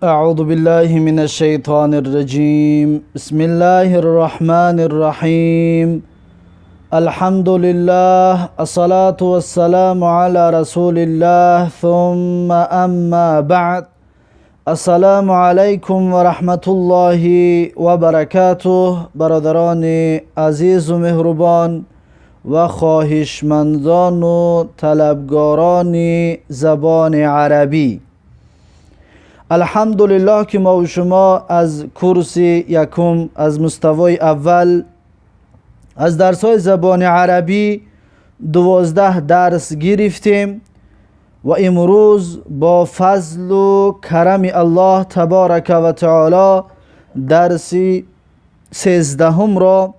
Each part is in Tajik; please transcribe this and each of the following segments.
أعوذ بالله من الشيطان الرجيم. بسم الله الرحمن الرحيم. الحمد لله، الصلاة والسلام على رسول الله، ثم أما بعد. السلام علیکم و رحمت الله و برکاته. برادران عزیز و مهربان و خواهشمندان و طلبگاران زبان عربی، الحمدلله که ما و شما از کورس یکم، از مستوای اول، از درس های زبان عربی 12 درس گرفتیم و امروز با فضل و کرم الله تبارک و تعالی درس 13 را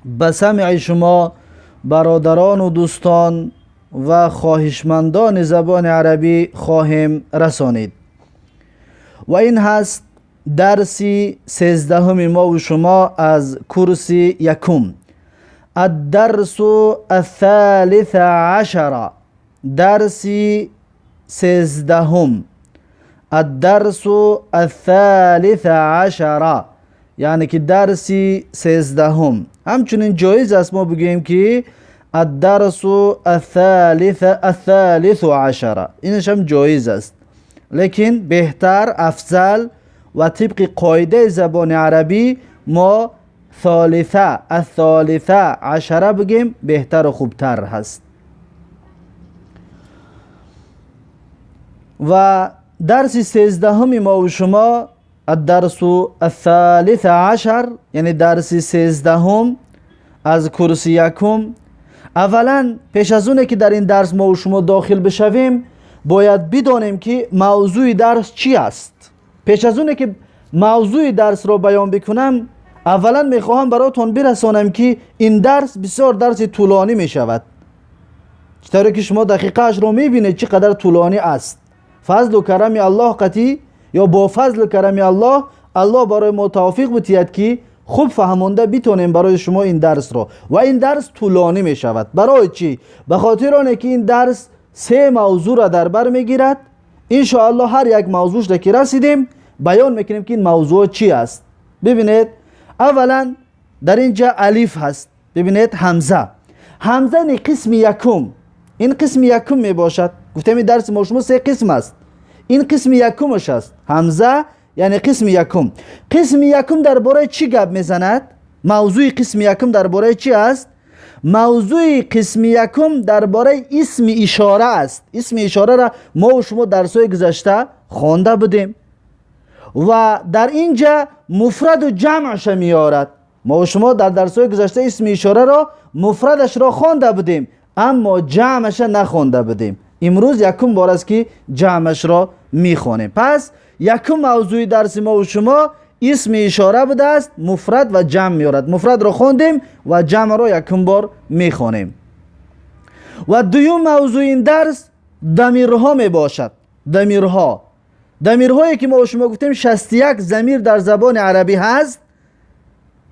به سمع شما برادران و دوستان و خواهشمندان زبان عربی خواهیم رسانید. و این هست درس 13 ما و شما از کورس یکم، الدرس الثالث عشر، درس 13، الدرس الثالث عشر، یعنی که درس 13. همچنین جایز است ما بگوییم که الدرس الثالث عشر، اینش هم جایز است، لیکن بهتر، افضل و طبق قاعده زبان عربی ما ثالثه، الثالثه عشره بگیم بهتر و خوبتر هست. و درس 13 ما و شما الدرس الثالث عشر، یعنی درس 13 از کورس یکم. اولا پیش از اونه که در این درس ما و شما داخل بشویم باید بدانیم که موضوع درس چی است. پیش از اونه که موضوع درس را بیان بکنم، اولا میخواهم براتون برسانم که این درس بسیار درس طولانی میشود، چطوری که شما دقیقه اش رو میبینید چقدر طولانی است. فضل و کرم الله قطعی یا با فضل و کرم الله، الله برای ما توفیق بتید که خوب فهمانده بتونیم برای شما این درس رو. و این درس طولانی می شود. برای چی؟ به خاطر آنه که این درس 3 موضوع را در بر میگیرد. ان شاء الله هر یک موضوعش را که رسیدیم بیان میکنیم که این موضوع چی است. ببینید، اولا در اینجا الف هست، ببینید همزه، همزه این قسم یکم، این قسم یکم می باشد. گفتم این درس ما شما 3 قسم است، این قسم یکمش است، همزه یعنی قسم یکم. قسم یکم درباره چی گپ میزند؟ موضوع قسم یکم درباره چی است؟ موضوع قسم یکم درباره اسم اشاره است. اسم اشاره را ما و شما درس‌های گذشته خوانده بودیم و در اینجا مفرد و جمعش میارد. ما و شما در درس‌های گذشته اسم اشاره را مفردش را خوانده بودیم، اما جمعش نخوانده بودیم. امروز یکم بار است که جمعش را میخوانیم. پس یکم موضوع درس ما و شما اسم اشاره بوده است، مفرد و جمع میارد. مفرد را خواندیم و جمع را یکم بار میخوانیم. و دوم موضوع این درس ضمیرها میباشد. ضمیرها، ضمیرهایی که ما و شما گفتیم 61 ضمیر در زبان عربی هست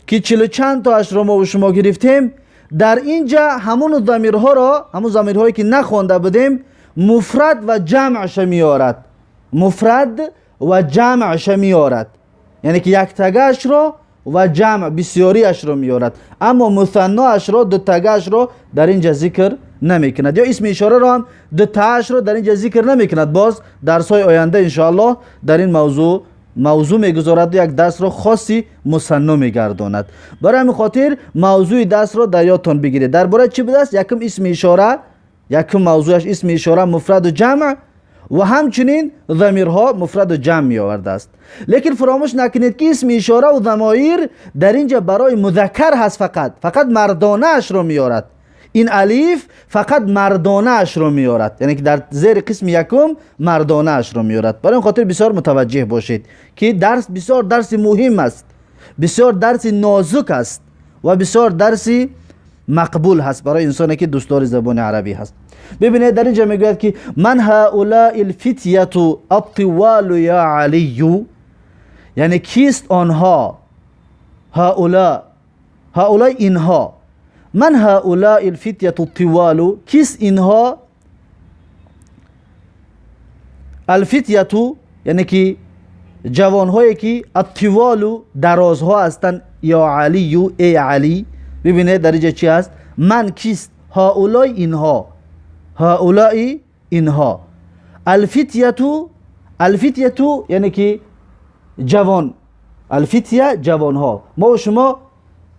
که 40 چند تا اش را ما و شما گرفتیم. در اینجا همون ضمیرها را، همون ضمیرهایی که نخوانده بودیم، مفرد و جمعش میارد. مفرد و جمعش میارد، یعنی که یک تگهش را و جمع بسیاریش را میارد، اما مثناش را، دو تگهش را در اینجا ذکر نمیکند، یا اسم اشاره را هم دو تاش را در اینجا ذکر نمیکند. باز درس های آینده انشاءالله در این موضوع میگذارد و یک درس را خاصی مثنا میگرداند. برای همین خاطر موضوع درس را در یادتان بگیرید. درباره چی بوده است؟ یکم اسم اشاره، یکم موضوعش اسم اشاره مفرد و جمع، و همچنین ضمیرها مفرد و جمع می آورده است. لیکن فراموش نکنید که اسم اشاره و ضمایر در اینجا برای مذکر هست، فقط مردانه اش را میارد. این الف فقط مردانه اش را میارد، یعنی که در زیر قسم یکم مردانه اش را میارد. برای این خاطر بسیار متوجه باشید که درس بسیار درس مهم است، بسیار درس نازک است و بسیار درس مقبول هست برای انسانی که دوستدار زبان عربی هست. ببینید در اینجا میگوید که من هؤلاء الفتیه الطوال یا علی، یعنی کیست آنها؟ هؤلاء، هؤلاء اینها. من هؤلاء الفتیه الطوال، کیست اینها؟ الفتیه یعنی که ҷавонҳое ки аттиволу дарозҳо ҳастанд ё алию, эй Алӣ. Бибинед, дар инҷа чӣ ҳаст? Ман кист? Ҳаулои инҳо, ҳаулои инҳо. Алфитяту, алфитяту яъне ки ҷавон, алфитя ҷавонҳо. Мо шумо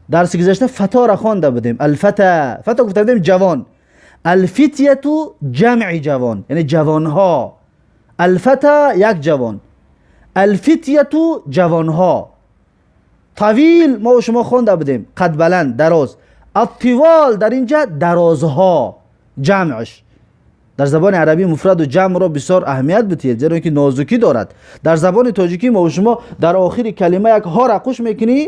дарси гузашта фатора хонда будем. Алфата, фата гуфта будем ҷавон. Алфитяту ҷамъи ҷавон, яъне ҷавонҳо. Алфата як ҷавон, алфитяту ҷавонҳо. Тавил мо шумо хонда будем қадбаланд, дароз. Аттивол дар инҷа дарозҳо, ҷамъш. Дар забони арабӣ муфраду ҷамъро бисёр аҳамият бидиҳед, зеро ки нозукӣ дорад. Дар забони тоҷикӣ мо шумо дар охири калима як ҳора қуш мекунӣ,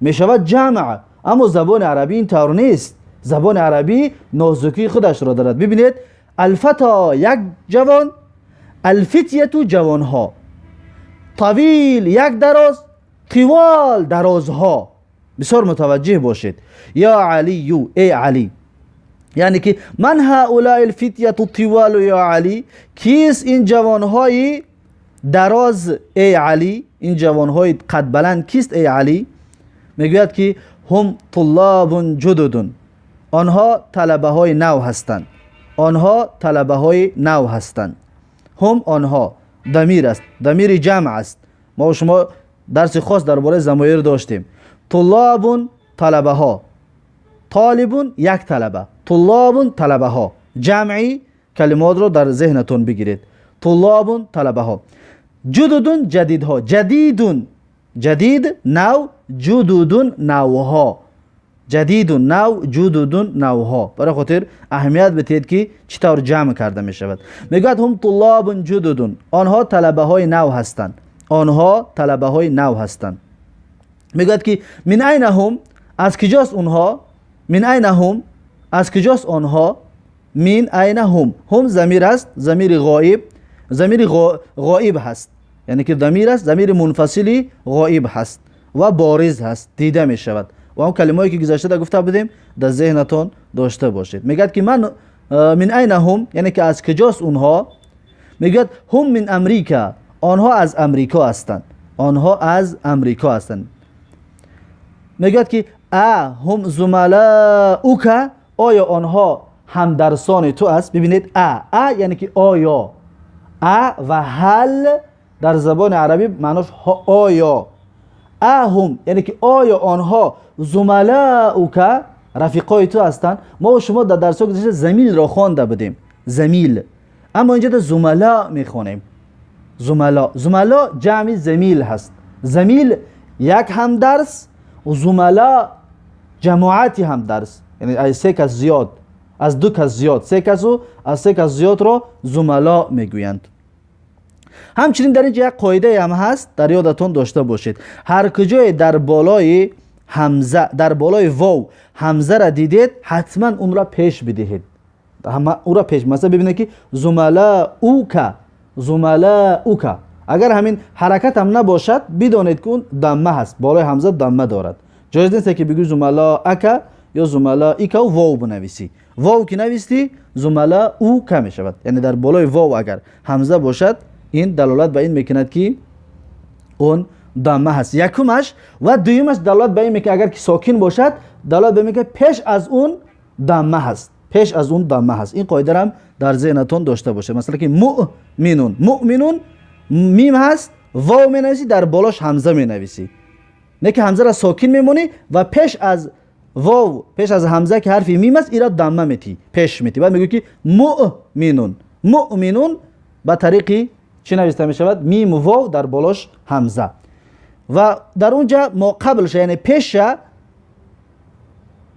мешавад ҷамъ. Аммо забони арабӣ ин тавр нест. Забони арабӣ нозукии худашро дорад. Бибинед, алфато як ҷавон, алфитяту ҷавонҳо, тавил як дароз, тивол дарозҳо. Бисёр мутаваҷҷеҳ бошед. Ё алию, эй Алӣ, яъне ки ман ҳаулаи лфитяту тивалу ё Алӣ, кист ин ҷавонҳои дароз, эй Алӣ? Ин ҷавонҳои қадбаланд кист, эй Алӣ? Мегӯяд ки ҳум туллобун ҷудудун, онҳо талабаҳои нав ҳастанд, онҳо талабаҳои нав ҳастанд. Ҳум онҳо дамир аст, дамири ҷамъ аст. Мо шумо дарси хос дар бораи замоир доштем. Туллобун талабаҳо, толибун як талаба, туллобун талабаҳо. Ҷамъи калимотро дар зеҳнатон бигиред. Туллобун талабаҳо, ҷудудун ҷадидҳо, ҷадидун ҷадид нав, ҷудудун навҳо, ҷадидун нав, ҷудудун навҳо. Барои хотир аҳамият бидиҳед ки чӣ тавр ҷамъ карда мешавад. Мегӯяд ҳум туллобун ҷудудун, онҳо талабаҳои нав ҳастанд, онҳо талабаҳои нав ҳастанд. Мегӯяд ки мин айна ҳум, аз киҷост онҳо? Мин айна ҳум, аз киҷост онҳо? Мин айна ҳум, ҳум замир аст, замири ғоиб, замири ғоиб ҳаст, яъне ки дамир аст, замири мунфасили ғоиб ҳаст ва бориз ҳаст, дида мешавад. Ва он калимаое ки гузаштада гуфта будем дар зеҳнатон дошта бошед. Мегӯяд ки ман мин айна ҳум, яъне ки аз киҷост онҳо? Мегӯяд ҳум мин амрика, онҳо аз Амрико ҳастанд, онҳо аз Амрико ҳастанд. Мегӯяд ки а ҳум зумалаука, оё онҳо ҳамдарсони ту аст? Бибинед, а яъне ки оё, а ва ҳал дар забони арабӣ маънош оё. А ҳум яъне ки оё онҳо зумалаука рафиқои ту ҳастанд? Мо шумо дар дарсҳо гузашта замилро хонда будем, замил, аммо инҷа да зумала мехонем. Зумала, зумала ҷамъи замил ҳаст. Замил як ҳамдарс, зумала ҷамоати ҳамдарс, яъне аз се кас зиёд, аз ду кас зиёд, се касу аз се кас зиёдро зумала мегӯянд. Ҳамчунин дар инҷа як қоидае ҳам ҳаст, дар ёдатон дошта бошед. Ҳар куҷое дар болои ҳамза, дар болои вов ҳамзара дидед, ҳатман онро пеш бидиҳед, ӯро пеш. Масалан бибинед ки зумалаука, зумалаука, агар ҳамин ҳаракат ҳам набошад, бидонед ки он дамма ҳаст, болои ҳамза дамма дорад. Ҷоиз нест ки бигӯй зумалаака ё зумалаика вов бинависӣ. Вов ки навистӣ, зумалаука мешавад. Яъне дар болои вов агар ҳамза бошад, ин далолат ба ин мекунад ки он дамма ҳаст, якумаш. Ва дуюмаш далолат ба ин мекунад, агар ки сокин бошад, далолат ба ин мекунад пеш аз он дамма ҳаст, пеш аз он дамма ҳаст. Ин қоидарам дар зеҳнатон дошта бошед. Масалан ки муъминун, муъминун мим ҳаст, вов менависӣ, дар болош ҳамза менависӣ, не ки ҳамзаро сокин мемонӣ ва пеш аз вов, пеш аз ҳамза ки ҳарфи мим аст, ира дамма метӣ, пеш метӣ. Баъд мегӯӣ ки муъминун. Муъминун ба тариқи чӣ нависта мешавад? Мим, вов, дар болош ҳамза. Ва дар он ҷа мо қаблша, яъне пеша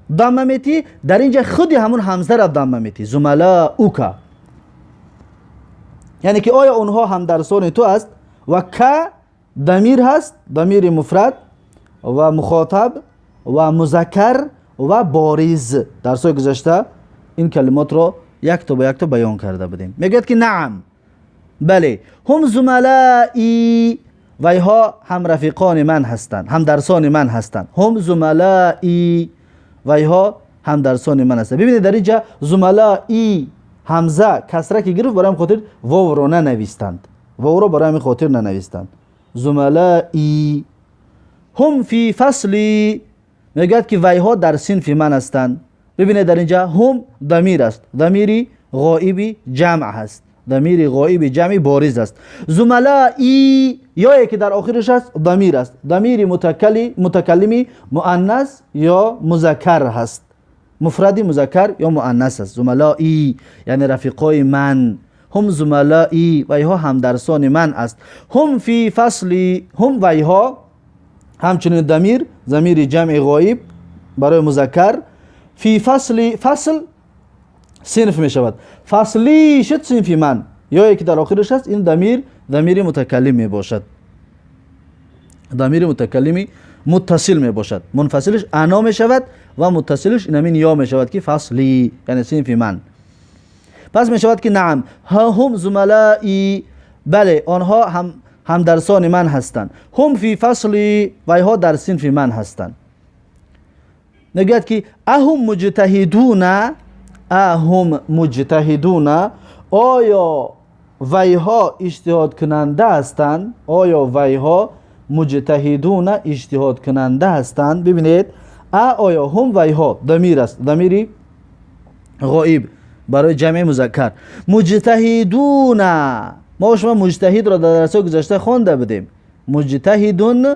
дамма метӣ, дар ин ҷа худи ҳамун ҳамзаро дамма метӣ. Зумалаука, яъне ки оё онҳо ҳамдарсони ту аст? Ва ка дамир ҳаст, дамири муфрад ва мухотаб ва музаккар ва бориз. Дарсҳои гузашта ин калимотро якто ба якто баён карда будем. Мегӯяд ки наам, бале, ҳум зумалаи, вайҳо ҳамрафиқони ман ҳастанд, ҳамдарсони ман ҳастанд. Ҳум зумалаи, вайҳо ҳамдарсони ман ҳастанд. Бибинед, дар инҷа зумалаи ҳамза касра ки гирифт, барои ҳамин хотир вовро нанавистанд, вовро барои ҳамин хотир нанавистанд. زملایی. هم فی فصلی، میگوید که ویها در صنف من هستند. ببینید در اینجا هم ضمیر است، ضمیری غائبی جمع هست، ضمیر غائب جمعی بارز است. زملایی یا که در آخرش است ضمیر است، ضمیر متکلمی مؤنث یا مذکر هست، مفردی مذکر یا مؤنث است. زملایی یعنی رفیقای من، هم زملایی ویها همدرسان من است. هم فی فصلی، هم ویها همچنین ضمیر، ضمیر جمع غایب برای مذکر. فی فصلی، فصل صنف می شود، فصلی شد صنفی من، یا یکی در آخرش است این ضمیر، ضمیر متکلم می باشد، ضمیر متکلمی متصل می باشد. منفصلش انا می شود و متصلش اینمین یا می شود که فصلی یعنی صنفی من. پس می شود که نعم ها هم زملایی، بله آنها هم همدرسان من هستند. هم فی فصلی، ویها در صنف من هستند. نگوید که اهم مجتهدون، اهم مجتهدون، آیا ویها اجتهاد کننده هستند؟ آیا ویها مجتهدون اجتهاد کننده هستند؟ ببینید آیا هم ویها ضمیر است، ضمیری غائب برای جمع مذکر. مجتهدون، ما شما مجتهد را در درس گذشته خوانده بودیم، مجتهدون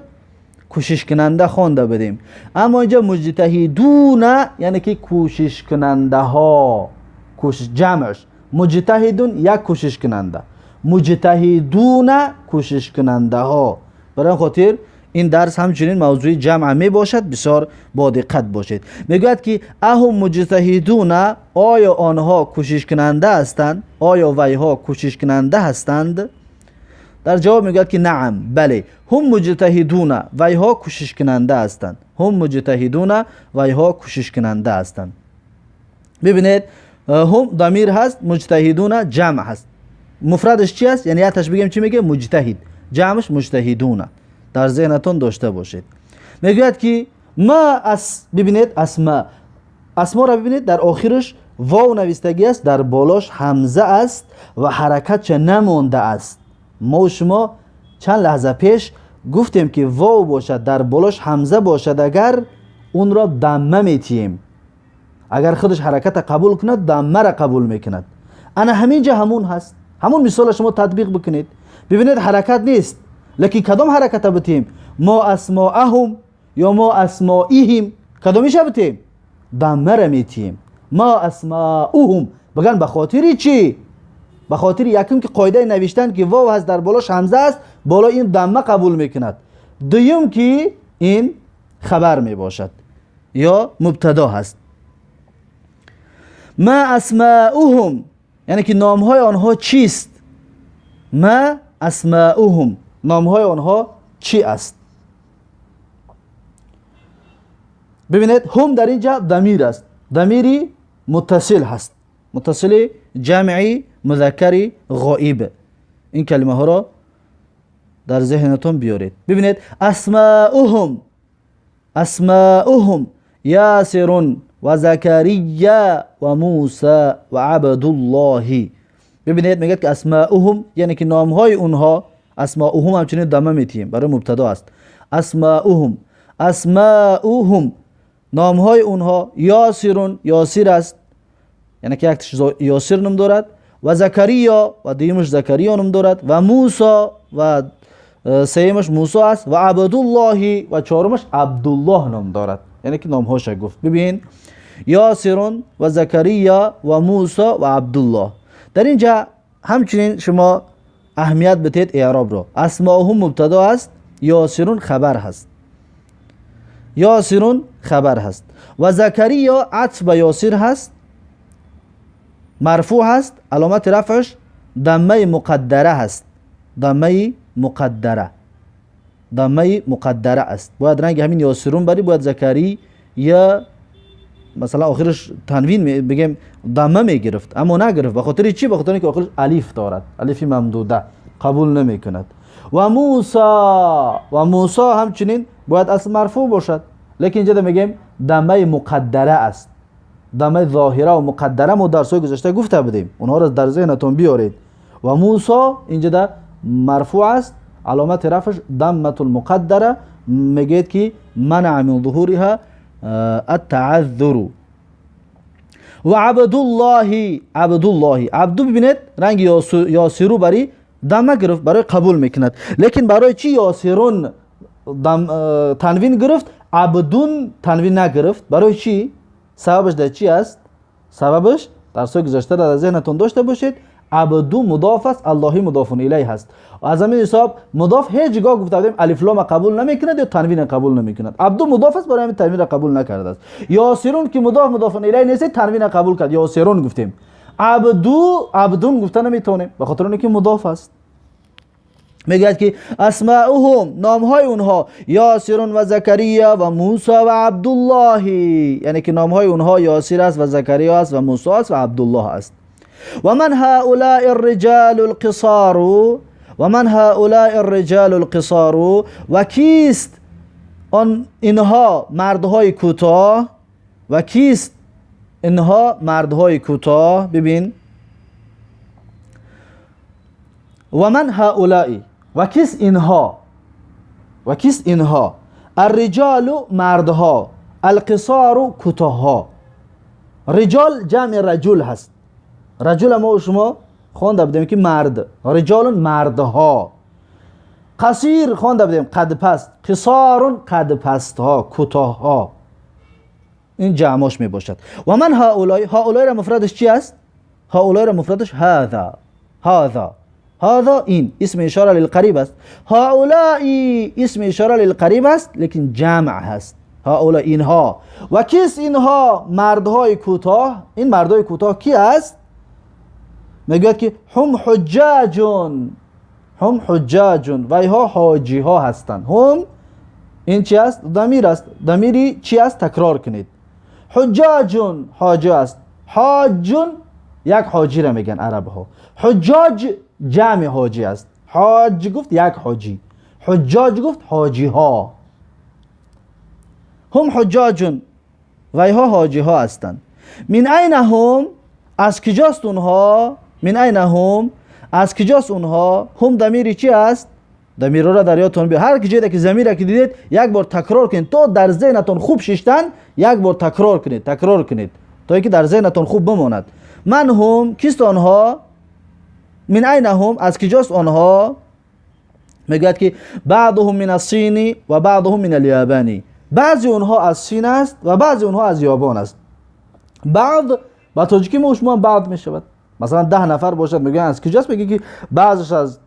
کوشش کننده خوانده بودیم، اما اینجا مجتهدون یعنی که کوشش کننده ها، کوشش جمعش، مجتهدون یک کوشش کننده، مجتهدون کوشش کننده ها. برای خاطر این درس همچنین موضوع جمع می باشد، بسیار با دقت باشید. میگوید که اهم مجتهدون، آیا آنها کوشش کننده هستند؟ آیا ویها کوشش کننده هستند؟ در جواب میگوید که نعم، بله، هم مجتهدون، ویها کوشش کننده هستند. هم مجتهدون، ویها کوشش کننده هستند. ببینید هم ضمیر هست، مجتهدون جمع هست، مفردش چی است؟ یعنی آتش بگیم چی میگه؟ مجتهد، جمعش مجتهدون. در ذهنتون داشته باشید. میگوید که ما اس، ببینید اسما، اسما را ببینید در آخرش واو نویستگی است، در بالاش همزه است و حرکت چه نمانده است. ما و شما چند لحظه پیش گفتیم که واو باشد در بالاش همزه باشد، اگر اون را دمه میتیم، اگر خودش حرکت قبول کند دمه را قبول میکند. انا همینجا همون هست، همون مثال شما تطبیق بکنید. ببینید حرکت نیست، لکن کدام حرکت بتیم؟ ما اسماءهم یا ما اسمائهم، کدامیش بتیم؟ دمه را میتیم. ما اسماءهم بگن به خاطر چی؟ به خاطر یکم که قاعده نوشتن که واو هست در بالاش همزه است، بالا این دمه قبول میکند. دوم که این خبر میباشد یا مبتدا هست. ما اسماءهم یعنی که نامهای آنها چیست؟ ما اسماءهم، نامهای آنها چی است؟ ببینید هم در اینجا ضمیر است، ضمیری متصل هست، متصل جمعی مذکری غائب. این کلمه ها را در ذهنتون بیارید. ببینید اسماءهم، اسماءهم یاسر و زکریا و موسی و عبدالله. ببینید میگه که اسماءهم یعنی که نامهای اونها، اسماءهم همچنین دمه میتیم برای مبتدا است. اسماءهم، اسماءهم نامهای اونها، یاسرون یاسر است، یعنی که یکتش یاسر نام دارد، و زکریا و دیمش زکریا نام دارد، و موسی و سیمش موسی است، و عبدالله و چهارمش عبدالله نام دارد، یعنی که نامهاش گفت. ببین یاسرون و زکریا و موسی و عبدالله. در اینجا همچنین شما اهمیت بدید اعراب را. اسماءهم مبتدا است، یاسرون خبر هست، یاسرون خبر هست، و زکریا عطف به یاسر هست، مرفوع هست، علامت رفعش ضمه مقدره هست، ضمه مقدره، ضمه مقدره است. باید رنگ همین یاسرون بری، باید زکری یا مثلا آخرش تنوین بگیم ضمه میگرفت، اما نگرفت. به خاطر چی؟ به خاطر اینکه آخرش الف دارد، الف ممدوده قبول نمیکند. و موسی، و موسی همچنین باید اصل مرفوع باشد، لیکن اینجا میگیم ضمه مقدره است، ضمه ظاهره و مقدره ما درس‌های گذشته گفته بودیم، اونها را در ذهنتون بیارید. و موسی اینجا در مرفوع است، علامت رفعش ضمة المقدره. میگه که منع من ظهورها التعذر. و عبدالله، عبدالله، عبدو ببینید رنگ یاسرو برای ضمه گرفت، برای قبول میکند. لیکن برای چی یاسرون تنوین گرفت، عبدون تنوین نگرفت؟ برای چی؟ سببش در چی است؟ سببش درس گذشته را در ذهنتون داشته باشید. عبدو مضاف است، اللهی مضاف الیه هست. از همین حساب مضاف هیچگاه گفته بودیم الف لام قبول نمیکند یا تنوین قبول نمیکند. عبدو مضاف است، برای همین تنوین را قبول نکرده است. یاسرون که مضاف مضاف الیه نیست، تنوین قبول کرد، یاسرون گفتیم. عبدو عبدون گفته نمیتونیم به خاطر اینکه مضاف است. میگوید که اسماؤهم، نامهای اونها یاسرون و زکریا و موسی و عبدالله، یعنی که نامهای اونها یاسر است و زکریا است و موسی است و عبدالله است. و من هؤلاء الرجال القصار، و من هؤلاء الرجال القصار، و کیست آن اینها مردهای کوتاه؟ و کیست اینها مردهای کوتاه؟ ببین، و من هؤلاء، و کیست اینها؟ و کیست اینها؟ الرجال مردها، القصار کوتاهها. رجال جمع رجل هست. رجل ما و شما خوانده بودیم که مرد، رجال مردها. قصیر خوانده بودیم قد پست، قصار قد پست ها، کوتاه ها. این جمعش می باشد. و من هؤلاء، هؤلاء را مفردش چی است؟ هؤلاء را مفردش هذا، هذا، هذا این اسم اشاره للقریب است. هؤلاء اسم اشاره للقریب است لیکن جمع هست. هؤلاء اینها. و کیست اینها؟ مردهای کوتاه. این مردهای کوتاه کی است؟ میگوید که هم حجاجون، هم حجاجون، و اینها حاجی ها هستند. هم این چی است؟ ضمیر است. ضمیری چی است؟ تکرار کنید. حجاجون حاجی است. حاجون یک حاجی را میگن عرب ها. حجاج جمع حاجی است. حاج گفت یک حاجی، حجاج گفت حاجی ها. هم حجاجون و اینها حاجی ها هستند. من این هم، از کجاست اونها؟ من این هم، از کجاست اونها؟ هم ضمیری چی است؟ ضمیر را در یادتون بیار. هر کجایی که ضمیر که دیدید یک بار تکرار کنید تا در ذهنتون خوب ششتن. یک بار تکرار کنید، تکرار کنید تا اینکه در ذهنتون خوب بماند. من هم، کیست آنها؟ من این هم، از کجاست آنها؟ میگوید که بعضهم من الصین و بعضهم من الیابانی. بعضی اونها از صین است و بعضی اونها از یابان است. بعض با تاجیکی ما شما بعض میشود. مثلا 10 نفر باشد، میگن از کجاست؟ میگه که بعضش از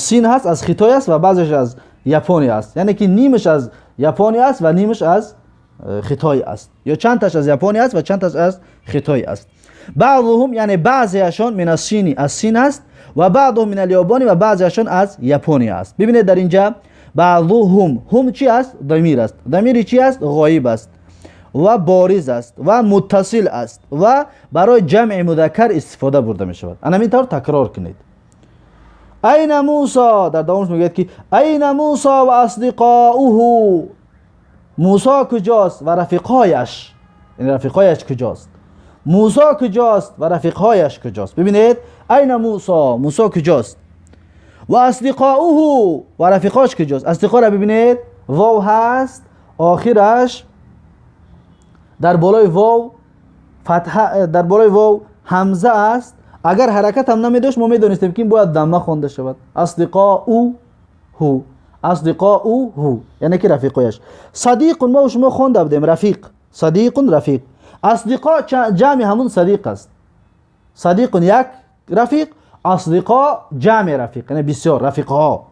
صین هست، از خیتای است و بعضش از یاپونی است. یعنی که نیمش از یاپونی است و نیمش از خیتای است، یا چند تاش از یاپونی است و چند تاش از خیتای است. بعضهم یعنی بعضیشان من الصینی، از صین است، و بعضهم من الیابانی و بعضیشان از یاپونی است. ببینید در اینجا بعضهم، هم چی است؟ ضمیر است. ضمیر چی است؟ غایب است و بارز است و متصل است و برای جمع مذکر استفاده برده می شود. همین طور تکرار کنید. این موسی، در دوامش میگوید که این موسی و اصدقاؤه، موسی کجاست و رفیقایش، یعنی رفیقایش کجاست؟ موسی کجاست و رفیقهایش کجاست؟ ببینید این موسی، موسی کجاست و اصدقاؤه و رفیقاش کجاست؟ اصدقا را ببینید، واو هست، آخرش در بالای واو فتحه، در بالای واو همزه است. اگر حرکت هم نمی داشت ما میدونستیم که این باید ضمه خوانده شود. اصدقاؤه، اصدقاؤه یعنی که رفیقایش. صدیق ما و شما خوانده بودیم رفیق، صدیق رفیق. اصدقاء جمع همون صدیق است. صدیق یک رفیق، اصدقاء جمع رفیق، یعنی بسیار رفیقها.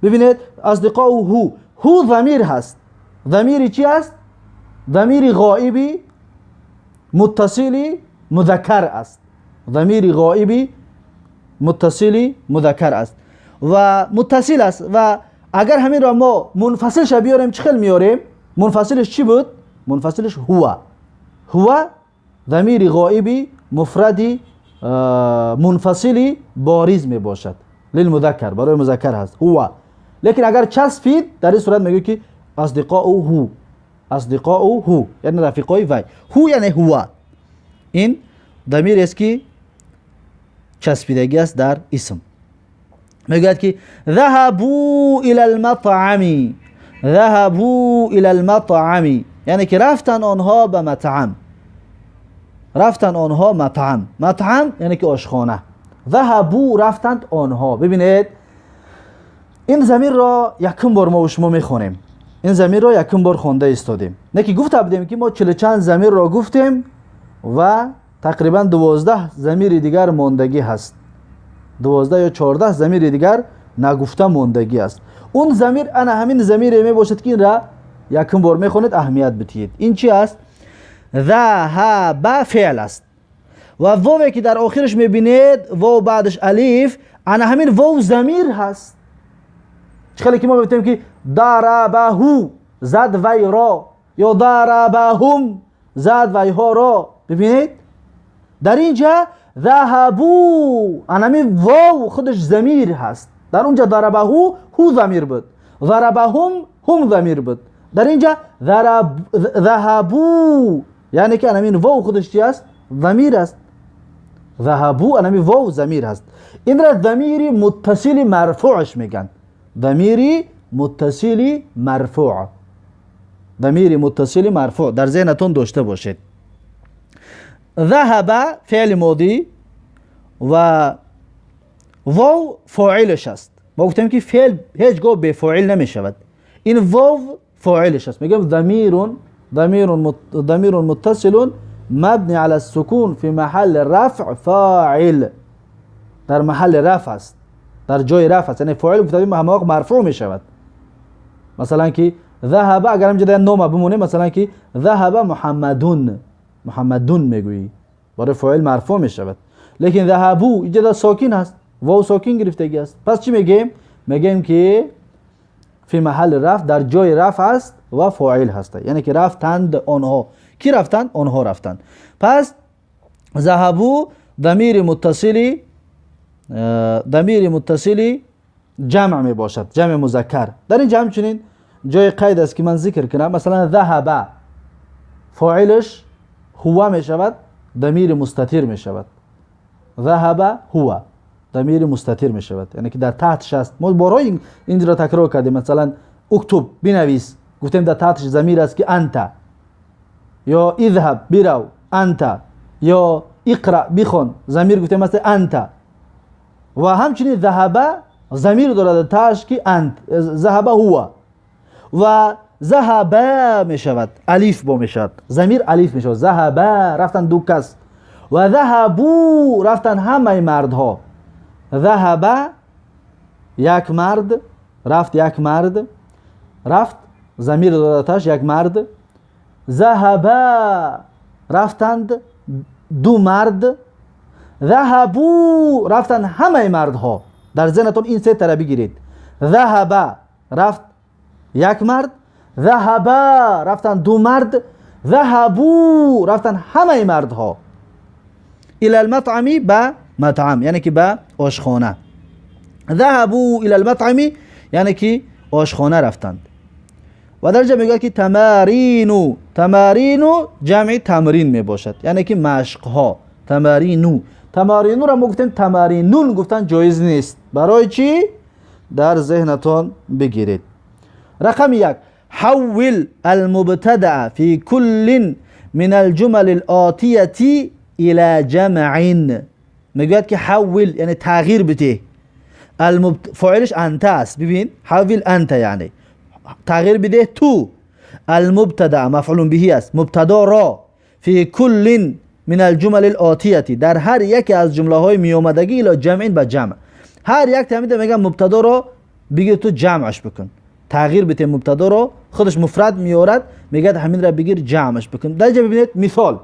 ببینید اصدقاؤه، هو ضمیر هست. ضمیر چی است؟ ضمیر غائبی متصلی مذکر است. ضمیر غائبی متصلی مذکر است و متصل است. و اگر همین را ما منفصلش بیاریم چه خیل میاریم؟ منفصلش چی بود؟ منفصلش هو. هو ضمیر غائبی مفردی منفصلی بارز می باشد للمذکر، برای مذکر هست هو. لیکن اگر چسبید در این صورت میگه که اصدقاؤه، اصدقاؤه یعنی رفیقای وی. هو یعنی هو. این ضمیر است که چسبیدگی است در اسم. میگوید که ذهبوا الى المطعم، ذهبوا الى المطعم، یعنی که رفتن آنها به مطعم، رفتن آنها مطعم. مطعم یعنی که آشخانه. ذهبوا رفتند آنها. ببینید این ضمیر را یکم بار ما و شما میخوانیم، این ضمیر را یکم بار خوانده ایستادیم. نه که گفته بودیم که ما 40 چند ضمیر را گفتیم و تقریبا 12 ضمیر دیگر ماندگی هست، 12 یا 14 ضمیر دیگر نگفته ماندگی است. اون ضمیر انا همین ضمیر می باشد که این را یکم بار میخونید اهمیت بدهید. این چی است؟ ذهب فعل است و واوی که در آخرش میبینید واو بعدش الف، انا همین واو ضمیر هست. چخلی که ما گفتیم که ضربه زد وی را، یا ضربهم زد وی ها را. ببینید در اینجا ذهبوا انا همین واو خودش ضمیر هست. در اونجا ضربه هو ضمیر بود، ضربهم هم ضمیر بود. در اینجا ذهبوا یعنی که همین واو خودش چی است؟ ضمیر است. ذهبوا همین واو ضمیر هست. این را ضمیر متصل مرفوعش میگن. ضمیر متصل مرفوع، ضمیر متصل مرفوع در ذهنتون داشته باشید. ذهب فعل ماضی و واو فاعلش است. ما گفتیم که فعل هیچگاه به فاعل نمیشود. این واو فاعلش است. میگم ضمیر متصل مبنی علی السکون فی محل رفع فاعل. در محل رفع است، در جای رفع است، یعنی فاعل گفتیم همه مرفوع میشود. مثلا که ذهب، اگر اینجا نام بمونه، مثلا که ذهب محمدون، محمدون میگویی برای فاعل مرفوع میشود. لیکن ذهبو اینجا ساکن هست، واو ساکن گرفتگی است. پس چی میگیم؟ میگیم که فی محل رفع، در جای رفع است و فاعل هست، یعنی که رفتند آنها. کی رفتند؟ آنها رفتند. پس ذهبو ضمیر متصلی، ضمیر متصلی جمع می باشد، جمع مذکر. در این جمع چنین جای قید است که من ذکر کنم. مثلا ذهب فاعلش هو می شود، ضمیر مستتر می شود. ذهب هو ضمیر مستتر می شود، یعنی که در تحتش است. ما بارها این را تکرار کردیم. مثلا اکتب بنویس، گفتیم در تحتش ضمیر است که انت، یا اذهب برو انت، یا اقرا بخوان، ضمیر گفتیم است انت. و همچنین ذهب ضمیر دارد تاش که انت، ذهب هو و ذهب می شود، الف با می شود، ضمیر الف می شود. ذهب رفتن دو کس، و ذهبو رفتن همه مردها. ذهب یک مرد رفت، یک مرد رفت، ضمیر دادتش یک مرد. ذهب رفتند دو مرد. ذهبو رفتن همه مردها. در ذهنتون این سه تا بگیرید. ذهب رفت یک مرد، ذهب رفتن دو مرد، ذهبو رفتن همه مردها. الى المطعم به مطعم، یعنی که به آشخانه. ذهبوا الى المطعم یعنی که آشخانه رفتند. و در اینجا میگه که تمارینو، تمارینو جمع تمرین می باشد، یعنی که مشق ها. تمارینو، تمارینو را ما گفتیم تمارینون گفتن جایز نیست. برای چی؟ در ذهنتان بگیرید. رقم 1، حول المبتدأ فی کل من الجمل الآتیة الى جمع. میگوید که حول یعنی تغییر بده. فاعلش انت است. ببین حول انت یعنی تغییر بده تو. المبتدا مفعول به است، مبتدا را فی کل من الجمل الآتیة، در هر یکی از جمله های میومدگی الی جمع به جمع. هر یک تمیده میگم مبتدا را بگیر تو جمعش بکن، تغییر بده مبتدا را، خودش مفرد میورد، میگه همین را بگیر جمعش بکن. در اینجا ببینید مثال،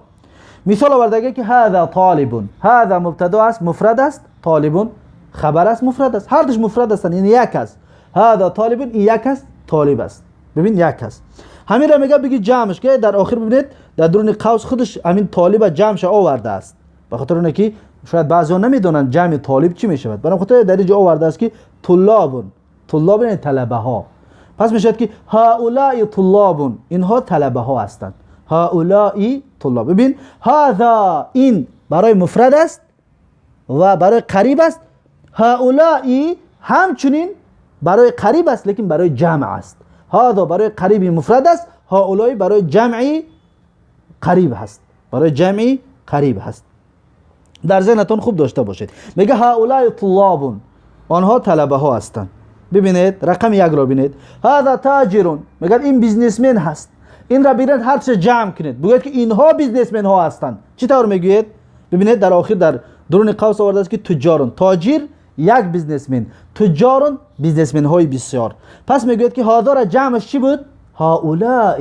مثال آورده که هذا طالب، هذا مبتدا است مفرد است، طالب خبر است مفرد است، هر دوش مفرد هستند، یعنی یک است. هذا طالب این یک است، طالب است. ببین یک است. همین را میگه بگی جمعش که در آخر ببینید در درون قوس خودش همین طالب جمعش آورده است، به خاطر اینکه شاید بعضیا نمیدونن جمع طالب چی میشود، برای خاطر در اینجا آورده است که طلاب، طلاب یعنی طلبه ها. پس میشود که هؤلاء طلاب، اینها طلبه ها هستند. هؤلاء طلاب. ببین هذا این برای مفرد است و برای قریب است. هؤلاء همچنین برای قریب است لیکن برای جمع است. هذا برای قریب مفرد است، هؤلاء برای جمعی قریب هست، برای جمعی قریب هست. در ذهنتون خوب داشته باشید. میگه هؤلاء طلاب، آنها طلبه ها هستند. ببینید رقم 1 را ببینید. هذا تاجر، میگه این businessman هست. این را ببینید هر چه جمع کنید، بگوید که اینها businessman ها هستند. چطور میگوید؟ ببینید در آخر در درون قوس آورده است که تجارون، تاجر یک businessman، تجارون businessman های بسیار. پس میگوید که هذا را جمعش چی بود؟ هؤلاء.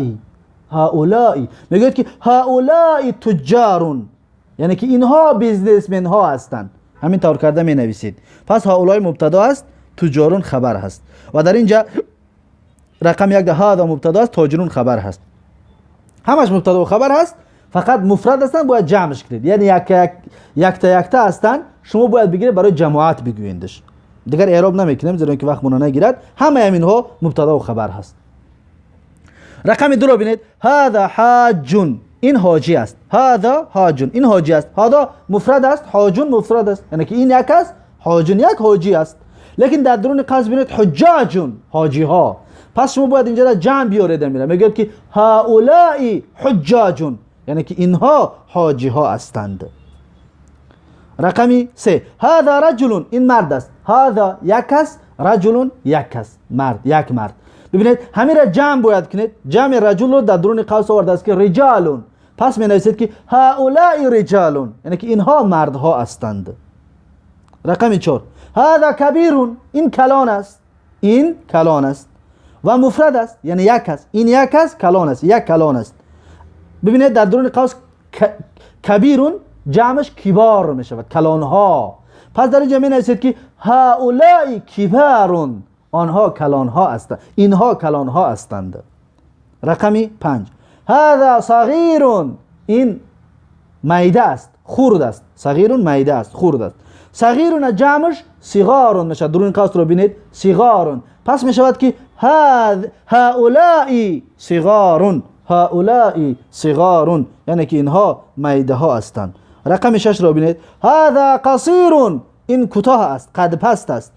هؤلاء میگوید که هؤلاء تجارون، یعنی که اینها businessman ها هستند. همین طور کرده می نویسید. پس هؤلاء مبتدا است، تجارون خبر هست. و در اینجا رقم 1 هذا مبتدا است، تاجرون خبر هست. همش مبتدا و خبر هست، فقط مفرد هستند، باید جمعش کنید. یعنی یک تا یک تا هستند، شما باید بگیرید برای جماعت بگویندش. دیگر اعراب نمیکنیم زیرا که وقت نگیرد. همه اینها مبتدا و خبر هست. رقم 2 رو ببینید. هذا حاج، این حاجی است. هذا حاج، این حاجی است. هذا مفرد است، حاج مفرد است، یعنی که این یک است، حاج یک حاجی است. لیکن در درون قوس ببینید حجاج، حاجی ها. پس شما باید اینجا را جمع بیارید. میره میگه که هؤلاء حجاج، یعنی که اینها حاجی ها هستند. رقم 3 هذا رجل، این مرد است. هذا یک است، رجل یک است، مرد، یک مرد. ببینید همین را جمع باید کنید. جمع رجل رو در درون قوس آورده است که رجال. پس می نویسید که هؤلاء رجال، یعنی که اینها مردها هستند. رقم 4 هذا کبیر، این کلان است، این کلان است و مفرد است، یعنی یک است، این یک است، کلان است، یک کلان است. ببینید در درون قوس کبیرون جمعش کبار می شود، کلان ها. پس در اینجا می نویسید که هؤلاء کبارون، آنها کلان ها هستند، اینها کلان ها هستند. رقم 5 هذا صغیر، این میده است، خرد است. صغیر میده است، خرد است. صغیرون جمعش صغارون میشود. درون قوس رو ببینید صغارون. پس می شود که هؤلاء صغارون، هؤلاء صغارون، یعنی که اینها میده ها هستند. رقم 6 رو ببینید. هذا قصیر، این کوتاه است، قد پست است.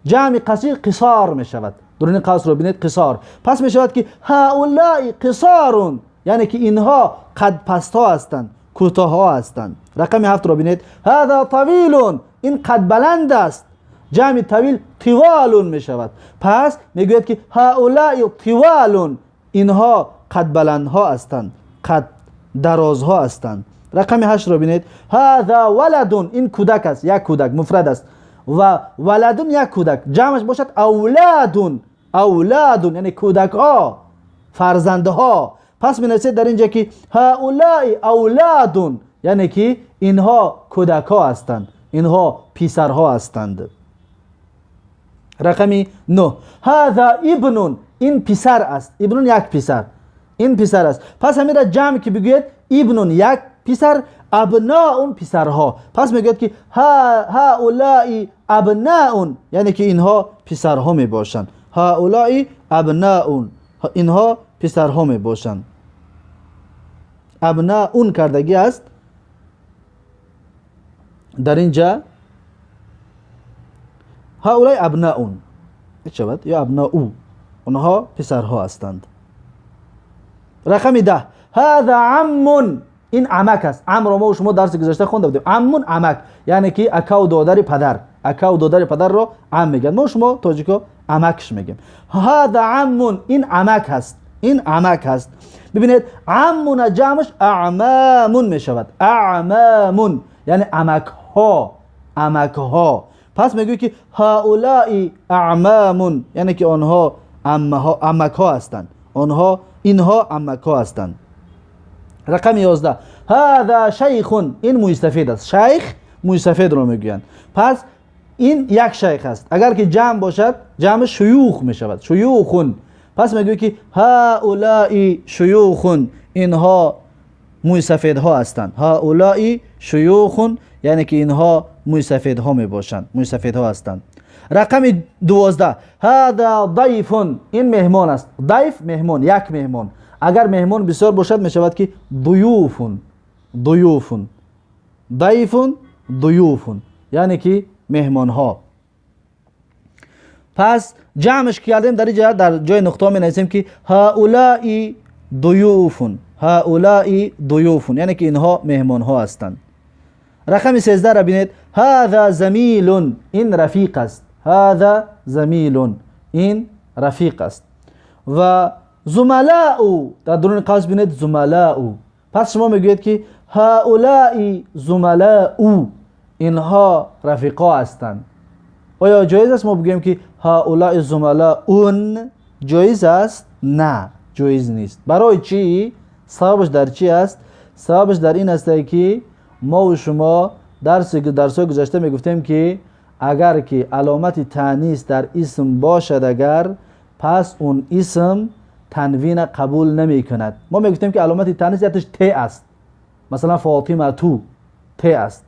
جمع قصیر قصار می شود. درون قوس رو ببینید قصار. پس می شود که هؤلاء قصارون، یعنی که اینها قد پست ها هستند، کوتاه ها هستند. رقم 7 رو ببینید. هذا طویل، این قد بلند است. جمع طویل طوال می شود. پس میگوید که هؤلاء طوال، اینها قد بلند ها هستند، قد دراز ها هستند. رقم 8 رو ببینید. هذا ولد، این کودک است، یک کودک مفرد است و ولدون یک کودک، جمعش باشد اولادون، اولادون یعنی کودک ها، فرزندها. پس می نویسید در اینجا که هؤلاء اولادون، یعنی که اینها کودک ها هستند، اینها پسرها هستند. رقم 9 هذا ابن، این پسر است. ابن یک پسر، این پسر است. پس همین را جمع که بگوید ابن یک پسر، ابناء پسرها. پس میگوید که هؤلاء ابناء، یعنی که اینها پسرها می باشند. هؤلاء ابناء، اینها پسرها می باشند. ابناء کردگی است در اینجا. هؤلاء ابناء شود یا ابناء، اونها پسرها هستند. رقم 10 هذا عم، این عمک است. عم را ما و شما درس گذشته خونده بودیم. عمون عمک، یعنی که اکا و دادر پدر، اکا و دادر پدر رو عم میگن. ما و شما تاجیکا عمکش میگیم. هذا عم، این عمک هست، این عمک هست. ببینید عمون جمعش اعمامون میشود. اعمامون یعنی عمک ها، عمک ها. پس میگوی که هؤلاء اعمامون، یعنی که آنها عمک ها هستند، آنها اینها عمک ها هستند. رقم 11 هذا شیخ، این مویسفید است. شیخ مویسفید رو میگویند. پس این یک شیخ است. اگر که جمع باشد جمع شیوخ میشود، شیوخون. پس میگوی که هؤلاء شیوخون، اینها مویسفیدها هستند. هؤلاء شیوخون یعنی که اینها مویسفیدها میباشند، مویسفیدها هستند. رقم 12 هذا ضیف، این مهمان است. ضیف مهمان، یک مهمان. اگر مهمان بسیار باشد میشود که ضیوفون، ضیوفون، ضیفون، ضیوفون، یعنی که مهمان ها. پس جمعش کردیم در اینجا در جای نقطه می نویسیم که هؤلاء ضیوف، هؤلاء ضیوف، یعنی که اینها مهمان ها هستند. رقم 13 را ببینید. هذا زمیل، این رفیق است. هذا زمیل، این رفیق است. و زملاء در درون قوس ببینید زملاء. پس شما میگویید که هؤلاء زملاء، اینها رفیقا هستند. آیا جایز است ما بگوییم که هؤلاء زملاء؟ جایز است؟ نه، جایز نیست. برای چی؟ سببش در چی است؟ سببش در این است که ما و شما درس‌های گذشته میگفتیم که اگر که علامت تانیث در اسم باشد اگر، پس اون اسم تنوین قبول نمی کند. ما میگفتیم که علامت تانیث یکیش ت است، مثلا فاطمه تو ت است،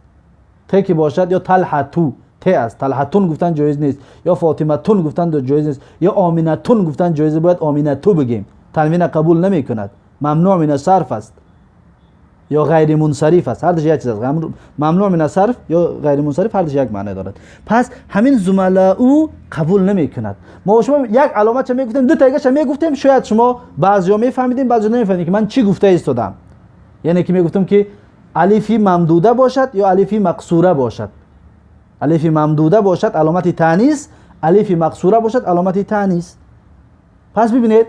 ت که باشد، یا طلحه تو ت است، طلحتون گفتن جایز نیست، یا فاطمه تون گفتن جایز نیست، یا آمینه تون گفتن جایز، باید آمینه تو بگیم، تنوین قبول نمی کند، ممنوع من الصرف است یا غیر منصرف است، هر دوش یک چیز است، ممنوع من الصرف یا غیر منصرف هر دوش یک معنی دارد. پس همین زملاء او قبول نمی کند. ما شما یک علامت چه میگفتیم، دو تا دیگه میگفتیم، شاید شما بعضیا میفهمیدین بعضیا نمیفهمیدین که من چی گفته ایستادم. یعنی که میگفتم که الفی ممدوده باشد یا الفی مقصوره باشد. الف ممدوده باشد علامت تانیث، الف مقصوره باشد علامت تانیث. پس ببینید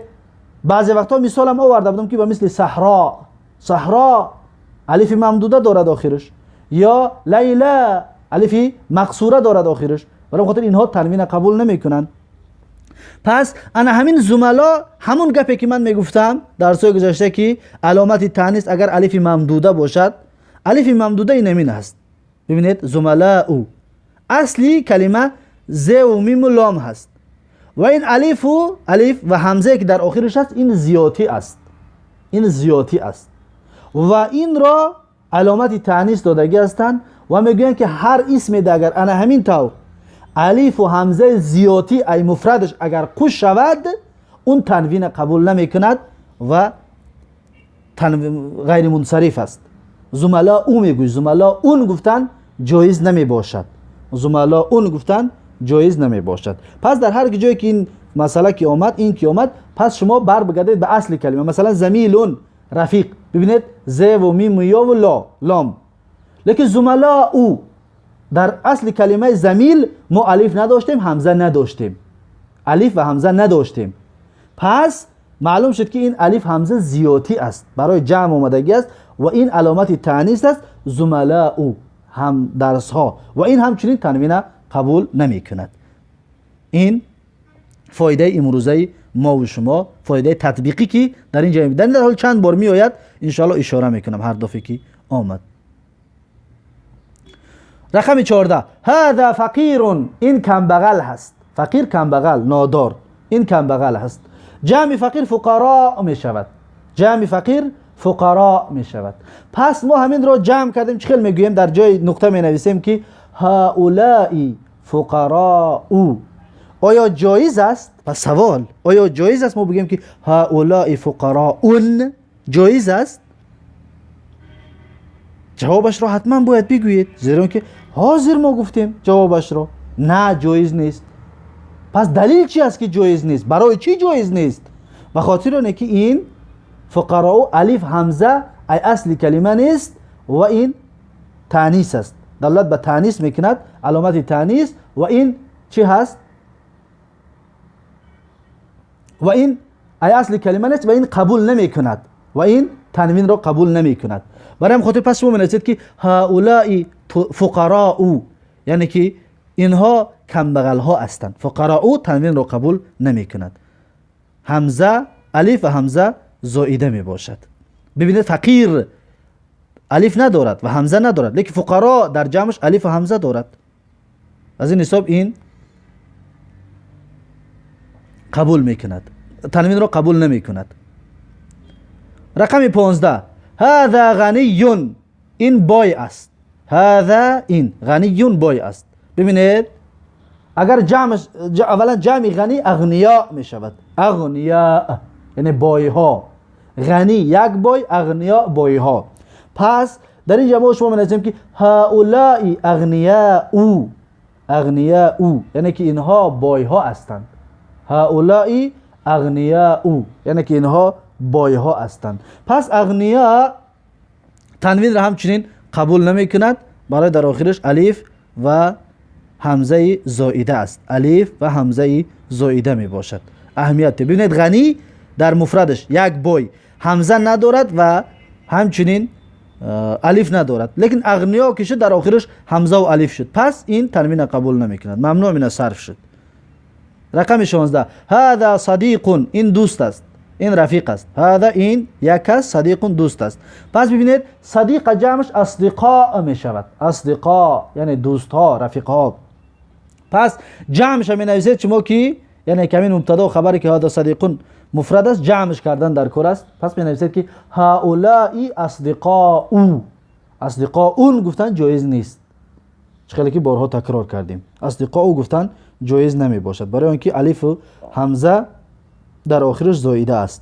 بعضی وقتا مثالم آورده بودم که به مثل صحرا، صحرا الف ممدوده دارد آخرش، یا لیلا الف مقصوره دارد آخرش، برای خاطر اینها تنوین قبول نمیکنن. پس انا همین زملا همون گپی که من میگفتم درسای گذشته که علامت تانیث اگر الف ممدوده باشد، الف ممدوده این همین هست. ببینید زملاء او اصلی کلمه ز و میم و لام هست و این الف و الف و همزه که در آخرش هست این زیاتی است، این زیاتی است و این را علامت تانیث دادگی هستند و میگویند که هر اسم اگر انا همین طور الف و همزه زیاتی ای مفردش اگر قش شود اون تنوین قبول نمی کند و غیر منصرف است. زملاء او میگوی، زملاء اون گفتن جایز نمی باشد، زملاء اون گفتن جایز نمی باشد. پس در هر جایی که این مسئله که آمد، این که آمد، پس شما بر بگردید به اصل کلمه. مثلا زمیلون رفیق، ببینید ز و میم و یا و لا لام، لیکن زملاء او در اصل کلمه زمیل ما الف نداشتیم، همزه نداشتیم، الف و همزه نداشتیم. پس معلوم شد که این الف همزه زیاتی است، برای جمع آمدگی است و این علامت تانیث است. زملاء او هم درس ها و این همچنین تنوین قبول نمی کند. این فایده امروزه ما و شما، فایده تطبیقی که در اینجا در حال چند بار می آید انشاءالله اشاره میکنم هر دفعه که آمد. رقم 14 هذا فقیر، این کمبغل هست. فقیر کمبغل، نادار، این کمبغل هست. جمع فقیر فقراء می شود، جمع فقیر فقراء می شود. پس ما همین را جمع کردیم. چه خیلی میگوییم در جای نقطه می نویسیم که هؤلاء فقراء. آیا جایز است؟ پس سوال، آیا جایز است ما بگیم که هؤلاء فقراء؟ جایز است؟ جوابش را حتما باید بگویید، زیرا که حاضر ما گفتیم جوابش را نه، جایز نیست. پس دلیل چی است که جایز نیست؟ برای چی جایز نیست؟ به خاطر اینه که این فقراء الف همزه ای اصل کلمه نیست و این تانیث است، دلالت به تانیث میکند، علامت تانیث، و این چی هست؟ و این ای اصل کلمه نیست و این قبول نمیکند و این تنوین را قبول نمیکند. برای هم خاطر پس شما می‌نویسید که هؤلاء فقراء، یعنی که اینها کمبغل ها هستند. فقراء تنوین را قبول نمیکند، همزه الف و همزه زائده می باشد. ببینید فقیر الف ندارد و همزه ندارد، لیکن فقراء در جمعش الف و همزه دارد. از این حساب این قبول میکند، تنوین را قبول نمیکند. رقم 15 هذا غنی، این بای است. هذا این غنی بای است. ببینید اگر جمع، اولا جمع غنی اغنیا می شود، اغنیا یعنی بای ها، غنی یک بای، اغنیا بای ها. پس در اینجا ما شما می نویسیم که هؤلاء اغنیاء، اغنیاء، یعنی که اینها بایها هستند. هؤلاء اغنیاء یعنی که اینها بایها هستند. پس اغنیا تنوین را همچنین قبول نمی کند، برای در آخرش الف و همزه زائده است. الف و همزه زائده می باشد. اهمیت ببینید، غنی در مفردش یک بای همزه ندارد و همچنین الف ندارد، لیکن اغنیا که شد در آخرش همزه و الف شد، پس این تنوین قبول نمی کند، ممنوع من صرف شد. رقم 16 هذا صدیق، این دوست است، این رفیق است. هذا این یک است، صدیق دوست است. پس ببینید صدیق جمعش اصدقاء می شود. اصدقاء یعنی دوست ها، رفیق ها. پس جمعش می نویسید شما که یعنی کمین مبتدا و خبری که هذا صدیق مفرد است جمعش کردن در کار است. پس می نویسید که هؤلاء اصدقاء. اصدقاء گفتن جایز نیست، چخیلی که بارها تکرار کردیم. اصدقاء گفتن جایز نمی باشد، برای آنکه الف و همزه در آخرش زائده است.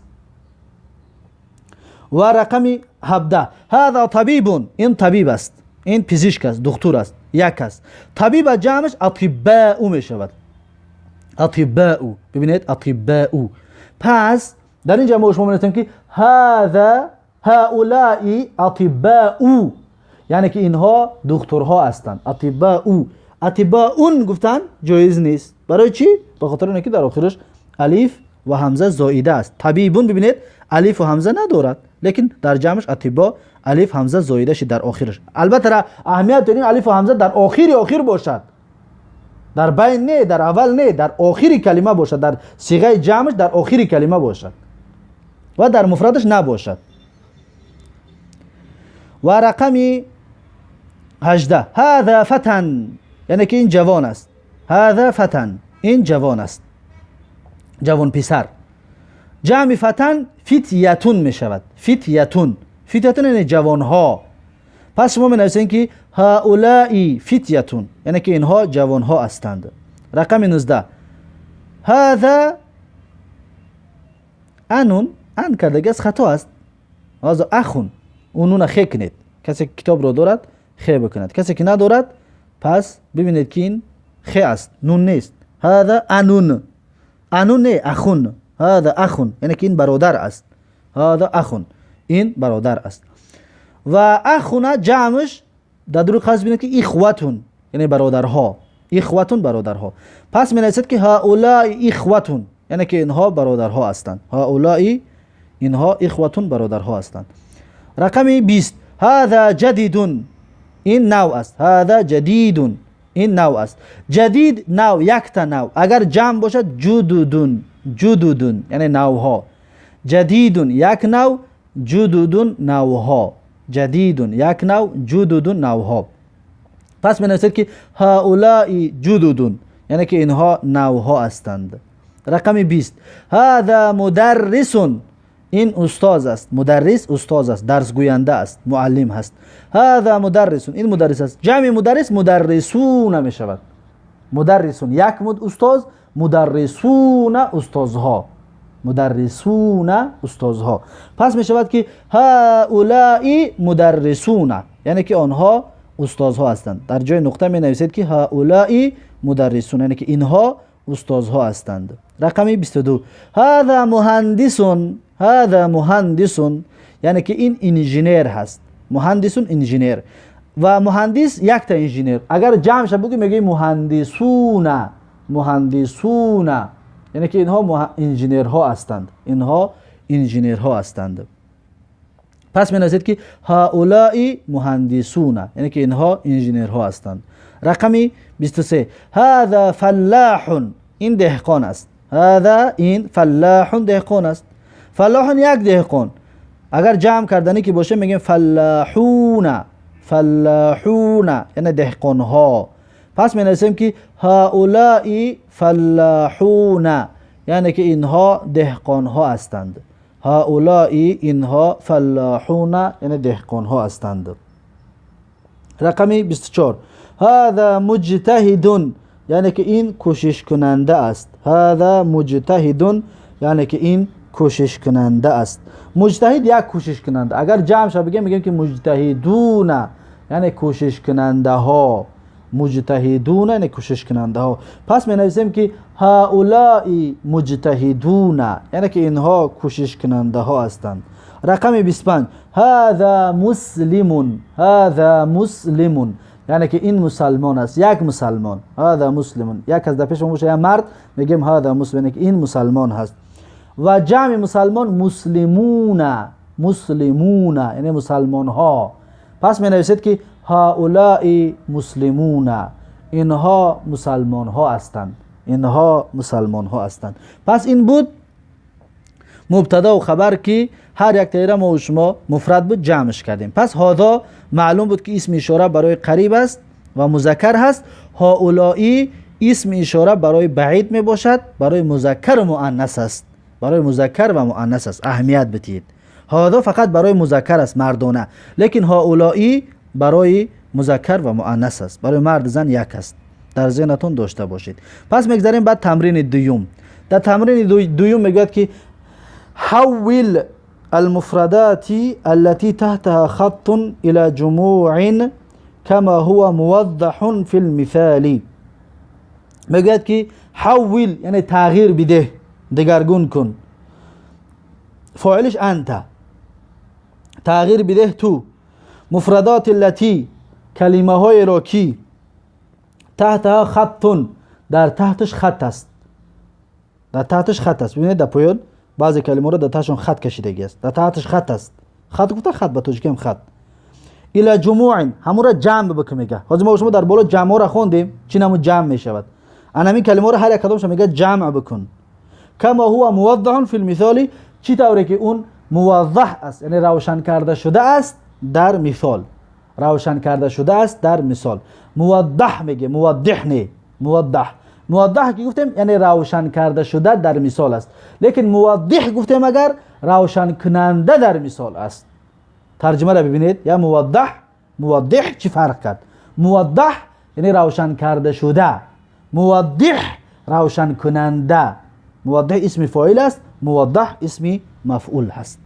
و رقم 17 هذا طبیب، این طبیب است، این پزشک است، دکتر است، یک است. طبیب جمعش اطباء می شود. اطباء، ببینید اطباء. پس در اینجا ما شما می‌نویسیم که هذا هؤلاء اطباء، یعنی که اینها دکترها هستند. اطباء، اطباء گفتن جایز نیست. برای چی؟ به خاطر اینکه در آخرش الف و همزه زائده است. طبیبون ببینید الف و همزه ندارد، لیکن در جمعش اطباء الف همزه زائده شد در آخرش. البته را اهمیت داریم الف و همزه در آخر آخر باشد، در بین نه، در اول نه، در آخر کلمه باشد، در صیغه جمعش در آخر کلمه باشد و در مفردش نباشد. و رقم 18 هذا فتن، یعنی که این جوان است. هذا فتن، این جوان است، جوان پسر. جمع فتن فتیتون می شود. فتیتون، فتیتون یعنی جوانها. پس شما می نویسید که هؤلاء فتیتون، یعنی که اینها جوانها هستند. رقم 19 هذا انون، ان کردگی از خطا است. هذا اخون، اونون خی کنید. کسی که کتاب را دارد خی بکند، کسی که ندارد پس ببینید که این خی است، نون نیست. هذا انون، انون نه، اخون. هذا اخون یعنی که این برادر است. هذا اخون، این برادر است. و اخون جمعش در دو قسم ببینید که اخوتون یعنی برادرها، اخوتون برادرها. پس می نویسید که هؤلاء اخوتون، یعنی که اینها برادرها هستند. هؤلاء اینها اخوتون برادرها هستند. رقم 20 هذا جدید، این نو است. هذا جدید، این نو است. جدید نو، یک تا نو. اگر جمع باشد جدودون، جدودون یعنی نوها. جدیدون یک نو، جدودون نوها. جدیدون یک نو، جدودون نوها. پس می نویسید که هؤلاء جدودون، یعنی که اینها نوها هستند. رقم 20 هذا مدرس، این استاد است. مدرس استاد است، درس گوینده است، معلم هست. هذا مدرس، این مدرس است. جمع مدرس مدرسون می شود. مدرسون یک استاد، مدرسون استادها، مدرسون استادها. پس می شود که هؤلاء مدرسون، یعنی که آنها استادها هستند. در جای نقطه می نویسید که هؤلاء مدرسون، یعنی که اینها استادها هستند. رقم 22 هذا مهندس، هذا مهندس، یعنی که این انجینیر هست. مهندسون انجینیر و مهندس یک تا انجینیر. اگر جمع شه بگیم میگیم مهندسون، مهندسون یعنی که اینها انجینیرها هستند، اینها انجینیرها هستند. پس می نویسید که هؤلاء مهندسون، یعنی که اینها انجینیرها هستند. رقم 23 هذا فلاح، این دهقان است. هذا این فلاح دهقان است. فلاح یک دهقان، اگر جمع کردنی که باشه میگیم فلاحون، فلاحون یعنی دهقان ها. پس می نویسیم که هؤلاء فلاحون، یعنی که اینها دهقان ها هستند. هؤلاء اینها فلاحون یعنی دهقان ها هستند. رقم 24 هذا مجتهد، یعنی که این کوشش کننده است. هذا مجتهد یعنی که این کوشش کننده است. مجتهد یک کوشش کننده. اگر جمع شه بگیم میگیم که مجتهدون یعنی کوشش کننده ها. مجتهدون یعنی کوشش کننده ها. پس می نویسیم که هؤلاء مجتهدون یعنی که اینها کوشش کننده ها هستند. رقم 25 هذا مسلم، هذا مسلم یعنی که این مسلمان است، یک مسلمان. هذا مسلم یک از در پیش ما باشه یک مرد میگیم هذا مسلم یعنی که این مسلمان هست. و جمع مسلمان مسلمون، مسلمون یعنی مسلمان ها. پس می نویسید که هؤلاء مسلمون اینها مسلمان ها هستند، اینها مسلمان ها هستند. پس این بود مبتدا و خبر که هر یک تیره ما و شما مفرد بود جمعش کردیم. پس هذا معلوم بود که اسم اشاره برای قریب است و مذکر هست. هؤلاء اسم اشاره برای بعید می باشد، برای مذکر و مؤنث است، برای مذکر و مؤنث است. اهمیت بدید، هذا فقط برای مذکر است مردانه، لیکن هؤلاء برای مذکر و مؤنث است، برای مرد زن یک است. در ذهنتون داشته باشید. پس میگذریم بعد تمرین دوم. در تمرین دوم میگوید که حول المفردات التي تحتها خط إلى جموع كما هو موضح في المثال. میگوید که حول یعنی تغییر بده، دگرگون کن، فاعلش انت، تغییر بده تو مفردات التي کلمه های را که تحتها خط در تحتش خط است، در تحتش خط است. ببینید در پایان بعضی کلمه را در تحتشون خط کشیدگی است، در تحتش خط است. خط گفته خط به تاجیکی هم خط. الی جموع همون را جمع بکن میگه. حالا ما شما در بالا جمع را خوندیم، چی نمو جمع میشود. انا همین کلمه را هر یک کدامش میگه جمع بکن. کما هو موضح فی المثال، چی طوری که اون موضح است یعنی روشن کرده شده است در مثال، روشن کرده شده است در مثال. موضح میگه، موضح نه، موضح. موضح که گفتیم یعنی روشن کرده شده در مثال است، لیکن موضح گفتیم اگر روشن کننده در مثال است. ترجمه را ببینید، یا موضح موضح چی فرق کرد؟ موضح یعنی روشن کرده شده، موضح روشن کننده. موضح اسم فاعل است، موضح اسم مفعول هست.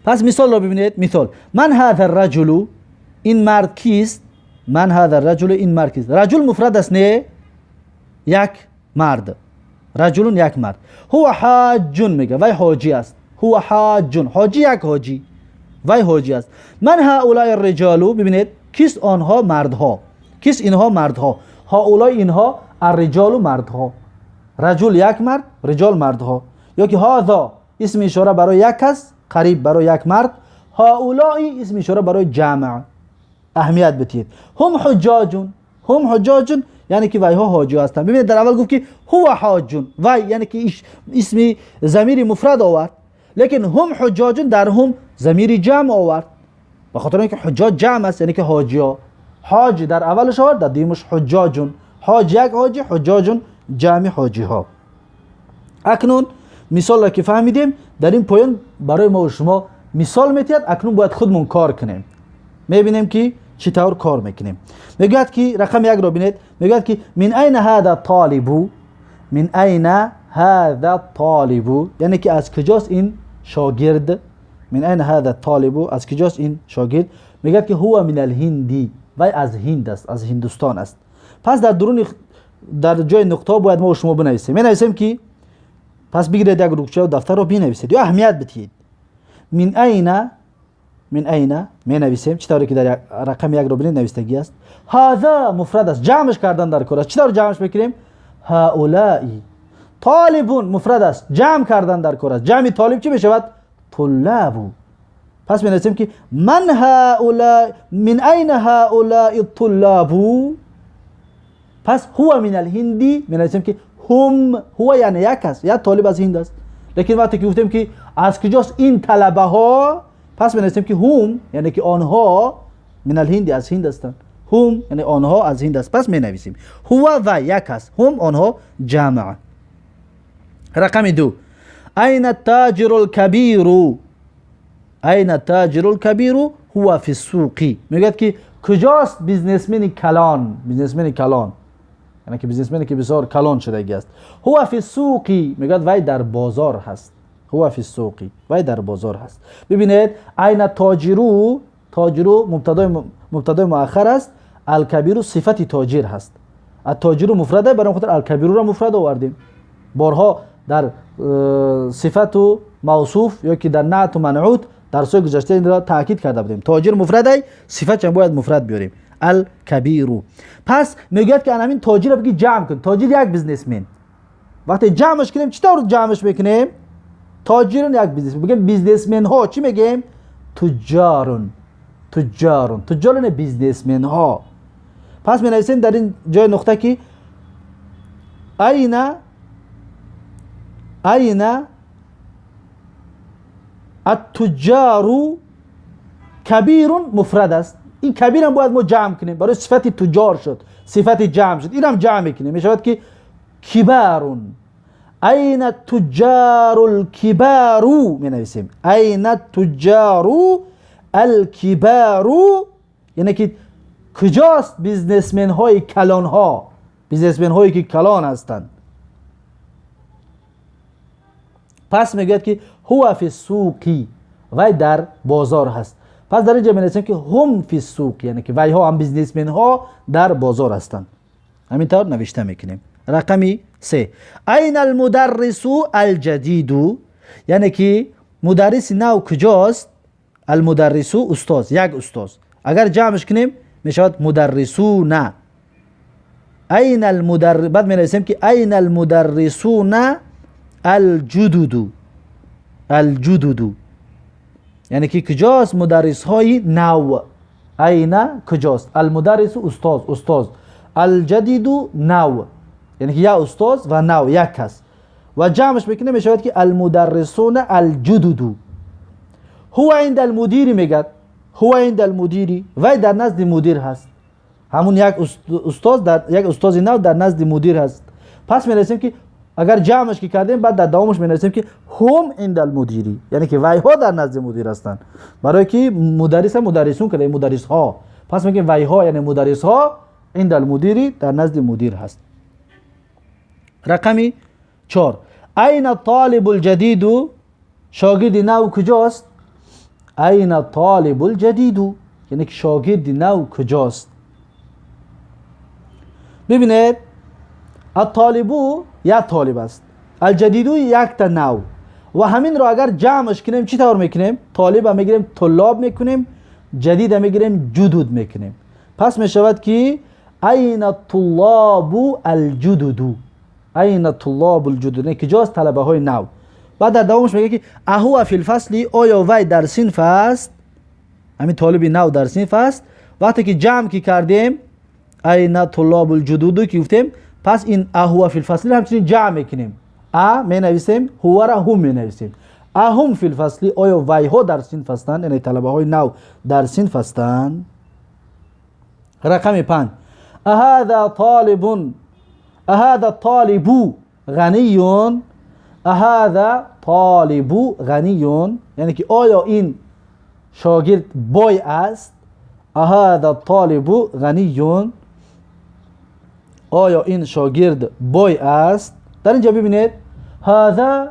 پس مثال را ببینید. مثال من هذا الرجل، این مرد کیست؟ من هذا الرجل، این مرد کیست؟ رجل مفرد است نه، یک مرد، رجل یک مرد. هو حاج میگه، وی حاجی است. هو حاج، حاجی یک حاجی، وی حاجی است. من هؤلاء الرجال، ببینید کیست آنها؟ مردها. کیست اینها؟ مردها. هؤلاء اینها، الرجال مردها. رجل یک مرد، رجال مردها. یا که هذا اسم اشاره برای یک کس، قریب برای یک مرد. هؤلاء اسم اشاره برای جمع. اهمیت بدید. هم حجاجون، هم حجاجون یعنی که ویها حاجی هستند. ببینید در اول گفت که هو حاجون، وی یعنی که اسم ضمیر مفرد آورد، لیکن هم حجاجون در هم ضمیر جمع آورد، به خاطر اینکه حجاج جمع است یعنی که حاجی ها. حاج در اولش آورد، در دیمش حجاجون. حاج یک حاجی، حجاجون جمع حاجی ها. اکنون مثال را که فهمیدیم، در این پایان برای ما و شما مثال میتید. اکنون باید خودمون کار کنیم، میبینیم که چطور کار میکنیم. میگوید که رقم یک را ببینید، میگوید که من این هذا طالب، من این هذا طالب یعنی که از کجاست این شاگرد؟ من این هذا طالب، از کجاست این شاگرد؟ میگوید که هو من الهندی، وی از هند است، از هندوستان است. پس در درون در جای نقطه باید ما و شما بنویسیم. می نویسیم که پس بگیرید یک رکچه و دفتر رو بنویسید یا اهمیت بدهید. من این، من این می نویسیم چطوری که در رقم یک رو ببینید نوشتگی است. هذا مفرد است، جمعش کردن در کار است. چطور جمعش میکنیم؟ هؤلاء. طالب مفرد است، جمع کردن در کار است. جمع طالب چی میشود؟ طلاب. پس می نویسیم که من هؤلاء، من این هؤلاء الطلاب. پس هو من الهندی، می نویسیم که هم، هو یعنی یک است، یک طالب از هند است. لیکن وقتی که گفتیم که از کجاست این طلبه ها، پس می نویسیم که هم یعنی که آنها، من الهندی از هند هستند. هم یعنی آنها از هند است. پس می نویسیم هو و یک است، هم آنها جمع. رقم دو، این التاجر الکبیر، این التاجر الکبیر هو فی السوق. میگه که کجاست businessman کلان؟ businessman کلان یعنی که businessman ی که بسیار کلان شده است. هو فی السوق، میگه وی در بازار هست. هو فی السوق، وی در بازار هست. ببینید این تاجرو، تاجرو مبتدای مؤخر است. الکبیر صفت تاجر هست. التاجر مفرده، برای خاطر الکبیر را مفرد آوردیم. بارها در صفت و موصوف یا که در نعت و منعوت در سوی گذشته این را تاکید کرده بودیم. تاجر مفرده، صفت هم باید مفرد بیاریم، الکبیر. پس میگوید که همین تاجر را بگی جمع کن. تاجر یک businessman، وقتی جمعش کنیم چطور جمعش میکنیم؟ تاجرون یک business، بگیم businessman ها. چی میگیم؟ تجارون. تجارون، تجارون businessman ها. پس می نویسیم در این جای نقطه که این التجار کبیر مفرد است. این کبیر هم باید ما جمع کنیم، برای صفت تجار شد، صفت جمع شد، این هم جمع میکنیم، میشود که کبارون. این التجار الكبار می نویسیم، این التجار الكبار، یعنی که کجاست businessman های کلان ها، businessman هایی که کلان هستند. پس میگوید که هو فی السوق، وی در بازار هست. پس در اینجا می نویسیم که هم فی السوق، یعنی که وی ها هم businessman ها در بازار هستند. همینطور نوشته میکنیم. رقمی 3، این المدرس الجدید، یعنی که مدرس نو کجاست؟ المدرس استاد، یک استاد. اگر جمعش کنیم میشود مدرسون. این المدرس، بعد می نویسیم که این المدرسون الجدد. الجدد یعنی که کجاست مدرس های نو؟ این کجاست؟ المدرس استاد، استاد. الجدید نو، یعنی که یا استاد و نو یک هست و جمعش میکنه میشود که المدرسون الجدد. هو عند المدیر، میگد هو عند المدیر، وی در نزد مدیر هست. همون یک استاد در یک استاد نو در نزد مدیر هست. پس می‌نویسیم که اگر جمعش که کردیم بعد در دومش می‌نویسیم که هم عند المدیری، یعنی که وی ها در نزد مدیر هستند. برای که مدرس مدرسون که مدرس ها، پس میگیم وی ها یعنی مدرس ها عند المدیری در نزد مدیر هست. رقمی 4، این الطالب الجدید، شاگرد نو کجاست؟ این الطالب الجدید، یعنی که شاگرد نو کجاست؟ ببینید الطالب یک طالب است، الجدید یک تا نو، و همین را اگر جمعش کنیم چی طور میکنیم؟ طالب میگیریم طلاب میکنیم، جدید میگیریم جدود میکنیم. پس میشود که این الطلاب الجدد، این الطلاب الجدد، یعنی کجاست طلبه های نو. بعد در دومش میگه که اهو فی الفصل، آیا وی در صنف است؟ همین طالب نو در صنف است. وقتی که جمع کی کردیم این طلاب الجدود که گفتیم، پس این اهو فی الفصل همچنین جمع میکنیم، ا می نویسیم، هو را هم می نویسیم. اهم فی الفصل، آیا وی ها در صنف هستند؟ یعنی طلبه های نو در صنف هستند. رقم 5، اهذا طالب، اهذا الطالب غنی، اهذا طالب غنی، یعنی که آیا این شاگرد بای است؟ اهذا الطالب غنی، آیا این شاگرد بای است؟ در اینجا ببینید هذا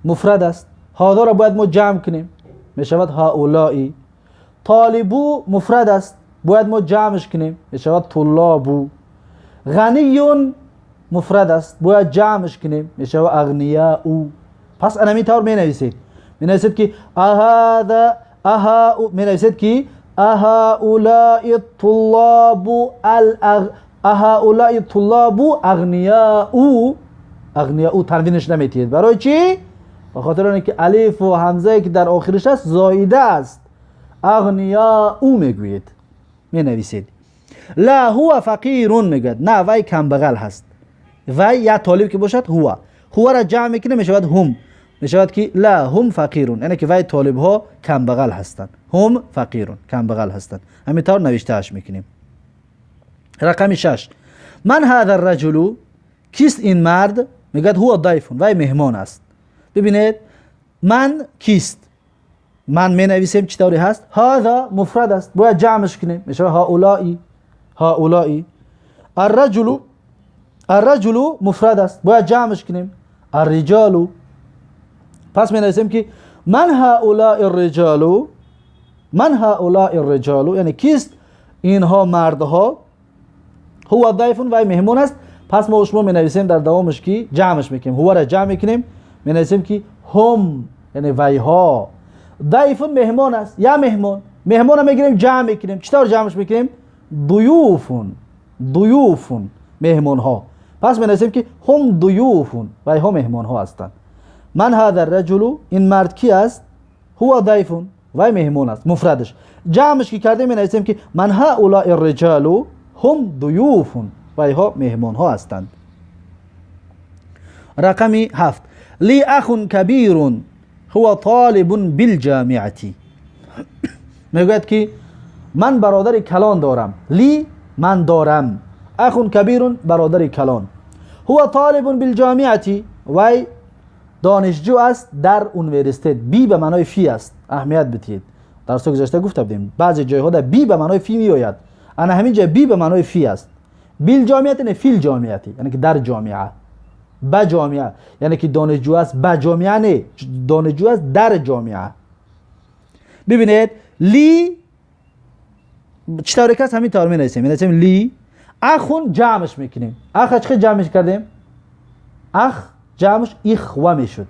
مفرد است، هذا را باید ما جمع کنیم، میشود هؤلاء. طالبو مفرد است، باید ما جمعش کنیم، میشود طلابو. غنی مفرد است، باید جمعش کنیم، میشود اغنیاء. پس انمی طور می نویسید، می نویسید که اهذا اها، می نویسید که اهؤلاء الطلاب اهؤلاء الطلاب اغنیاء. اغنیاء تنوینش نمیتید، برای چی؟ به خاطر اینکه الف و همزه که در آخرش است زایده است. اغنیاء میگویید، می نویسید. لا هو فقیر، میگوید نه وی کم بغل هست. وی یا طالب که باشد هو، هو را جمع میکنه میشود هم، میشود که لا هم فقیرون، یعنی که وی طالب ها کم بغل هستند. هم فقیرون کم بغل هستند. همینطور نوشتهش میکنیم. رقم 6، من هذا الرجل، کیست این مرد؟ میگه هو ضیف، وی مهمان است. ببینید من کیست، من می نویسیم چطوری هست؟ هذا مفرد است، باید جمعش کنیم، میشه هؤلاء. هؤلاء. الرجل، الرجل مفرد است، باید جمعش کنیم، الرجال. پس می نویسیم که من هؤلاء الرجال، من هؤلاء الرجال، یعنی کیست اینها مردها، هو ضیف وی مهمان است. پس ما شما می نویسیم در دوامش که جمعش میکنیم، هو را جمع میکنیم، می نویسیم که هم یعنی ویها. ضیف مهمان است یا مهمان، مهمان میگیریم جمع میکنیم. چطور جمعش میکنیم؟ ضیوفون، ضیوفون مهمان ها. پس می نویسیم که هم ضیوفون، ویها مهمان ها هستند. من هذا الرجل، این مرد کی است؟ هو ضیف، وی مهمان است، مفردش. جمعش که کردیم می نویسیم که من هؤلاء الرجال هم ضیوفون، ویها مهمان ها هستند. رقم 7، لی اخ کبیر هو طالب بالجامعه. میگوید که من برادر کلان دارم. لی من دارم، اخ کبیر برادر کلان، هو طالب بالجامعه وی دانشجو است در universitet. بی به معنای فی است، اهمیت بدهید. درس گذشته گفته بودیم بعضی جایها در بی به معنای فی میآید، انا همین جای بی به معنای فی است. بالجامعه یعنی فی الجامعه، یعنی که در جامعه، به جامعه، یعنی که دانشجو است به جامعه، نه دانشجو است در جامعه. ببینید لی چطور که است همین طور می نویسیم، می نویسیم لی اخون جمعش میکنیم. اخ چه جمعش کردیم؟ اخ جمعش اخوه میشد،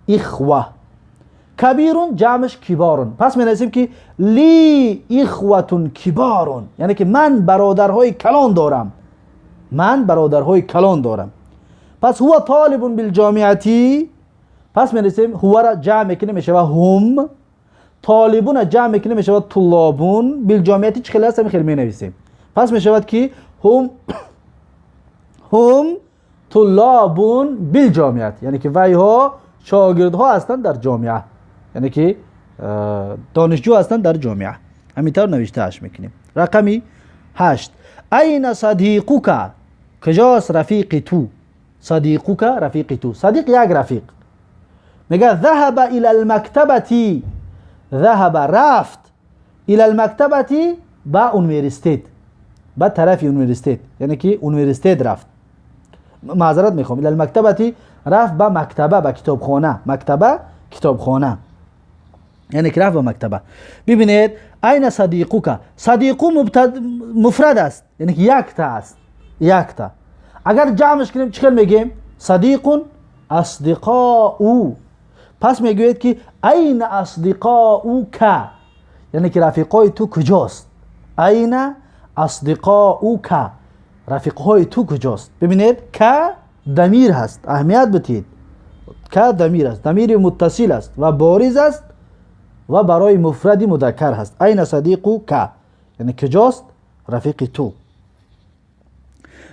اخوه. کبیرون جمعش کبارون. پس می نویسیم که لی اخوتون کبارون، یعنی که من برادرهای کلان دارم، من برادرهای کلان دارم. پس هو طالب بالجامعه، پس می نویسیم هو را جمع میکنیم میشه هم، طالبون جمع میکنیم میشه طلابون، بالجامعه چه خیلی هست خیلی می نویسیم. پس می شود که هم هم طلابون بالجامعه، یعنی که ویها شاگردها هستند در جامعه، یعنی که دانشجو هستند در جامعه. همینطور نوشته اش میکنیم. رقمی 8، این صدیقک، کجاست رفیق تو؟ صدیقک رفیق تو، صدیق یک رفیق. میگه ذهب الى المکتبه، ذهب رفت، الى المکتبه با universitet، با طرف universitet، یعنی که universitet رفت. معذرت میخوام، الى المکتبه رفت با مکتبه، با کتابخانه، مکتبه کتابخانه، یعنی که رفت به مکتبه. ببینید این صدیقک، صدیقو مفرد است، یعنی که یک تا است، یک تا. اگر جمعش کنیم چه میگیم؟ صدیق اصدقاء. پس میگوید که این اصدقاؤک، یعنی که رفیقای تو کجاست؟ این اصدقاؤک، رفیقهای تو کجاست؟ ببینید که ضمیر هست، اهمیت بدید که ضمیر است، ضمیر متصل است و بارز است و برای مفرد مذکر هست. این صدیقک یعنی کجاست رفیق تو.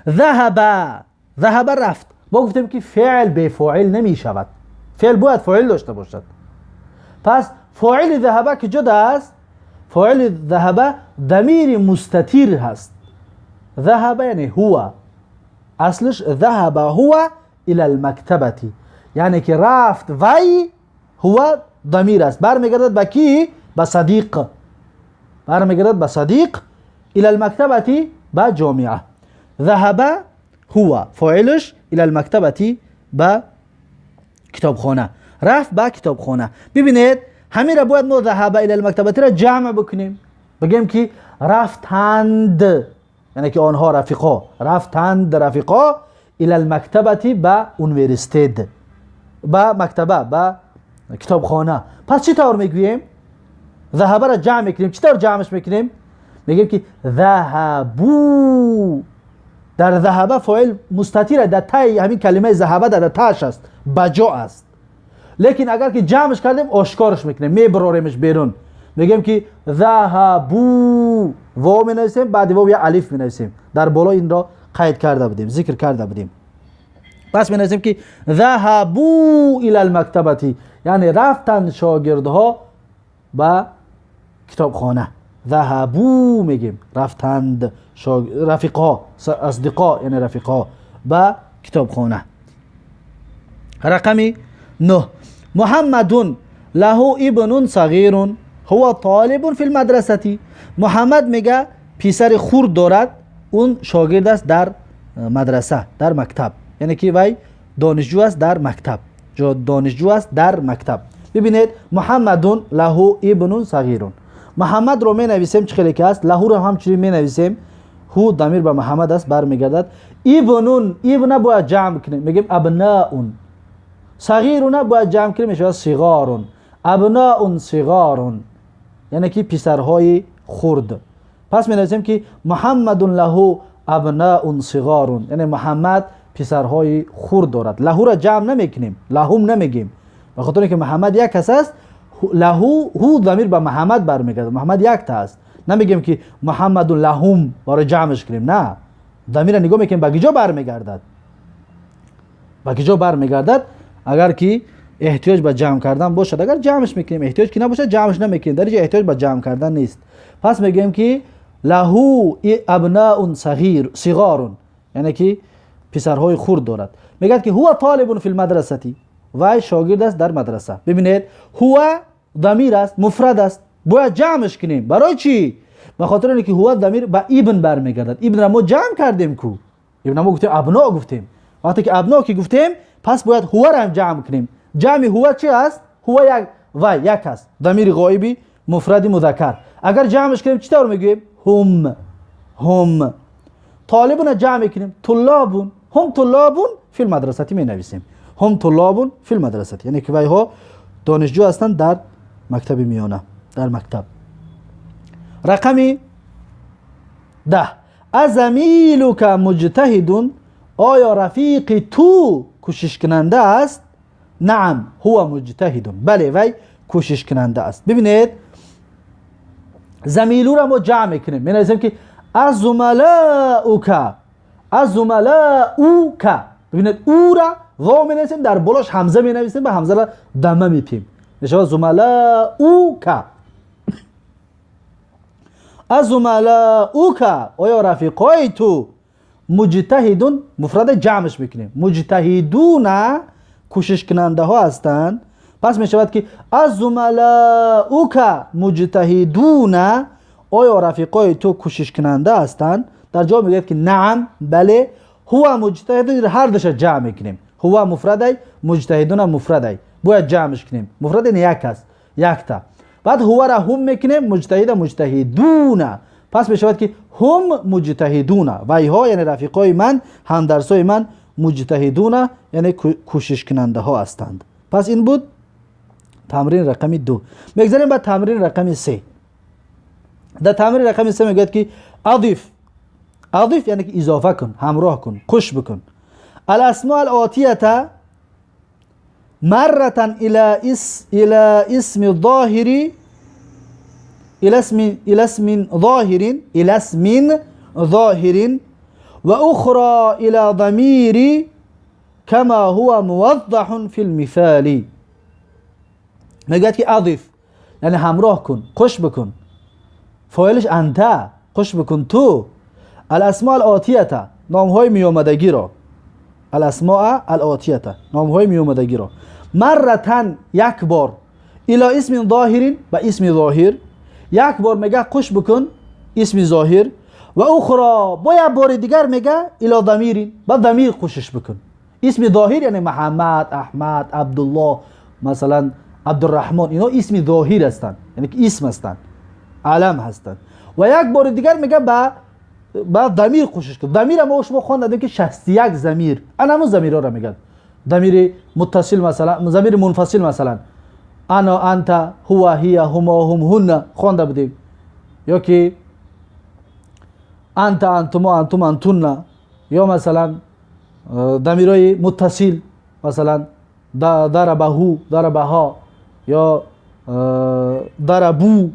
ذهب، ذهب رفت. ما گفتیم که فعل به فاعل نمی شود، فعل باید فاعل داشته باشد. پس فاعل ذهب کجا است؟ فاعل ذهب ضمیر مستتر هست. ذهب یعنی هو، اصلش ذهب هو الى المکتبه، یعنی که رفت وی، هو ضمیر است، برمیگردد به کی؟ به صدیق، برمیگردد به صدیق، الى المکتبه به جامعه. ذهب هو فاعلش الى المکتبه به کتابخانه، رفت به کتابخانه. ببینید همین را باید ما ذهب الى المکتبه را جمع بکنیم، بگیم که رفتند، یعنی که آنها رفیقا رفتند، رفیقا الى المکتبه به universitet، به مکتبه، به کتابخانه. پس چی طور میگوییم؟ ذهب را جمع میکنیم. چطور جمعش میکنیم؟ میگیم که ذهبو. در ذهب فاعل مستتر در تای همین کلمه ذهب در تاش است، بجا است. لیکن اگر که جمعش کردیم آشکارش میکنیم، میبراریمش بیرون، میگیم که ذهبو، واو مینویسیم، بعد واو یا الف مینویسیم. در بالا این را قید کرده بودیم، ذکر کرده بودیم. پس مینویسیم که ذهبو الی المکتبه، یعنی رفتن شاگردها به کتابخانه. ذهبو میگیم رفتند رفیقها، اصدقا یعنی رفیقها به کتابخانه. رقم 9، محمد له ابن صغیر هو طالب فی المدرسه. محمد میگه پسر خرد دارد، اون شاگرد است در مدرسه، در مکتب، یعنی که وی دانشجو است در مکتب، دانشجو است در مکتب. ببینید محمد له ابن صغیر، Муҳаммад ро менависем чӣ хеле ки аст, лаҳу ро ҳамчунин менависем. Ҳу дамир ба Муҳаммад аст, бармегардад. Ибнун, ибна бояд ҷамъ кунем, мегӯем абнаун. Сағируна бояд ҷамъ кунем, мешавад сиғорун. Абнаун сиғорун, яъне ки писарҳои хурд. Пас менависем ки Муҳаммадун лаҳу абнаун сиғорун, яъне Муҳаммад писарҳои хурд дорад. Лаҳуро ҷамъ намекунем, лаҳум намегем, ба хотире ки Муҳаммад як кас аст. Лаҳу, ҳу дамир ба Муҳаммад бармегардад, Муҳаммад якта аст. Намегем ки Муҳаммаду лаҳум барои ҷамъш кунем, на, дамира нигоҳ мекунем ба киҷо бармегардад, ба киҷо бармегардад. Агар ки эҳтиёҷ ба ҷамъ кардан бошад, агар ҷамъш мекунем, эҳтиёҷ ки набошад ҷамъш намекунем. Дар инҷо эҳтиёҷ ба ҷамъ кардан нест. Пас мегӯем ки лаҳу абнаун сиғорун, яъне ки писарҳои хурд дорад. Мегӯяд ки ҳува толибун фил мадрасати, вай шогирд аст дар мадраса. Бибинед, ҳува дамир аст, муфрад аст, бояд ҷамъш кунем. Барои чӣ? Ба хотири оне ки ҳува дамир ба ибн бармегардад. Ибнро мо ҷамъ кардем ку, ибнро мо гуфтем абно гуфтем. Вақте ки абно ки гуфтем, пас бояд ҳуваро ҳам ҷамъ кунем. Ҷамъи ҳува чи аст? Ҳува як, вай як аст, дамири ғоиби муфради музаккар. Агар ҷамъш кунем чӣ тавр мегӯем? Ҳум, ҳум. Толибуна ҷамъ мекунем, туллобун, ҳум туллобун фил мадрасати менависем. Ҳум туллобун фил мадрасати, яъне ки вайҳо донишҷӯ ҳастанд дар мактаби миёна, дар мактаб. Рақами 10. Азамилука муҷтаҳидун, оё рафиқи ту кӯшишкунанда аст? Наам, ҳува муҷтаҳидун, бале, вай кӯшишкунанда аст. Бибинед, замилура мо ҷамъ мекунем, менависем ки азумалаука, азумалаука. Бибинед, ура во менависем, дар болош ҳамза менависем, ба ҳамзара дама мепим, мешавад зумалаука. Азумалаука, оё рафиқои ту муҷтаҳидун, муфрада ҷамъш мекунем, муҷтаҳидуна кӯшишкунандаҳо ҳастанд. Пас мешавад ки азумалаука муҷтаҳидуна, оё рафиқои ту кӯшишкунанда ҳастанд? Дар ҷавоб мегӯяд ки наам, бале, ҳува муҷтаҳидун, ҳар душа ҷамъ мекунем. Ҳува муфрадай, муҷтаҳидуна муфрадай, бояд ҷамъш кунем. Муфрад ин як аст, якта. Баъд ҳувара ҳум мекунем, муҷтаҳида муҷтаҳидуна. Пас мешавад ки ҳум муҷтаҳидуна, вайҳо яъне рафиқои ман, ҳамдарсои ман муҷтаҳидуна, яъне кӯшишкунандаҳо ҳастанд. Пас ин буд тамрин рақами 2. Мегзарем ба тамрин рақами 3. Дар тамрин рақами 3 мегӯяд ки адиф, адиф яъне ки изофа кун, ҳамроҳ кун, қуш бикун. Аласмо алотията марратан ила исми зоҳири, ила исми, ила исмин зоҳирин, ила исмин зоҳирин ва ухра ила дамири кама ҳува муваззаҳун фил мисали. Мегӯяд ки адиф яъне ҳамроҳ кун, қуш бикун. Фоилиш анта, қуш бикун ту. Аласмо алотията, номҳои меомадагиро, аласмоа алотията, номҳои меомадагиро марратан як бор, ило исмин зоҳирин, ба исми зоҳир як бор мега қуш бикун исми зоҳир, ва ухро бо як бори дигар мега ило дамирин, ба дамир қушиш бикун. Исми зоҳир яъне Муҳаммад, Аҳмад, Абдуллоҳ, масалан Абдурраҳмон, ино исми зоҳир ҳастанд, яъне ки исм ҳастанд, алам ҳастанд. Ва як бори дигар мега ба дамир қушиш кун. Дамира мо шумо хондадем ки 61 замир, ана ҳамун замирҳоро мегӯяд. Дамири муттасил масалан, замири мунфасил масалан, ана, анта, ҳува, ҳия, ҳумо, ҳум, ҳунна хонда будем, ё ки анта, антумо, антум, антунна, ё масалан дамирҳои муттасил масалан дарабаҳу, дарабаҳо, ё дарабу,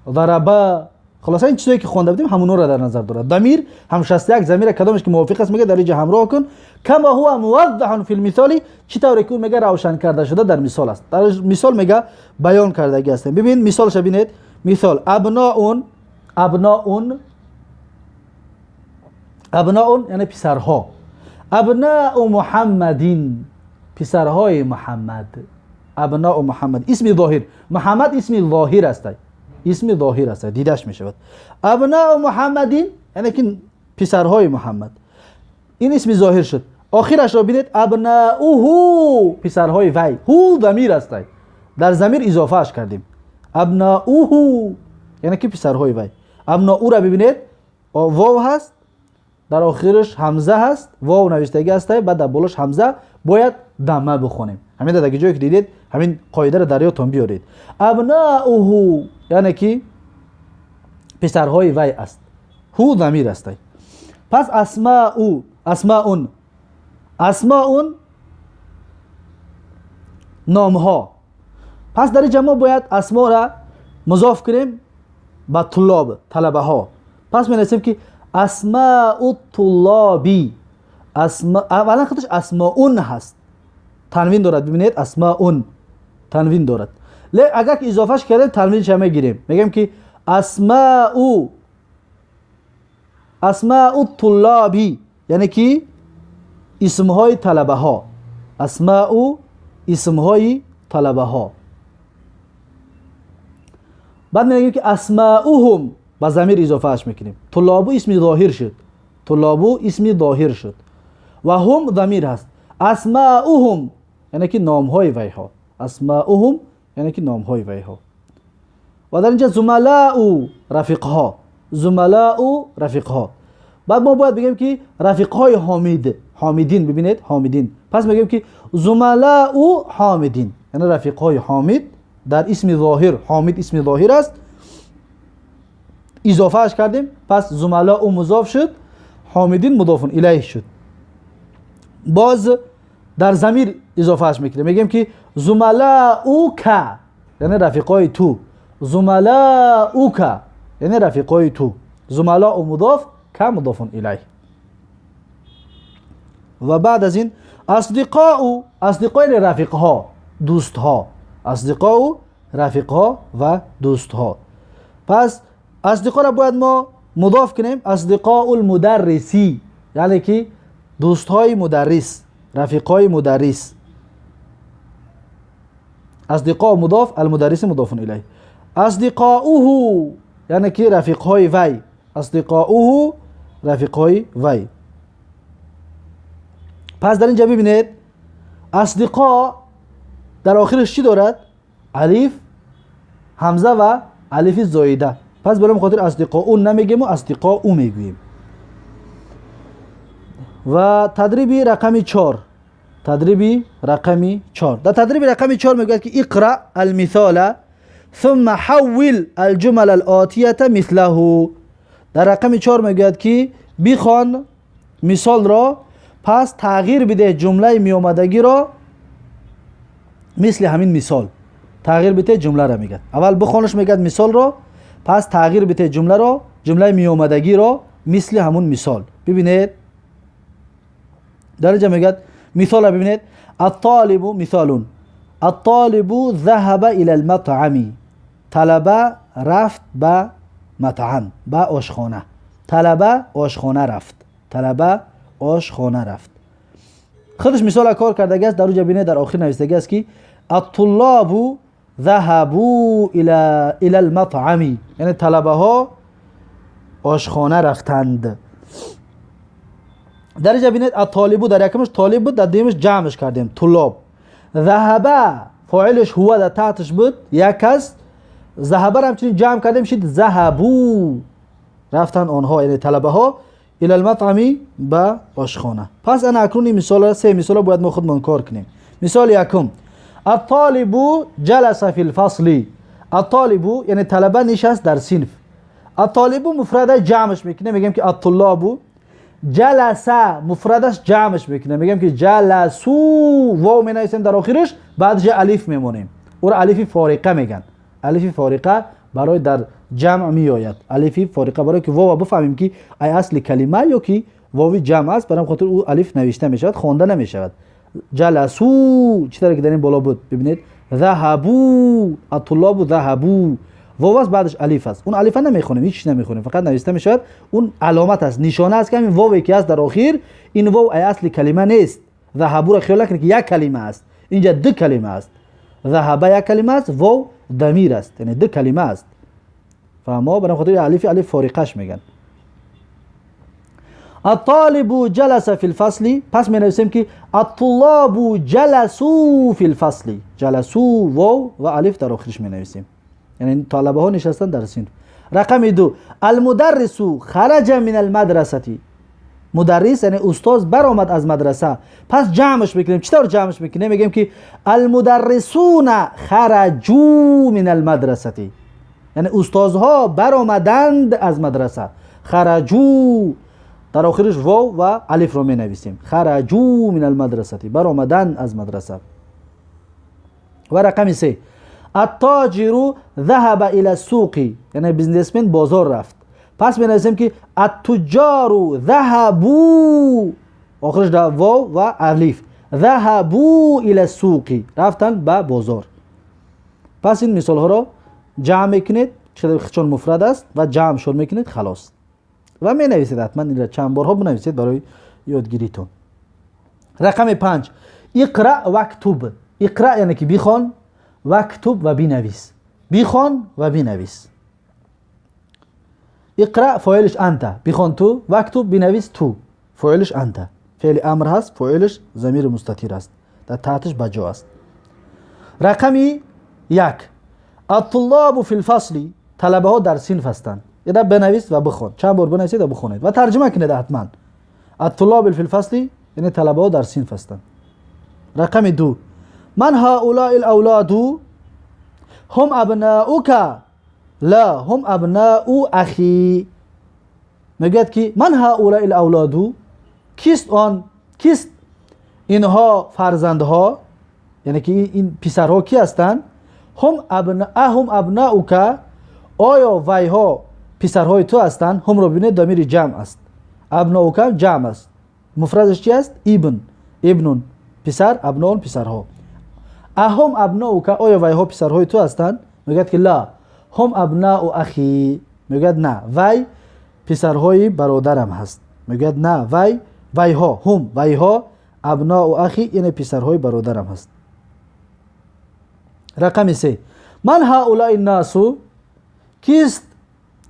дараба. Хулоса ин чизое ки хонда будем ҳамонҳоро дар назар дорад. Дамир ҳам 61 замира кадомеш ки мувофиқ аст мега дар инҷа ҳамроҳ кун. Кама ҳува муваззаҳун фил мисоли, чӣ тавре ки ӯ мега равшан карда шуда дар мисол аст. Дар мисол мега баён кардагӣ ҳастем. Бибин мисолша бинед. Мисол абноун, абноун, абноун яъне писарҳо. Абнау Муҳаммадин, писарҳои Муҳаммад. Абнау Муҳаммад исми зоҳир, Муҳаммад исми зоҳир аст, исми зоҳир аст, дидаш мешавад. Абнау Муҳаммадин яъне ки писарҳои Муҳаммад, ин исми зоҳир шуд. Охирашро бинед, абнауҳу, писарҳои вай. Ҳу замир аст, дар замир изофааш кардем. Абнауҳу яъне ки писарҳои вай. Абноу ра бибинед, вов ҳаст, дар охираш ҳамза ҳаст, вов навиштагӣ ҳаст, баъд дар болош ҳамза, бояд дамма бихонем. Ҳамин дар ҷое ки дидед, ҳамин қоидаро дар ёдтон биёред. Абноуҳу яъне ки писарҳои вай аст, ҳу замир аст. Пас асмау, асмаун, асмаун номҳо. Пас дар инҷа мо бояд асморо музоф кунем ба туллоб, талабаҳо. Пас менависем ки асмау туллоби. Аввалан худаш асмаун ҳаст, танвин дорад. Бибинед, асмаун танвин дорад. Агар ки изофаш кардем, танвинша мегирем, мегӯем ки асмау, асмау туллоби, яъне ки исмҳои талабаҳо. Асмау исмҳои талабаҳо. Баъд мегӯем ки асмауҳум, ба замир изофааш мекунем. Туллобу исми зоҳир шуд, туллобу исми зоҳир шуд ва ҳум замир ҳаст. Асмауҳум яъне ки номҳои вайҳо. Асмауҳум яъне ки номҳои вайҳо. Ва дар инҷа зумалау рафиқҳо, зумалау рафиқҳо. Баъд мо бояд бигӯем ки рафиқҳои ҳомид, ҳомидин. Бибинед, ҳомидин. Пас мегӯем ки зумалау ҳомидин, яъне рафиқҳои ҳомид. Дар исми зоҳир, ҳомид исми зоҳир аст, изофааш кардем. Пас зумалау музоф шуд, ҳомидин мудофун илайҳ шуд. Боз дар замир изофааш мекунем, мегӯем ки зумалаука, яъне рафиқҳои ту. Зумалаука яъне рафиқҳои ту. Зумалау мудоф, ка мудофун илайҳ. Ва баъд аз ин асдиқоу, асдиқо яъне рафиқҳо, дӯстҳо. Асдиқоу рафиқҳо ва дӯстҳо. Пас асдиқоро бояд мо мудоф кунем. Асдиқоу лмударриси, яъне ки дӯстҳои мударрис, рафиқҳои мударрис. Асдиқо мудоф, алмударриси мудофун илайҳ. Асдиқоуҳу яъне ки рафиқҳои вай. Асдиқоуҳу рафиқҳои вай. Пас дар инҷа бибинед, асдиқо дар охираш чӣ дорад? Алиф, ҳамза ва алифи зоида. Пас барои хотир асдиқоу намегӯем, асдиқоу мегӯем. Ва тадриби рақами 4, тадриби рақами 4. Дар тадриби рақами 4 мегӯяд ки иқра алмисола ثم حول الجمل الآتية مثله. Дар рақами 4 мегӯяд ки бихон мисолро, пас тағйир бидеҳ ҷумлаи меомадагиро мисли ҳамин мисол. Тағйир бидеҳ ҷумларо мегӯяд. Аввал бихонаш мегӯяд мисолро, пас тағйир бидеҳ ҷумларо, ҷумлаи меомадагиро мисли ҳамун мисол. Бибинед, дар инҷа мегӯяд мисолро бибинед. الطالب مثال، الطالب ذهب إلى المطعم. талаба рафт ба матъам, ба ошхона. Талаба ошхона рафт, талаба ошхона рафт. Худаш мисола кор кардаги аст. Дар уҷа бинед, дар охир навистаги аст ки الطلاب ذهبوا إلى المطعم, яъне талабаҳо ошхона рафтанд. Дар инҷа бинед, الطالب дар якумаш толиб буд, дар дуюмаш ҷамъш кардем туллоб. ذهب фоилаш ҳува дар таҳташ буд, як аст. ذهب ҳамчунин ҷамъ кардем, шид ذهبوا, рафтанд онҳо, яъне талабаҳо, إلى المطعم ба ошхона. Пас ана акнун ин мисола, се мисола бояд мо худмон кор кунем. Мисоли якум: الطالب جلس في الفصل. الطالب яъне талаба нишаст дар синф. الطالب муфрада ҷамъш мекунем, мегӯем ки الطلاب. جلس муфрадаш ҷамъш мекунем, мегӯем ки جلسوا, вов менависем дар охираш, баъдаш алиф мемонем. Ӯро алифи фориқа мегӯянд. Алифи фориқа барои дар ҷамъ меояд. Алифи фориқа барои ки вова бифаҳмем ки ай асли калима ё ки вови ҷамъ аст, барои хотир ӯ алиф навишта мешавад, хонда намешавад. جلسوا чӣ таре ки дар ин боло буд, бибинед, ذهبوا, الطلاب ذهبوا, вов аст, баъдаш алиф аст. Он алифа намехонем, ҳеҷ чиз намехонем, фақат нависта мешавад. Он аломат аст, нишона аст ки ҳамин вове ки аст дар охир, ин вов ай асли калима нест. ذهبوا ро хиёл накунед ки як калима аст, инҷа ду калима аст. ذهب як калима аст, вов дамир аст, яъне ду калима аст. Фаҳмо? Барои хотир алифи алиф фориқаш мегӯянд. الطالب جلس في الفصل. پس می نویسیم که الطلاب جلسوا في الفصل. جلسوا، واو و الف در آخرش می نویسیم، یعنی طلبه ها نشستن در صنف. رقم 2 المدرس خرج من المدرسة. مدرس یعنی استاد برآمد از مدرسه. پس جمعش میکنیم. چطور جمعش میکنیم؟ میگیم که المدرسون خرجوا من المدرسة، یعنی استادها برآمدند از مدرسه. خرجوا در آخرش واو و الف رو می نویسیم. خرجوا من المدرسة، برآمدند از مدرسه. و رقم 3 التاجر ذهب الى السوق، یعنی businessman بازار رفت. پس می نویسیم که التجار ذهبوا، آخرش در واو و الف، ذهبوا الى السوق، رفتن به بازار. پس این مثال ها را جمع میکنید چون مفرد است و جمع شد میکنید خلاص. و می نویسید حتما این را چند بارها بنویسید برای یادگیریتون. رقم 5 اقرأ واکتب. اقرأ یعنی که بخوان، واکتب و بنویس. بخوان و بنویس. اقرأ فاعلش انت، بخوان تو، واکتب بنویس تو، فاعلش انت. فعل امر هست، فاعلش ضمیر مستتر است، در تحتش بجا است. رقم 1 الطلاب فی الفصل، طلبه ها در صنف هستند. یه دفعه بنویس و بخوان، چند بار بنویسید و بخونید و ترجمه کنید حتما. الطلاب فی الفصل یعنی طلبه ها در صنف هستند. رقم 2 من هؤلاء الاولاد هم ابناؤک لا هم ابناء اخی. میگوید که من هؤلاء الاولاد، کیست آن، کیست اینها فرزندها، یعنی که این پسرها کی هستند؟ هم ابناؤک، آیا ویها پسرهای تو هستند؟ هم رو ببینید ضمیر جمع است، ابناؤک جمع است، مفردش چی است؟ ابن، ابنون پسر، ابناء پسرها. اهم ابناؤک، آیا ویها پسرهای تو هستند؟ میگوید که لا هم ابناء اخی، میگوید نه وی پسرهای برادرم هست. میگوید نه وی، ویها، هم ویها ابناء اخی یعنی پسرهای برادرم هست. رقم 3 من هؤلاء الناس، کیست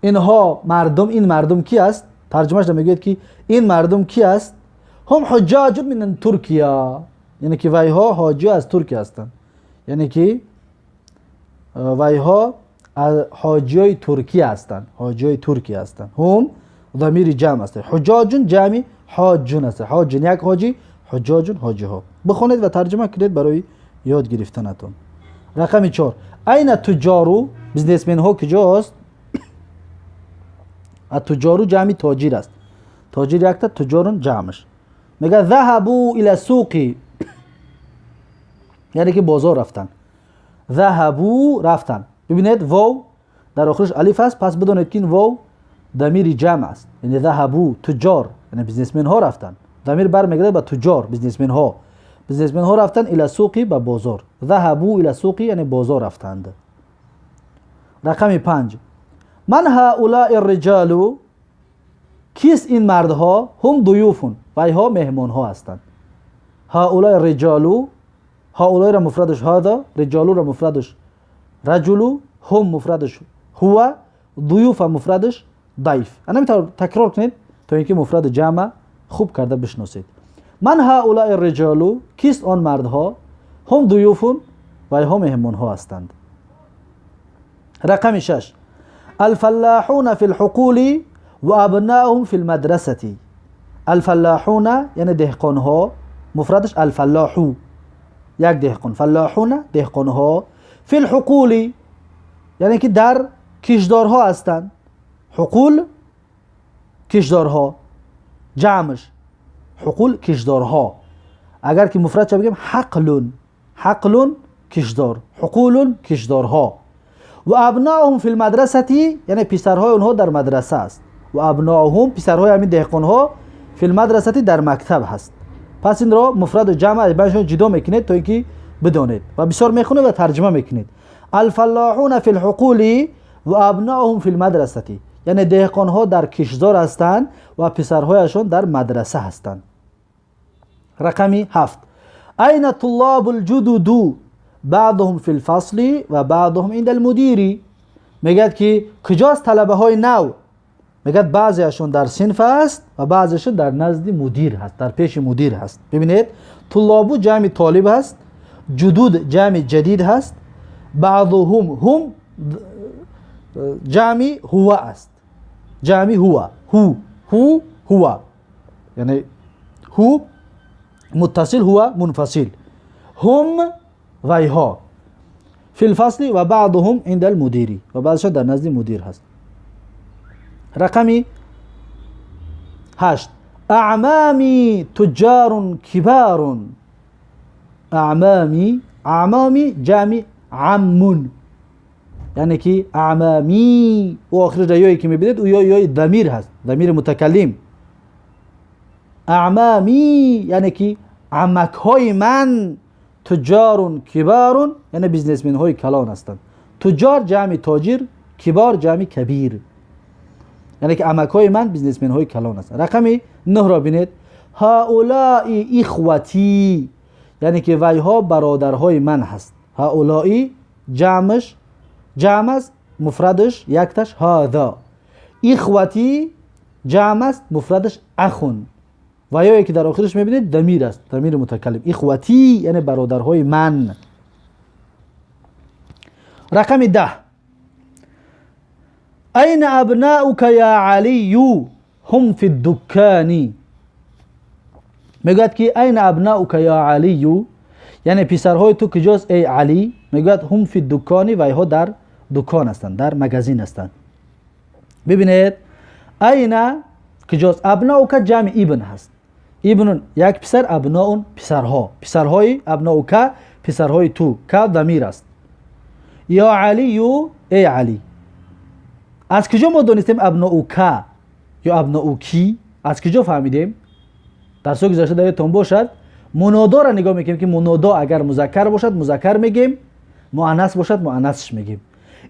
اینها مردم، این مردم کی است؟ ترجمهش میگوید که این مردم کی است؟ هم حجاج من ترکیه، یعنی که ویها حاجی از ترکیه هستند، یعنی که ویها حاجیای ترکیه هستند، حاجیای ترکیه هستند. هم ضمیر جمع است، حجاج جمع حاجون است، حاجون یک حاجی، حجاجون حاجی ها. بخونید و ترجمه کنید برای یاد گرفتنتون. رقم 4 این تجارو، businessman ها کجاست؟ التجارو جمع تاجر است، تاجر یک تا، تجارون جمعش. میگه ذهبوا الى السوق، یعنی که بازار رفتن. ذهبوا رفتن. ببینید واو در آخرش الف است، پس بدانید که این واو ضمیر جمع است، یعنی ذهبوا تجار، یعنی businessman ها رفتن. ضمیر برمیگرده به تجار، businessman ها. businessman ها رفتن الى السوق، به بازار. ذهبوا الى السوق یعنی بازار رفتند. رقم 5 من هؤلاء الرجال، کیست این مردها؟ هم ضیوفون، ویها مهمان ها هستند. هؤلاء الرجال، هؤلاء را مفردش هذا، رجالو را مفردش رجلو، هم مفردش هو، ضیوف مفردش ضیف. انا میتونم تکرار کنید تا اینکه مفرد جمع خوب کرده بشناسید. من هؤلاء الرجال، کیست آن مردها؟ هم ضیوفون، ویها مهمان ها هستند. رقم 6 الفلاحون فی الحقول و ابناؤهم فی المدرسة. الفلاحون یعنی دهقان ها، مفردش الفلاحو یک دهقان، فلاحون دهقان ها، فی الحقول یعنی که در کشدارها هستند. حقول کشدارها، جمعش حقول کشدارها. اگر که مفرد بگیم حقلون، حقلون کشدار، حقولون کشدارها. و ابناؤهم فی المدرسة یعنی پسرهای اونها در مدرسه است. و ابناؤهم پسرهای همین دهقانها، فی المدرسة در مکتب هست. پس این را مفرد و جمع از بینشون جدا میکنید تا اینکه بدانید و بسیار میخونید و ترجمه میکنید. الفلاحون فی الحقول و ابناؤهم فی المدرسة یعنی دهقانها در کشتزار هستند و پسرهایشان در مدرسه هستند. رقم 7 این طلاب الجدد بعضهم فی الفصل و بعضهم عند المدیر. میگد که کجاست طلبه های نو؟ میگد بعضیشون در صنف است و بعضیشون در نزد مدیر هست، در پیش مدیر هست. ببینید طلابو جمع طالب هست، جدود جمع جدید هست، بعضهم هم جمعی هو است، جمعی هو، هو هو هو، یعنی هو متصل، هو منفصل. هم ویها فی الفصل و بعضهم عند المدیری، و بعضشان در نزد مدیر هست. رقمی 8 اعمامی تجار کبار. اعمامی، اعمامی جمع عمون، یعنی که اعمامی و آخرش یایی که میبینید او یای ضمیر هست، ضمیر متکلم. اعمامی یعنی که عمک های من، تجار کبار یعنی businessman های کلان هستند. تجار جمع تاجر، کبار جمع کبیر، یعنی که عمک های من businessman های کلان هستند. رقم 9 را بینید، هؤلاء اخوتی، یعنی که ویها برادرهای من هست. هؤلاء جمعش جمع است، مفردش یکتش هذا. اخوتی جمع است، مفردش اخون. و یا که در آخرش میبینید ضمیر است، ضمیر متکلم. اخوتی یعنی برادرهای من. رقم 10 اين ابناؤك یا علی هم فی الدکان. میگوید که اين ابناؤك یا علی، یعنی پسرهای تو کجاست ای علی؟ میگوید هم فی الدکان، و ایها در دکان هستند، در مگزین هستند. ببینید اين کجاست؟ ابناؤک جمع ابن هست، ابن یک پسر، ابناء پسرها، پسرهای ابناؤک پسرهای تو، که ضمیر است. یا علی ای علی، از کجا ما دانستیم ابناؤک یا ابناؤکی؟ از کجا فهمیدیم؟ درس گذشته در یادتان باشد منادا را نگاه میکنیم که منادا اگر مذکر باشد مذکر میگیم، مؤنث باشد مؤنثش میگیم.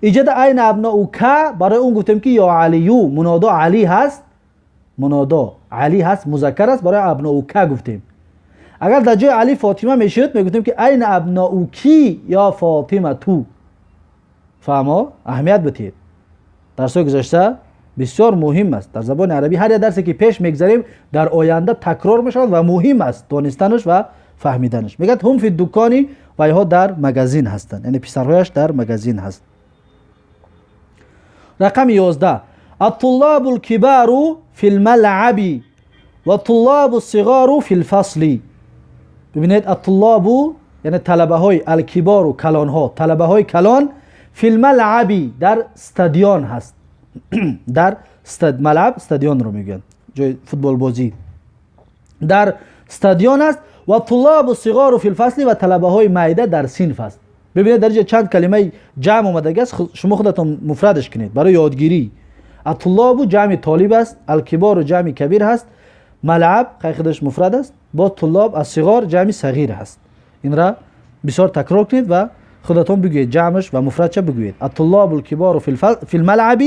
ایجاد عین ابناؤک برای اون گفتیم که یا علیو، منادا علی هست، منادا علی هست، مذکر است، برای ابناؤک گفتیم. اگر در جای علی فاطمه میشد میگفتیم که عین ابناؤکی یا فاطمه تو. فهما؟ اهمیت بدید. درس گذشته بسیار مهم است. در زبان عربی هر درسی که پیش میگذاریم در آینده تکرار میشود و مهم است دانستنش و فهمیدنش. میگه هم فی دکانی و اینها در مگزین هستند، یعنی پسرهایش در مگزین هست. رقم 11 الطلاب الكبار في الملعب والطلاب الصغار في الفصل. ببینید الطلاب یعنی طلبه های، الکبار و کلان ها، طلبه های کلان، فی الملعب در استادیون هست. در ملعب استادیون رو میگن، جای فوتبال بازی، در استادیون است. و طلاب الصغار فی الفصل و طلبه های معده در صنف است. ببینید در اینجا چند کلمه جمع اومده است، شما خودتون مفردش کنید برای یادگیری. الطلاب جمع طالب است، الکبار جمع کبیر هست، ملعب خودش مفرد است، با طلاب الصغار جمع صغیر هست. این را بسیار تکرار کنید و خودتون بگویید جمعش و مفردش بگویید. الطلاب الكبار فی الملعب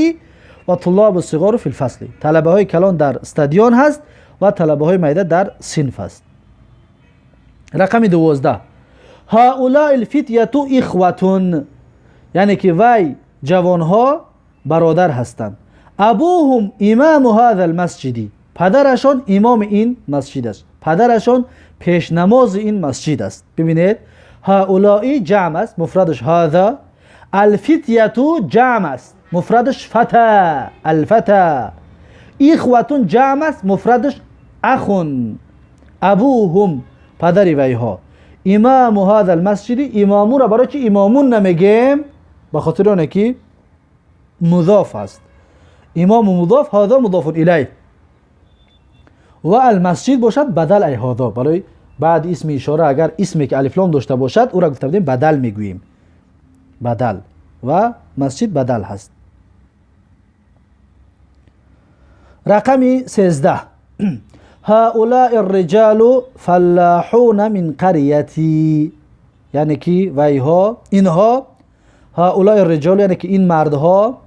و طلاب الصغار فی الفصل. طلبه های کلان در استادیون هست و طلبه های میده در صنف است. رقم 12 هؤلاء الفتیه اخوة، یعنی که وی جوانها برادر هستند. ابوهم امام هذا المسجد، پدرشان امام این مسجد است، پدرشان پیشنماز این مسجد است. ببینید هؤلاء جمع است، مفردش هذا. الفتیه جمع است، مفردش فتا، الفتا. اخوة جمع است، مفردش اخ. ابوهم پدر ویها. امام هذا المسجد، امامو را برای چی امامون نمیگیم؟ به خاطر آنه که مضاف است. امام مضاف، هذا مضاف الیه. و المسجد باشد بدل ای هذا، برای بعد اسم اشاره اگر اسمی که الف لام داشته باشد او را گفته بودیم بدل میگوییم، بدل، و مسجد بدل هست. رقم 13 هؤلاء الرجال فلاحون من قريتي، یعنی که ویها اینها، هؤلاء الرجال یعنی که این مردها،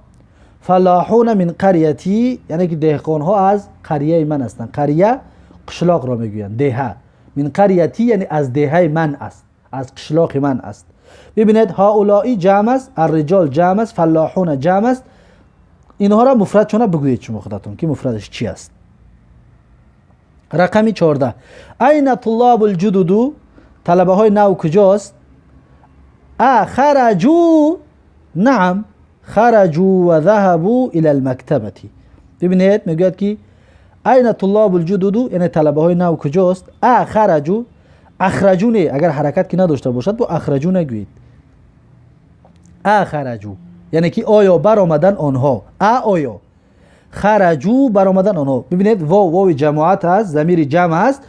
فلاحون من قريتي یعنی که دهقانها از قریه من هستند. قریه قشلاق را میگویند، دهه. من قریتی یعنی از دهه من است، از قشلاق من است. ببینید هؤلاء جمع است، الرجال جمع است، فلاحون جمع است. اینها را مفرد چون بگویید شما خودتون که مفردش چی است. رقم 14 اين طلاب الجدد، طلبه های نو کجاست؟ خرجوا، نعم خرجوا وذهبوا إلى المكتبة. ببینید میگوید که أين طلاب الجدد، یعنی طلبه های نو کجاست؟ خرجوا، اخرجوا نه، اگر حرکت که نداشته باشد با اخرجوا نگویید. خرجوا یعنی که آیا برآمدن آنها، آیا خرجوا برآمدن آنها. ببینید واو، واو جماعت هست، ضمیر جمع هست،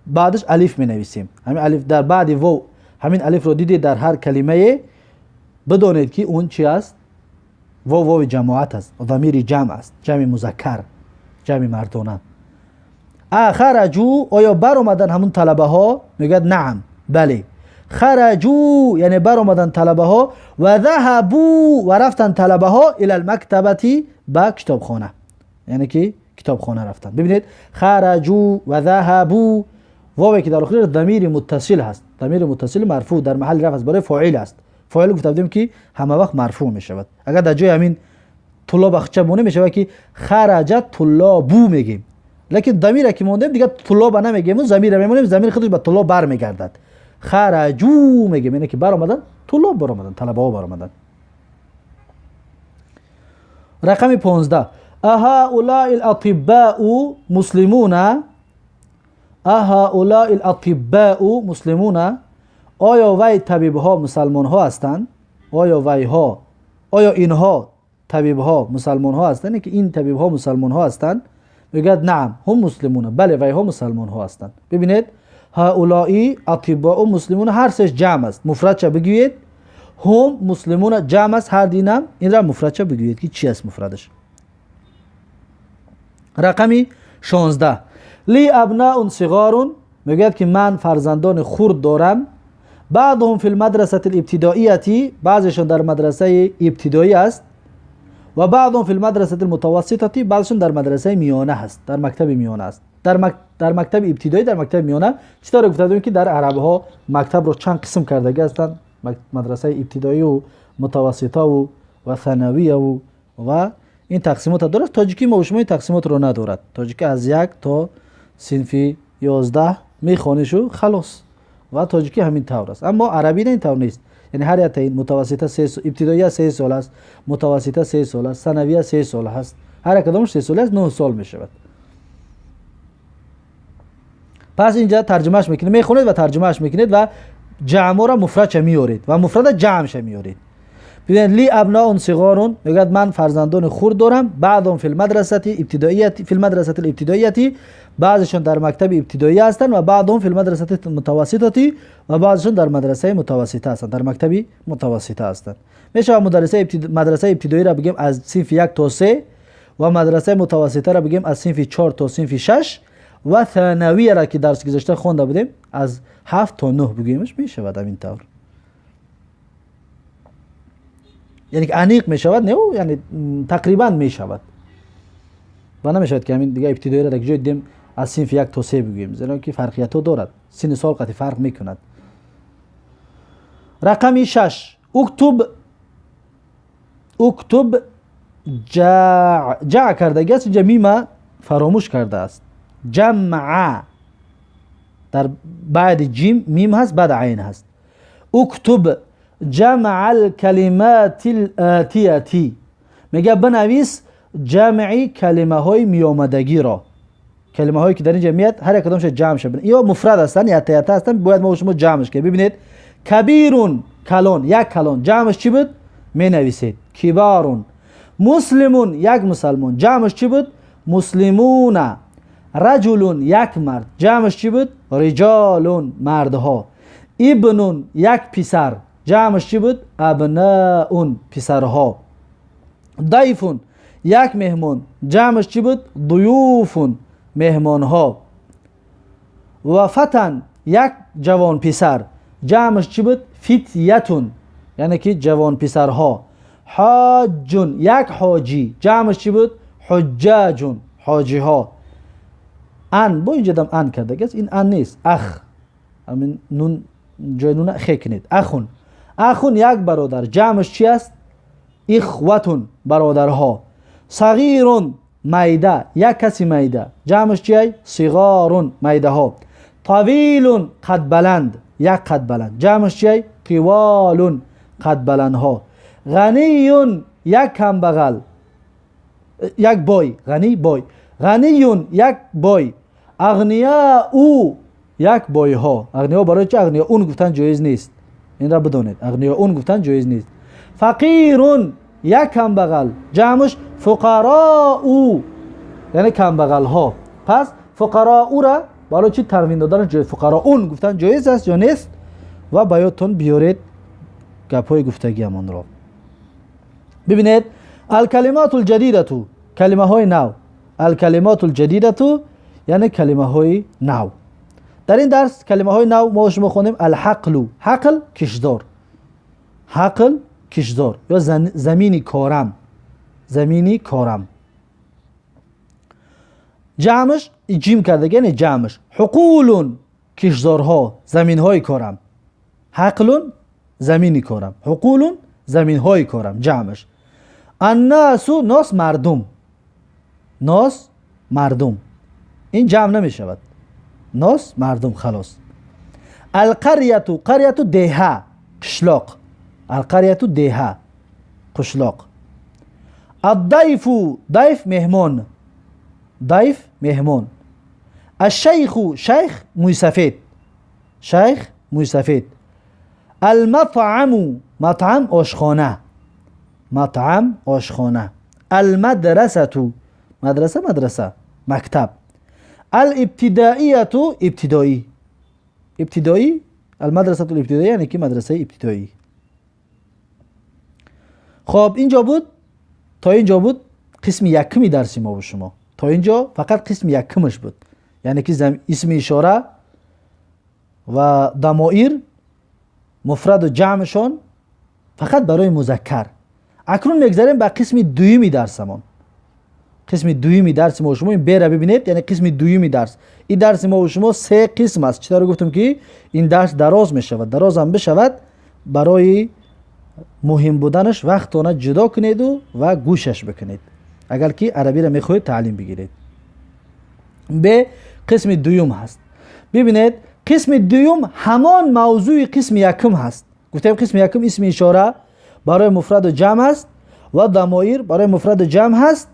بعدش الف می نویسیم. همین الف در بعد واو، همین الف رو دیدید در هر کلمه بدانید که اون چی است؟ واو، واو جماعت است، ضمیر جمع است، جمع مذکر، جمع مردانه. خرجوا آیا برآمدن همون طلبه ها؟ میگه نعم، بله. خرجوا یعنی برآمدن طلبه ها، و ذهبوا و رفتن طلبه ها، الى المکتبه به کتابخانه، یعنی که کتابخانه رفتن. ببینید خرجوا و ذهبوا، واو که در آخر ضمیر متصل هست، ضمیر متصل مرفوع در محل رفع است، برای فاعل است. فاعل گفته بودیم که همه وقت مرفوع می شود. اگر در جای همین طلاب اخچه بونه می شود که خرج طلابو میگیم، لیکن ضمیر که موندیم دیگه طلاب نمیگیم، ضمیر میمونیم، ضمیر خودش به طلاب برمیگردد. خرجو میگیم یعنی که برآمدن، طلاب برآمدن، طلبه ها برآمدن. رقم 15، أهؤلاء الأطباء مسلمون، أهؤلاء الأطباء مسلمون، آیا وی طبیب ها مسلمان ها هستند؟ آیا وی ها، آیا اینها طبیب ها مسلمان ها هستند؟ که این طبیب ها مسلمان ها هستند؟ میگه نعم هم مسلمون، بله وی ها مسلمان ها هستند. ببینید هؤلاء اطباء مسلمون هر سش جمع است، مفرد چه بگویید؟ هم مسلمون جمع است، هر دینم این را مفرد چه بگویید که چی است مفردش. رقمی 16، لی ابناء صغار، میگوید که من فرزندان خرد دارم. بعضهم فی المدرسة الابتدائیة، بعضشون در مدرسه ابتدایی است، و بعضهم فی المدرسة المتوسطة، بعضشون در مدرسه میانه هست، در مکتب میانه است. در مکتب ابتدایی، در مکتب میانه. چطور گفته بودیم که در عرب ها مکتب رو چند قسم کردگی هستند، مدرسه ابتدایی و متوسطه و ثانویه و این تقسیمات دارد. تاجیکی ما و شما این تقسیمات رو ندارد. تاجیکی از 1 تا صنف 11 میخوانیشو خلاص، و تاجیکی همین طور است. اما عربی نه این طور نیست، یعنی هر یک این متوسطه 3، ابتدایی 3 سال است، متوسطه 3 سال است، ثانویه 3 سال است، هر کدامش 3 سال است، 9 سال میشود. پس اینجا ترجمهش میکنید، میخونید و ترجمهش میکنید و جمع را مفرد میورید و مفرد جمعش میورید. ببینید لی ابناء صغار، میگه من فرزندان خرد دارم. بعضهم فی المدرسه ابتدائیه، فی المدرسه الابتدائیه، بعضشون در مکتب ابتدایی هستند، و بعضهم فی المدرسه المتوسطه، و بعضشون در مدرسه متوسطه هستند، در مکتب متوسطه هستند. میشه مدرسه ابتدایی را بگیم از صنف 1 تا 3، و مدرسه متوسطه را بگیم از صنف 4 تا صنف 6، و ثانویه را که درس گذشته خوانده بودیم از 7 تا 9 بگیمش میشود. همین طور یعنی که انیق میشود، نه یعنی تقریبا میشود و نمیشود که همین دیگه ابتدایی را در جای دیم از صنف 1 تا 3 بگوییم، زیرا که فرقیت ها دارد، سن سال قطعی فرق میکند. رقم 6، اکتب، اکتب جع کردگی است، اینجا میمه فراموش کرده است. جمع در بعد جیم میم هست، بعد عین هست. اکتب جمع الکلمات الآتیه، میگه بنویس جمعی کلمه های میامدگی را، کلمه هایی که در اینجا میاد هر کدامش جمع شه، یا مفرد هستن یا تیتا هستن، باید ما شما جمعش کنیم. ببینید کبیرون کلون، یک کلون، جمعش چی بود؟ می نویسید کبارون. مسلمون یک مسلمان، جمعش چی بود؟ مسلمون. رجلون یک مرد، جمعش چی بود؟ رجالون مردها. ابنون یک پسر، جمعش چی بود؟ ابناءون پسرها. ضیفون یک مهمان، جمعش چی بود؟ ضیوفون مهمانها. و فتن یک جوان پسر، جمعش چی بود؟ فتیتون یعنی که جوان پسرها. حاجون یک حاجی، جمعش چی بود؟ حجاجون حاجی ها. ان با اینجا دم ان کرده گس، این ان نیست، اخ، همین نون جای نون خ کنید. اخون، اخون یک برادر، جمعش چی است؟ اخوتون برادرها. صغیرون میده، یک کسی میده، جمعش چیه؟ صغارون میده ها. طویلون قد بلند، یک قد بلند، جمعش چیه؟ طوالون قد بلند ها. غنیون як камбағал, як бой, ғанӣ бой, ғаниюн як бой, ағнияу як бойҳо. Ағниё барои чи ағниёун гуфтан ҷоиз нест? Инра бидонед, ағниёун гуфтан ҷоиз нест. Фақирун як камбағал, ҷамъш фуқароу, яъне камбағалҳо. Пас фуқароура барои чи танвин додан ҷоиз, фуқароун гуфтан ҷоиз аст ё нест? Ва ба ёдтон биёред гапҳои гуфтагиамонро. Бибинед, алкалимоту лҷадидату, калимаҳои нав. Алкалимоту лҷадидату яъне калимаҳои нав. Дар ин дарс калимаҳои нав мо шумо хондем. Алҳақлу, ҳақл киштзор, ҳақл киштзор ё замини корам, замини корам. Ҷамъш ҷим кардаги, яъне ҷамъш ҳуқулун киштзорҳо, заминҳои корам. Ҳақлун замини корам, ҳуқулун заминҳои корам, ҷамъш. Аннасу нос мардум, нос мардум, ин ҷамъ намешавад, нос мардум, халос. Алқаряту, қаряту деҳа, қишлоқ, алқаряту деҳа, қишлоқ. Аддайфу, дайф меҳмон, дайф меҳмон. Ашшайху, шайх мӯйсафед, шайх мӯйсафед. Алматъаму, матъам ошхона, матъам ошхона. Алмадрасату, мадраса, мадраса мактаб. Алибтидаияту ибтидоӣ, ибтидоӣ, алмадрасату ибтидоӣ яъне ки мадрасаи ибтидоӣ. Хоб, инҷо буд, то инҷо буд қисми якуми дарси мо бо шумо. То инҷо фақат қисми якумаш буд, яъне ки исми ишора ва дамоир муфраду ҷамъшон фақат барои музаккар. Акнун мегзарем ба қисми дуюми дарсамон. Қисми дуюми дарси мо шумо ин бера бибинед, яъне қисми дуюми дарс. Ин дарси мо шумо се қисм аст. Чӣ тавр гуфтем ки ин дарс дароз мешавад, дарозам бишавад, барои муҳим буданаш вақтона ҷудо кунеду ва гӯшаш бикунед, агар ки арабиро мехоҳед таълим бигиред. Б қисми дуюм ҳаст. Бибинед, қисми дуюм ҳамон мавзӯи қисми якум ҳаст. Гуфтем қисми якум исми ишора барои муфраду ҷамъ аст ва дамоир барои муфраду ҷамъ ҳаст,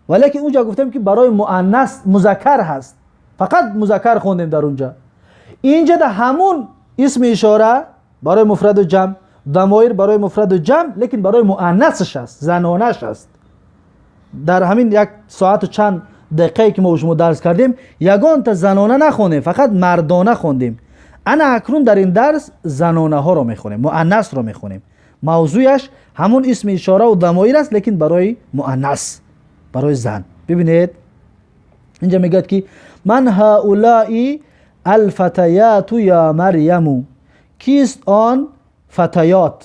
валекин унҷа гуфтем ки барои муаннас музаккар ҳаст, фақат музаккар хондем дар унҷа. Инҷа да ҳамун исми ишора барои муфраду ҷамъ, дамоир барои муфраду ҷамъ, лекин барои муаннасаш аст, занонаш аст. Дар ҳамин як соату чанд дақиқае ки мо шумо дарс кардем, ягонта занона нахондем, фақат мардона хондем. Ана акнун дар ин дарс занонаҳоро мехонем, муаннасро мехонем. Мавзӯяш ҳамун исми ишораву дамоир аст, лекин барои муаннас, барои зан. Бибинед, инҷа мегӯяд ки ман ҳаулаи алфатаяту я марьяму, кист он фатаёт,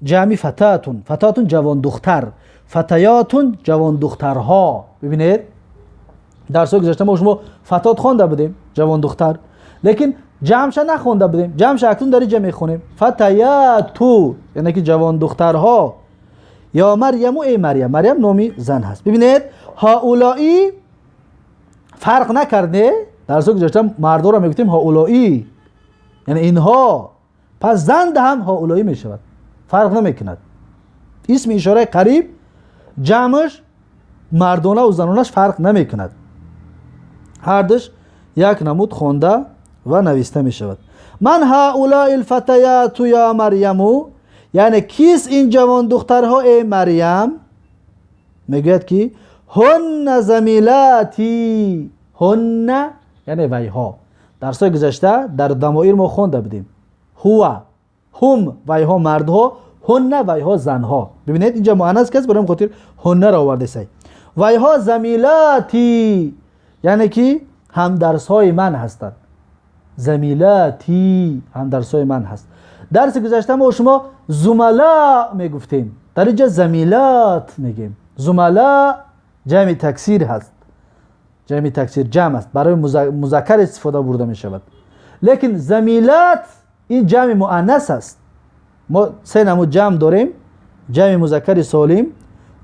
ҷамъи фататун, фататун ҷавондухтар, фатаётун ҷавондухтарҳо. Бибинед, дарсҳои гузашта мо шумо фатот хонда будем, ҷавондухтар, лекин ҷамъша нахонда будем. Ҷамъша акнун дар инҷа мехонем. Фатаяту яъне ки ҷавондухтарҳо. Ё марьяму, эй марьям, марьям номи зан ҳаст. Бибинед, ҳаулои фарқ накард, не? Дарсҳои гузашта мардоро мегуфтем ҳаулои, яъне инҳо. Пас зан да ҳам ҳаулои мешавад, фарқ намекунад. Исми ишораи қариб ҷамъш мардонаву занонаш фарқ намекунад, ҳардуш як намуд хонда ва нависта мешавад. Ман ҳаулаи лфатаяту я марьяму, яъне кист ин ҷавондухтарҳо, эй марьям? Мегӯяд ки ҳунна замилати, ҳунна яъне вайҳо. Дарсҳои гузашта дар дамоир мо хонда будем ҳува, ҳум вайҳо мардҳо, ҳунна вайҳо занҳо. Бибинед, инҷа муаннас каст, барои хотир ҳуннаро овардесай. Вайҳо замилати яъне ки ҳамдарсҳои ман ҳастанд. Замилати ҳамдарсҳои ман ҳаст. Дарси гузашта мо шумо зумала мегуфтем, дар инҷа замилат мегем. Зумала ҷамъи таксир ҳаст, ҷамъи таксир ҷамъ аст, барои музаккар истифода бурда мешавад. Лекин замилат ин ҷамъи муаннас аст. Мо се намуд ҷамъ дорем: ҷамъи музаккари солим,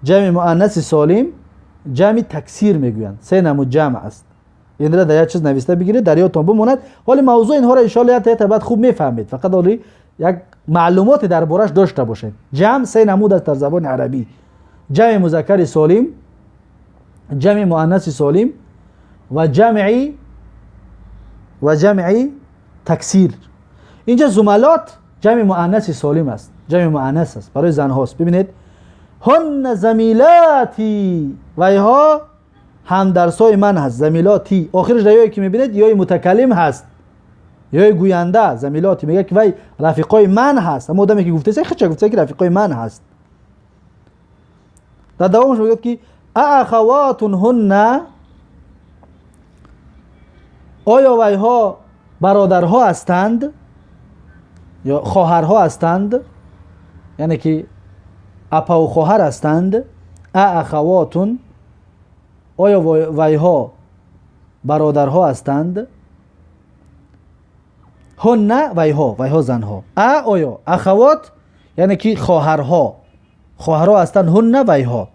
ҷамъи муаннаси солим, ҷамъи таксир мегӯянд. Се намуд ҷамъ аст. Инра дар як чиз нависта бигиред, дар ёдтон бимонад. Ҳоли мавзӯъ инҳоро иншоалло як та баъд хуб мефаҳмед, фақат ҳоли یک معلومات دربارش داشته باشید. جمع سه نمود است در زبان عربی: جمع مذکر سالم، جمع مؤنث سالم و جمع تکثیر. اینجا زملات جمع مؤنث سالم است، جمع مؤنث است، برای زن هاست. ببینید هن زمیلاتی، ویها هم درسای من هست. زمیلاتی آخرش یایی که میبینید یای متکلم هست، یای گوینده. زمیلاتی میگه که وی رفیقای من هست. اما آدمی که گفته سه خچه گفته که رفیقای من هست. در دوامش میگه که اخوات هن، آیا ویها برادرها هستند یا خواهرها هستند، یعنی که اپا و خواهر هستند. اخواتون، آیا ویها برادرها هستند؟ هن ویها، ویها زنها. آیا اخوات یعنی که خواهرها، خواهرها هستند. هن ویها.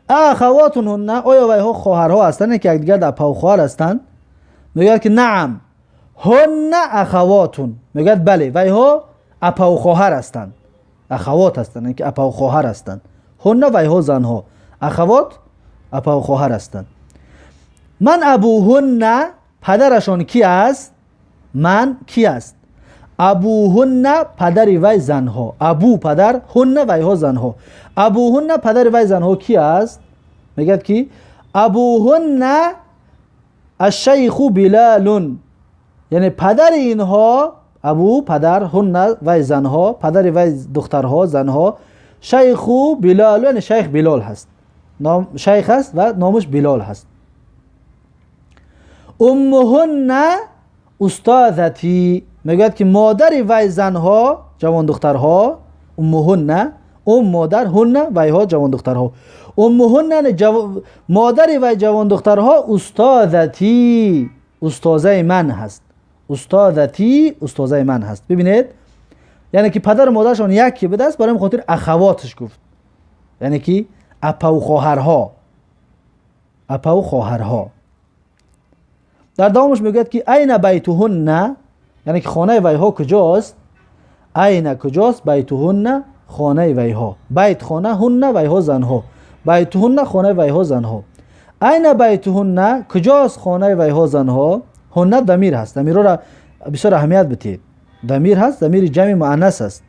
اخواتون هن، آیا ویها خواهرها هستند که یکدیگر اپا و خواهر هستند؟ میگه که نعم هن اخواتون، میگه بله ویها اپا و خواهر هستند، اخوات هستند، یعنی که اپا و خواهر هستند. هن ویها زنها، اخوات اپا و خواهر هستند. من ابوهن، پدرشان کی است؟ من کی است؟ ابوهن پدر وی زنها، ابو پدر، هن ویها زنها. ابوهن پدر وی زنها کی است؟ میگه که ابوهن الشیخ بلال، یعنی پدر اینها، ابو پدر، هن وی زنها، پدر وی دخترها زنها، شیخ بلال یعنی شیخ بلال هست، نام شیخ هست و نامش بلال هست. امهن استاذتی، میگوید که مادر وی زنها جوان دخترها، امهن، ام مادر، هن ویها جوان دخترها. امهن مادر وی جوان دخترها استاذتی، استاذه من هست. استاذتی استاذه من هست. ببینید یعنی که پدر و مادرشان یکی بوده است، برای خاطر اخواتش گفت، یعنی که اپا و خواهرها، اپا و خواهرها. در دوامش میگوید که عین بیتهن، یعنی که خانه ویها کجاست؟ عین کجاست؟ بیتهن خانه ویها، بیت خانه، هن ویها زنها، بیتهن خانه ویها زنها. عین بیتهن کجاست خانه ویها زنها؟ هن ضمیر هست، ضمیر را بسیار اهمیت بدید، ضمیر هست، ضمیر جمع مؤنث است.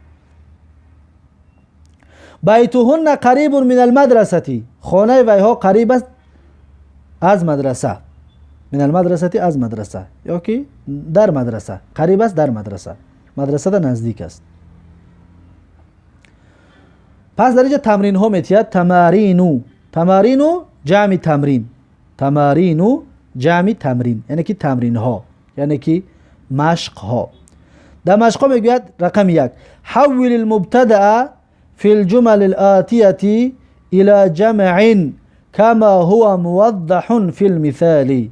بیتهن قریب من المدرسه، خانه ویها قریب است از مدرسه، من المدرسه از مدرسه، یا که در مدرسه، قریب است در مدرسه، مدرسه در نزدیک است. پس در اینجا تمرین ها میتید. تمارینو، تمارینو جمع تمرین، تمارینو جمع تمرین، یعنی که تمرین ها، یعنی که مشق ها. در مشق ها میگوید رقم 1، حول المبتدأ في الجمل الآتية إلى جمع كما هو موضح في المثال.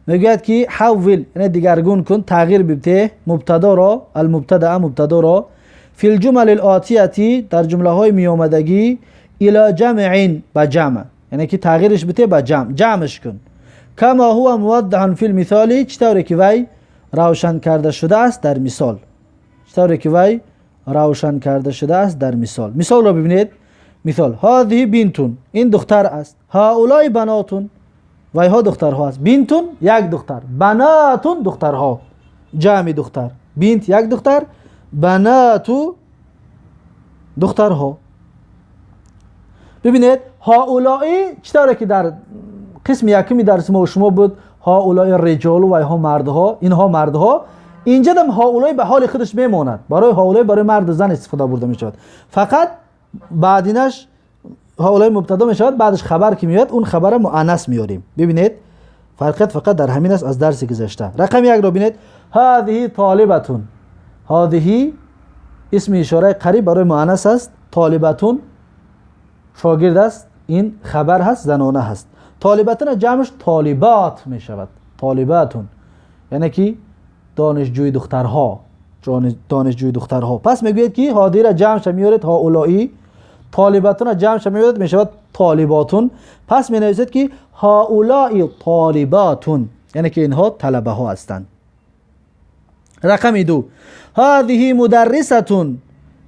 میگوید که حول یعنی دیگرگون کن، تغییر بده مبتدا را، المبتدا مبتدا را، فی الجمل الآتیه در جمله های میامدگی، الی جمع به جمع، یعنی که تغییرش بده به جمع، جمعش کن. کما هو موضح فی المثال، چطوری که وی روشن کرده شده است در مثال، چطوری که وی روشن کرده شده است در مثال. مثال را ببینید. مثال هذه بنتون، این دختر است. هؤلاء بناتون، ویها دخترها است. بنتون یک دختر، بناتون دخترها، جمع دختر، بنت یک دختر، بناتو دخترها. ببینید هؤلاء چطوره که در قسم یکمی درس ما و شما بود، هؤلاء رجال و ویها مردها، اینها مردها. اینجا دم هؤلاء به حال خودش میماند، برای هؤلاء برای مرد و زن استفاده برده میشود. فقط بعدینش هؤلاء مبتدا میشود، بعدش خبر که میاد اون خبر مؤنث میاریم. ببینید فرقیت فقط در همین است از درس گذشته. رقم 1 رو ببینید. هذه طالبتون، هذه اسم اشاره قریب برای مؤنث است، طالبتون شاگرد است، این خبر هست، زنانه هست. طالبتون جمعش طالبات میشود، طالباتون یعنی که دانشجوی دخترها، دانشجوی دخترها. پس میگوید که هادی را جمعش میارید هؤلائی، طالباتون را جمعش میارید میشود طالباتون. پس می نویسید که هؤلاء طالباتون، یعنی که اینها طلبه ها هستند. رقم 2، هذه مدرستون،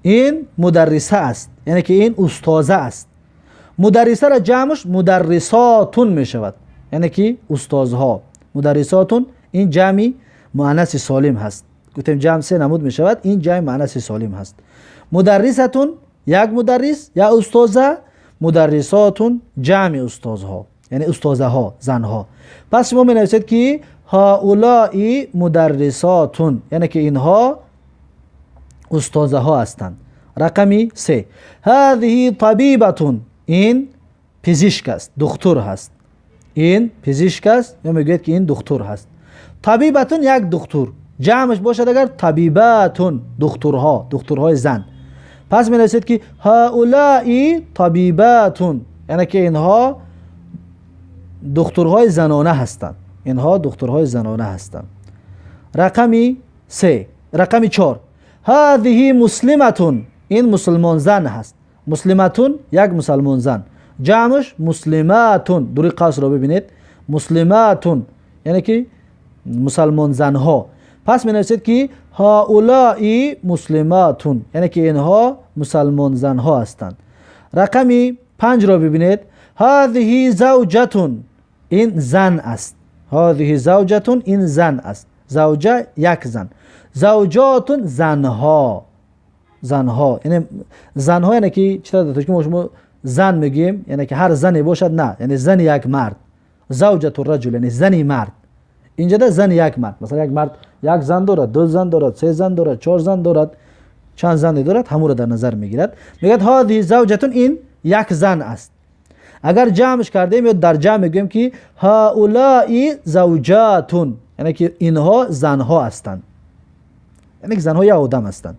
ин мударриса аст, яъне ки ин устоза аст. Мударрисаро ҷамъш мударрисотун мешавад, яъне ки устозҳо. Мударрисотун ин ҷамъи муаннаси солим ҳаст. Гуфтем ҷамъ се намуд мешавад, ин ҷамъи муаннаси солим ҳаст. Мударрисатун як мударрис я устоза, мударрисотун ҷамъи устозҳо, яъне устозаҳо, занҳо. Пас шумо менависед ки ҳаулаи мударрисотун, яъне ки инҳо устозаҳо ҳастанд. Рақами се. Ҳазиҳи табибатун, ин пизишк аст, духтур ҳаст. Ин пизишк аст ё мегӯяд ки ин духтур ҳаст. Табибатун як духтур, ҷамъш бошад агар табибатун, духтурҳо, духтурҳои зан. Пас менависед ки ҳаулаи табибатун, яъне ки инҳо духтурҳои занона ҳастанд. Инҳо духтурҳои занона ҳастанд. Рақами се. Рақами чор. Ҳазиҳи муслиматун, ин мусулмон зан ҳаст. Муслиматун як мусалмон зан, ҷамъш муслиматун. Дури қасрро бибинед, муслиматун яъне ки мусалмон занҳо. Пас менависед ки ҳаулаи муслиматун, яъне ки инҳо мусалмон занҳо ҳастанд. Рақами панҷро бибинед. Ҳазиҳи завҷатун, ин зан аст. Ҳазиҳи завҷатун, ин зан аст. Завҷа як зан, завҷотун занҳо. Занҳо яъне занҳо, яъне ки чӣ тавр дар тоҷикӣ мо шумо зан мегӯем, яъне ки ҳар зане бошад, на, яъне зани як мард. Завҷату раҷул яъне зани мард. Инҷода зани як мард. Масалан як мард як зан дорад, ду зан дорад, се зан дорад, чор зан дорад, чанд зане дорад, ҳамуро дар назар мегирад. Мегӯяд ҳазиҳи завҷатун, ин як зан аст. Агар ҷамъш кардем ё дар ҷамъ мегӯем ки ҳаулаи завҷатун, яъне ки инҳо занҳо ҳастанд. Яъне ки занҳо як одам ҳастанд.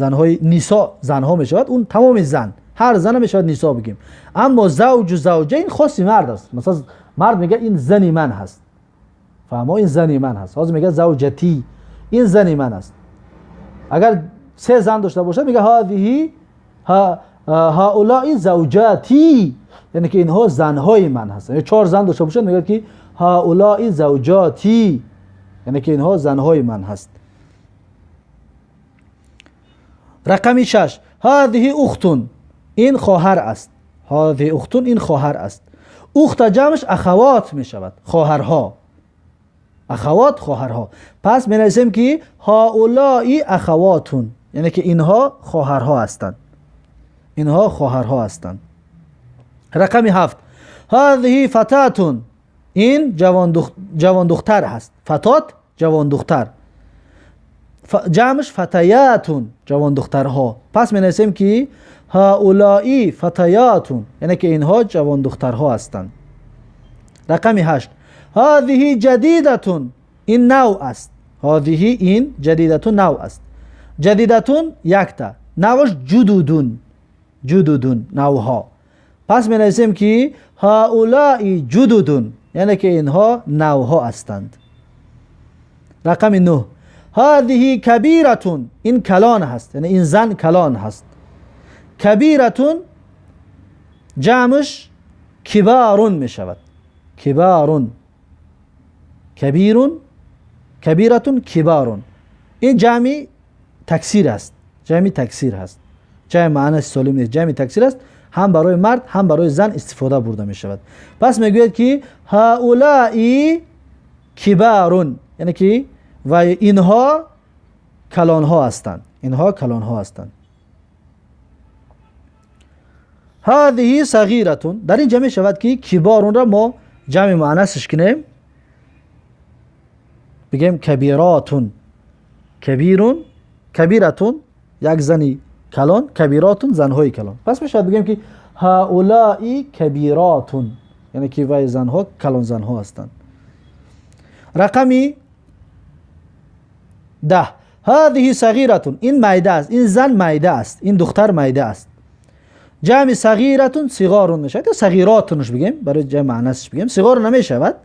Занҳои нисо занҳо мешавад, он тамоми зан, ҳар зана мешавад нисо бигем. Аммо завҷу завҷа ин хоси мард аст. Масалан мард мегӯяд ин зани ман ҳаст. Фаҳмо, ин зани ман ҳаст. Ҳозир мегӯяд завҷатӣ, ин зани ман аст. Агар се зан дошта бошад мегӯяд ҳазиҳи ҳаулаи завҷатӣ, яъне ки инҳо занҳои ман ҳастанд. Ё чор зан дошта бошад мегӯяд ки ҳаулаи завҷатӣ, яъне ки инҳо занҳои ман ҳаст. Рақами шаш. Ҳазиҳи ухтун, ин хоҳар аст. Ҳазиҳи ухтун, ин хоҳар аст. Ухта ҷамъш ахавот мешавад, хоҳарҳо. Ахавот, хоҳарҳо. Пас менависем ки ҳаулаи ахавотун, яъне ки инҳо хоҳарҳо ҳастанд. Инҳо хоҳарҳо ҳастанд. Рақами ҳафт. Ҳазиҳи фататун, ин ҷавондухтар ҳаст. Фатот ҷавондухтар, ҷамъш фатаятун, ҷавондухтарҳо. Пас менависем ки ҳаулаи фатаятун, яъне ки инҳо ҷавондухтарҳо ҳастанд. Рақами ҳашт. Ҳазиҳи ҷадидатун, ин нав аст. Ҳазиҳи ин ҷадидатун нав аст. Ҷадидатун якта, наваш ҷудудун, ҷудудун навҳо. Пас менависем ки ҳаулаи ҷудудун, яъне ки инҳо навҳо ҳастанд. Рақами нӯҳ. Ҳазиҳи кабиратун, ин калон ҳаст, яъне ин зан калон ҳаст. Кабиратун ҷамъш кибарун мешавад. Кибарун, кабирун, кабиратун, кибарун. Ин ҷамъи таксир аст. Ҷамъи таксир ҳаст. Ҷамъи маънаси солим нест, ҷамъи таксир аст. Ҳам барои мард ҳам барои зан истифода бурда мешавад. Пас мегӯяд ки ҳаулаи кибарун, яъне ки ва инҳо калонҳо ҳастанд. Инҳо калонҳо ҳастанд. Ҳазиҳи сағиратун, дар ин ҷамъ мешавад ки киборунро мо ҷамъи муаннасш кунем, бигем кабиротун. Кабирун, кабиратун як зани калон, кабиротун занҳои калон. Пас мешавад бигем ки ҳаулаи кабиротун, яъне ки вай занҳо калон занҳо ҳастанд. Рақами даҳ. Ҳазиҳи сағиратун, ин майда аст, ин зан майда аст, ин духтар майда аст. Ҷамъи сағиратун сиғорун мешавад ё сағиротунш бигем, барои ҷамъи маънасш бигем. Сиғор намешавад,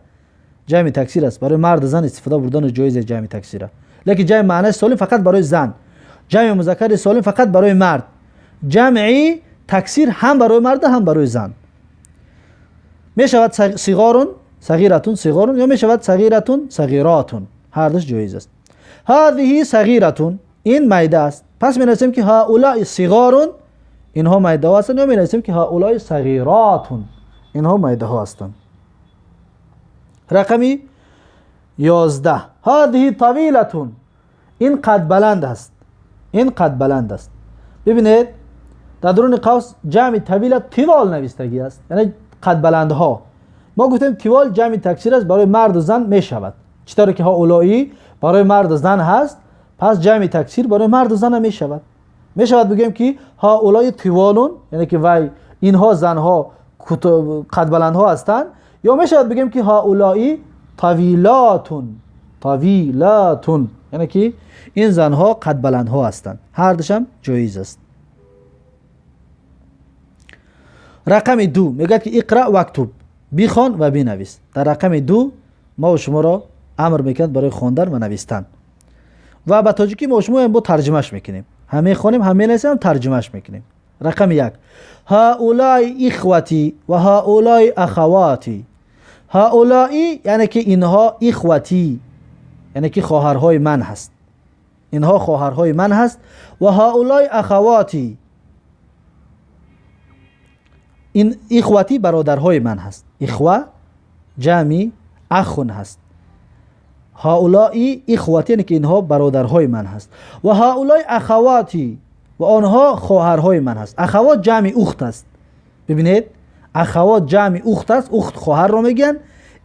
ҷамъи таксир аст. Барои мард зан истифода бурдан ҷоиз аст ҷамъи таксира. Лекин ҷамъи маънаси солим фақат барои зан, ҷамъи музаккари солим фақат барои мард, ҷамъи таксир ҳам барои мард ҳам барои зан. Мешавад сиғорун, сағиратун, сиғорун ё мешавад сағиратун, сағиротун, ҳар душ ҷоиз аст. Ҳазиҳи сағиратун, این میده است. پس می نویسیم که هؤلاء صغار، اینها میده ها هستند، یا می نویسیم که هؤلاء صغیرات، اینها میده ها هستند. رقمی 11، هذه طویلة، این قد بلند است. این قد بلند است. ببینید در درون قوس جمع طویله طوال نویستگی است، یعنی قد بلندها. ما گفتیم طوال جمع تکثیر است، برای مرد و زن می شود. چطور که هؤلاء برای مرد و زن هست، پس جمع تکثیر برای مرد و زن هم می شود. می شود بگیم که هؤلاء طوالون، یعنی که وای اینها زنها قد بلندها هستند، یا می شود بگیم که هؤلاء طویلاتون، طویلاتون، یعنی که این زنها قد بلندها هستند. هر دوشم جایز است. رقم 2 میگه که اقرا واکتب، بخوان و بنویس. در رقم 2 ما و شما را امر میکند برای خواندن و نویستن و به تاجیکی ما و شما با ترجمهش میکنیم، همه خوانیم، همه نویسیم، ترجمهش میکنیم. رقم 1، هؤلاء اخوتی و هؤلاء اخواتی. هؤلاء یعنی که اینها، اخوتی یعنی که خواهرهای من هست، اینها خواهرهای من هست. و هؤلاء اخواتی، این اخوتی برادرهای من هست. اخوه جمع اخون هست. هؤلاء اخوتی یعنی که اینها برادرهای من هست. و هؤلاء اخواتی، و آنها خواهرهای من هست. اخوات جمع اخت است. ببینید اخوات جمع اخت است، اخت خواهر را میگن.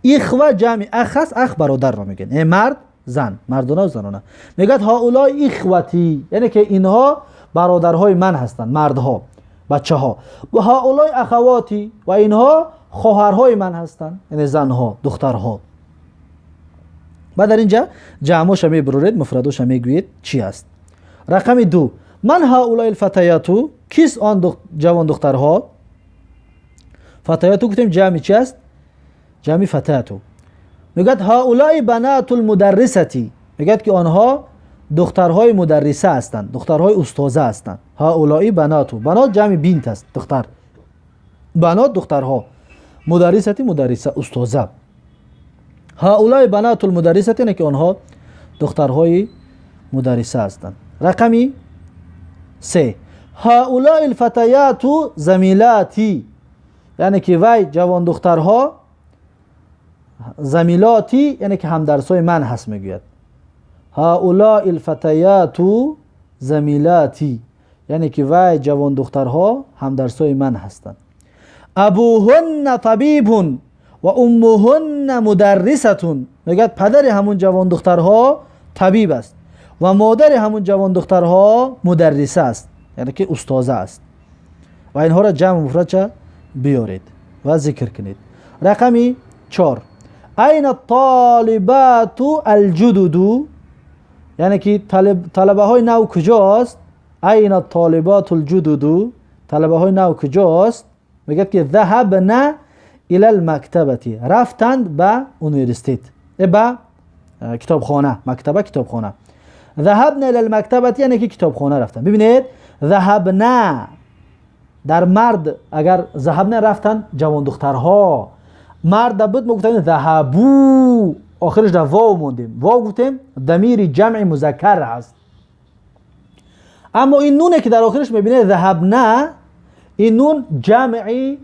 اخوه جمع اخ است، اخ برادر را میگن، یعنی مرد زن، مردانه و زنانه. میگه هؤلاء اخوتی یعنی که اینها برادرهای من هستند، مردها، بچه ها. و هؤلاء اخواتی، و اینها خواهرهای من هستند، یعنی زنها، دخترها. بعد در اینجا جمعش میبرورید، مفردش میگویید چی است. رقم 2، من هؤلاء الفتيات، کیست آن جوان دخترها؟ فتيات گفتیم جمع چی است؟ جمع فتاتو. میگه هؤلاء بنات المدرسة، میگه که آنها دخترهای مدرسه هستند، دخترهای استاذه هستند. هؤلاء بناتو، بنات جمع بنت است، دختر. بنات دخترها، مدرسه مدرسه، استاذه. هؤلاء بنات المدرسة یعنی که آنها دخترهای مدرسه هستند. رقمی 3، هؤلاء الفتيات زميلاتي، یعنی که وای جوان دخترها، زمیلاتی یعنی که همدرسای من هست. میگوید هؤلاء الفتيات زمیلاتی یعنی که وای جوان دخترها همدرسای من هستند. ابوهن طبیب و امهن مدرسة، میگه پدر همون جوان دخترها طبیب است و مادر همون جوان دخترها مدرسه است، یعنی که استاذه است. و اینها را جمع مفرد بیارید و ذکر کنید. رقمی 4، این الطالبات الجدد، یعنی که طلبه های نو کجاست؟ این الطالبات الجدد، طلبه های نو کجاست؟ میگه که ذهبنا الى المکتبه، رفتند به اونیورسیت، به کتابخانه، مکتبه کتابخانه. ذهبنا الى المکتبه یعنی که کتابخانه رفتن. ببینید ذهبنا در مرد، اگر ذهبنا رفتن جوان دخترها، مرد بود ما گفتیم ذهبو، آخرش در واو موندیم، واو گفتیم ضمیر جمع مذکر هست. اما این نونه که در آخرش میبینه ذهبنا، این نون جمعی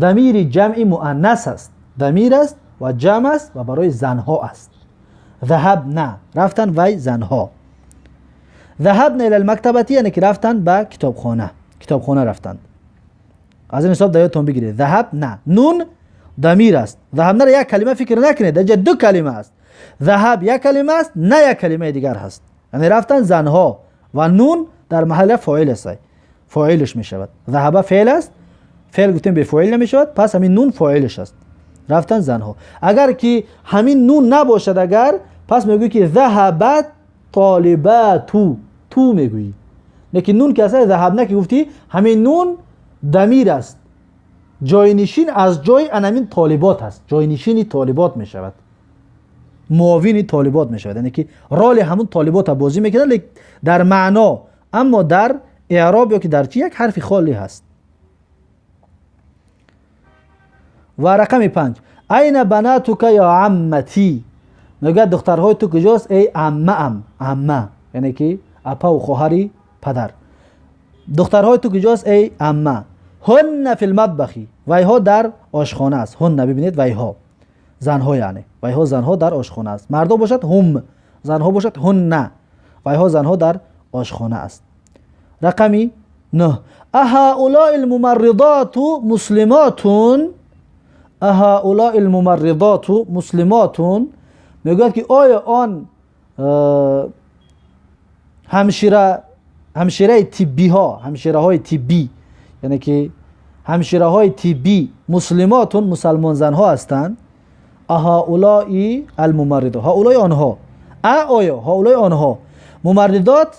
ضمیر جمع مؤنث است، ضمیر است و جمع است و برای زنها است. ذهبنا رفتن وای زنها. ذهبنا الى المکتبه یعنی که رفتن به کتابخانه، کتابخانه رفتند. از این حساب یادتون بگیرید ذهبنا نون ضمیر است. ذهبنا را یک کلمه فکر نکنید، در دو کلمه است. ذهب یک کلمه است، نه یک کلمه دیگر هست. یعنی رفتن زنها و نون در محل فاعل است، فاعلش می شود. ذهب فعل است، فعل گفتیم به فاعل نمی شود، پس همین نون فاعلش است. رفتن زنها. اگر که همین نون نباشد اگر، پس میگویی که ذهبت طالباتو، تو میگویی. لیکن نون که اصلا ذهب نه که گفتی، همین نون ضمیر است، جاینشین از جای انمین طالبات است، جاینشین طالبات می شود، معاون طالبات می شود، یعنی که رول همون طالبات بازی میکنه در معنا، اما در اعراب یا که در چی یک حرف خالی هست. و رقم 5، این بناتک یا عمتی، میگه دخترهای تو کجاست ای عمه ام، عمه یعنی که Апа ва хоҳари падар. Духтарҳои ту куҷост, эй амма? Ҳунна фил мадбахи, вайҳо дар ошхона аст. Ҳунна, бибинед, вайҳо занҳо, яъне вайҳо занҳо дар ошхона аст. Мардо бошад ҳум, занҳо бошад ҳунна, вайҳо занҳо дар ошхона аст. Рақами 9. Аҳаулои лмумарридоту муслимотун. Аҳаулои лмумарридоту муслимотун. Мегӯяд ки оё он ҳамшираи тиббиҳо, ҳамшираҳои тиббӣ, яъне ки ҳамшираҳои тиббӣ муслимотун мусалмонзанҳо ҳастанд? Аҳаулои алмумарридот, ҳаулои онҳо, а оё ҳаулои онҳо. Мумарридот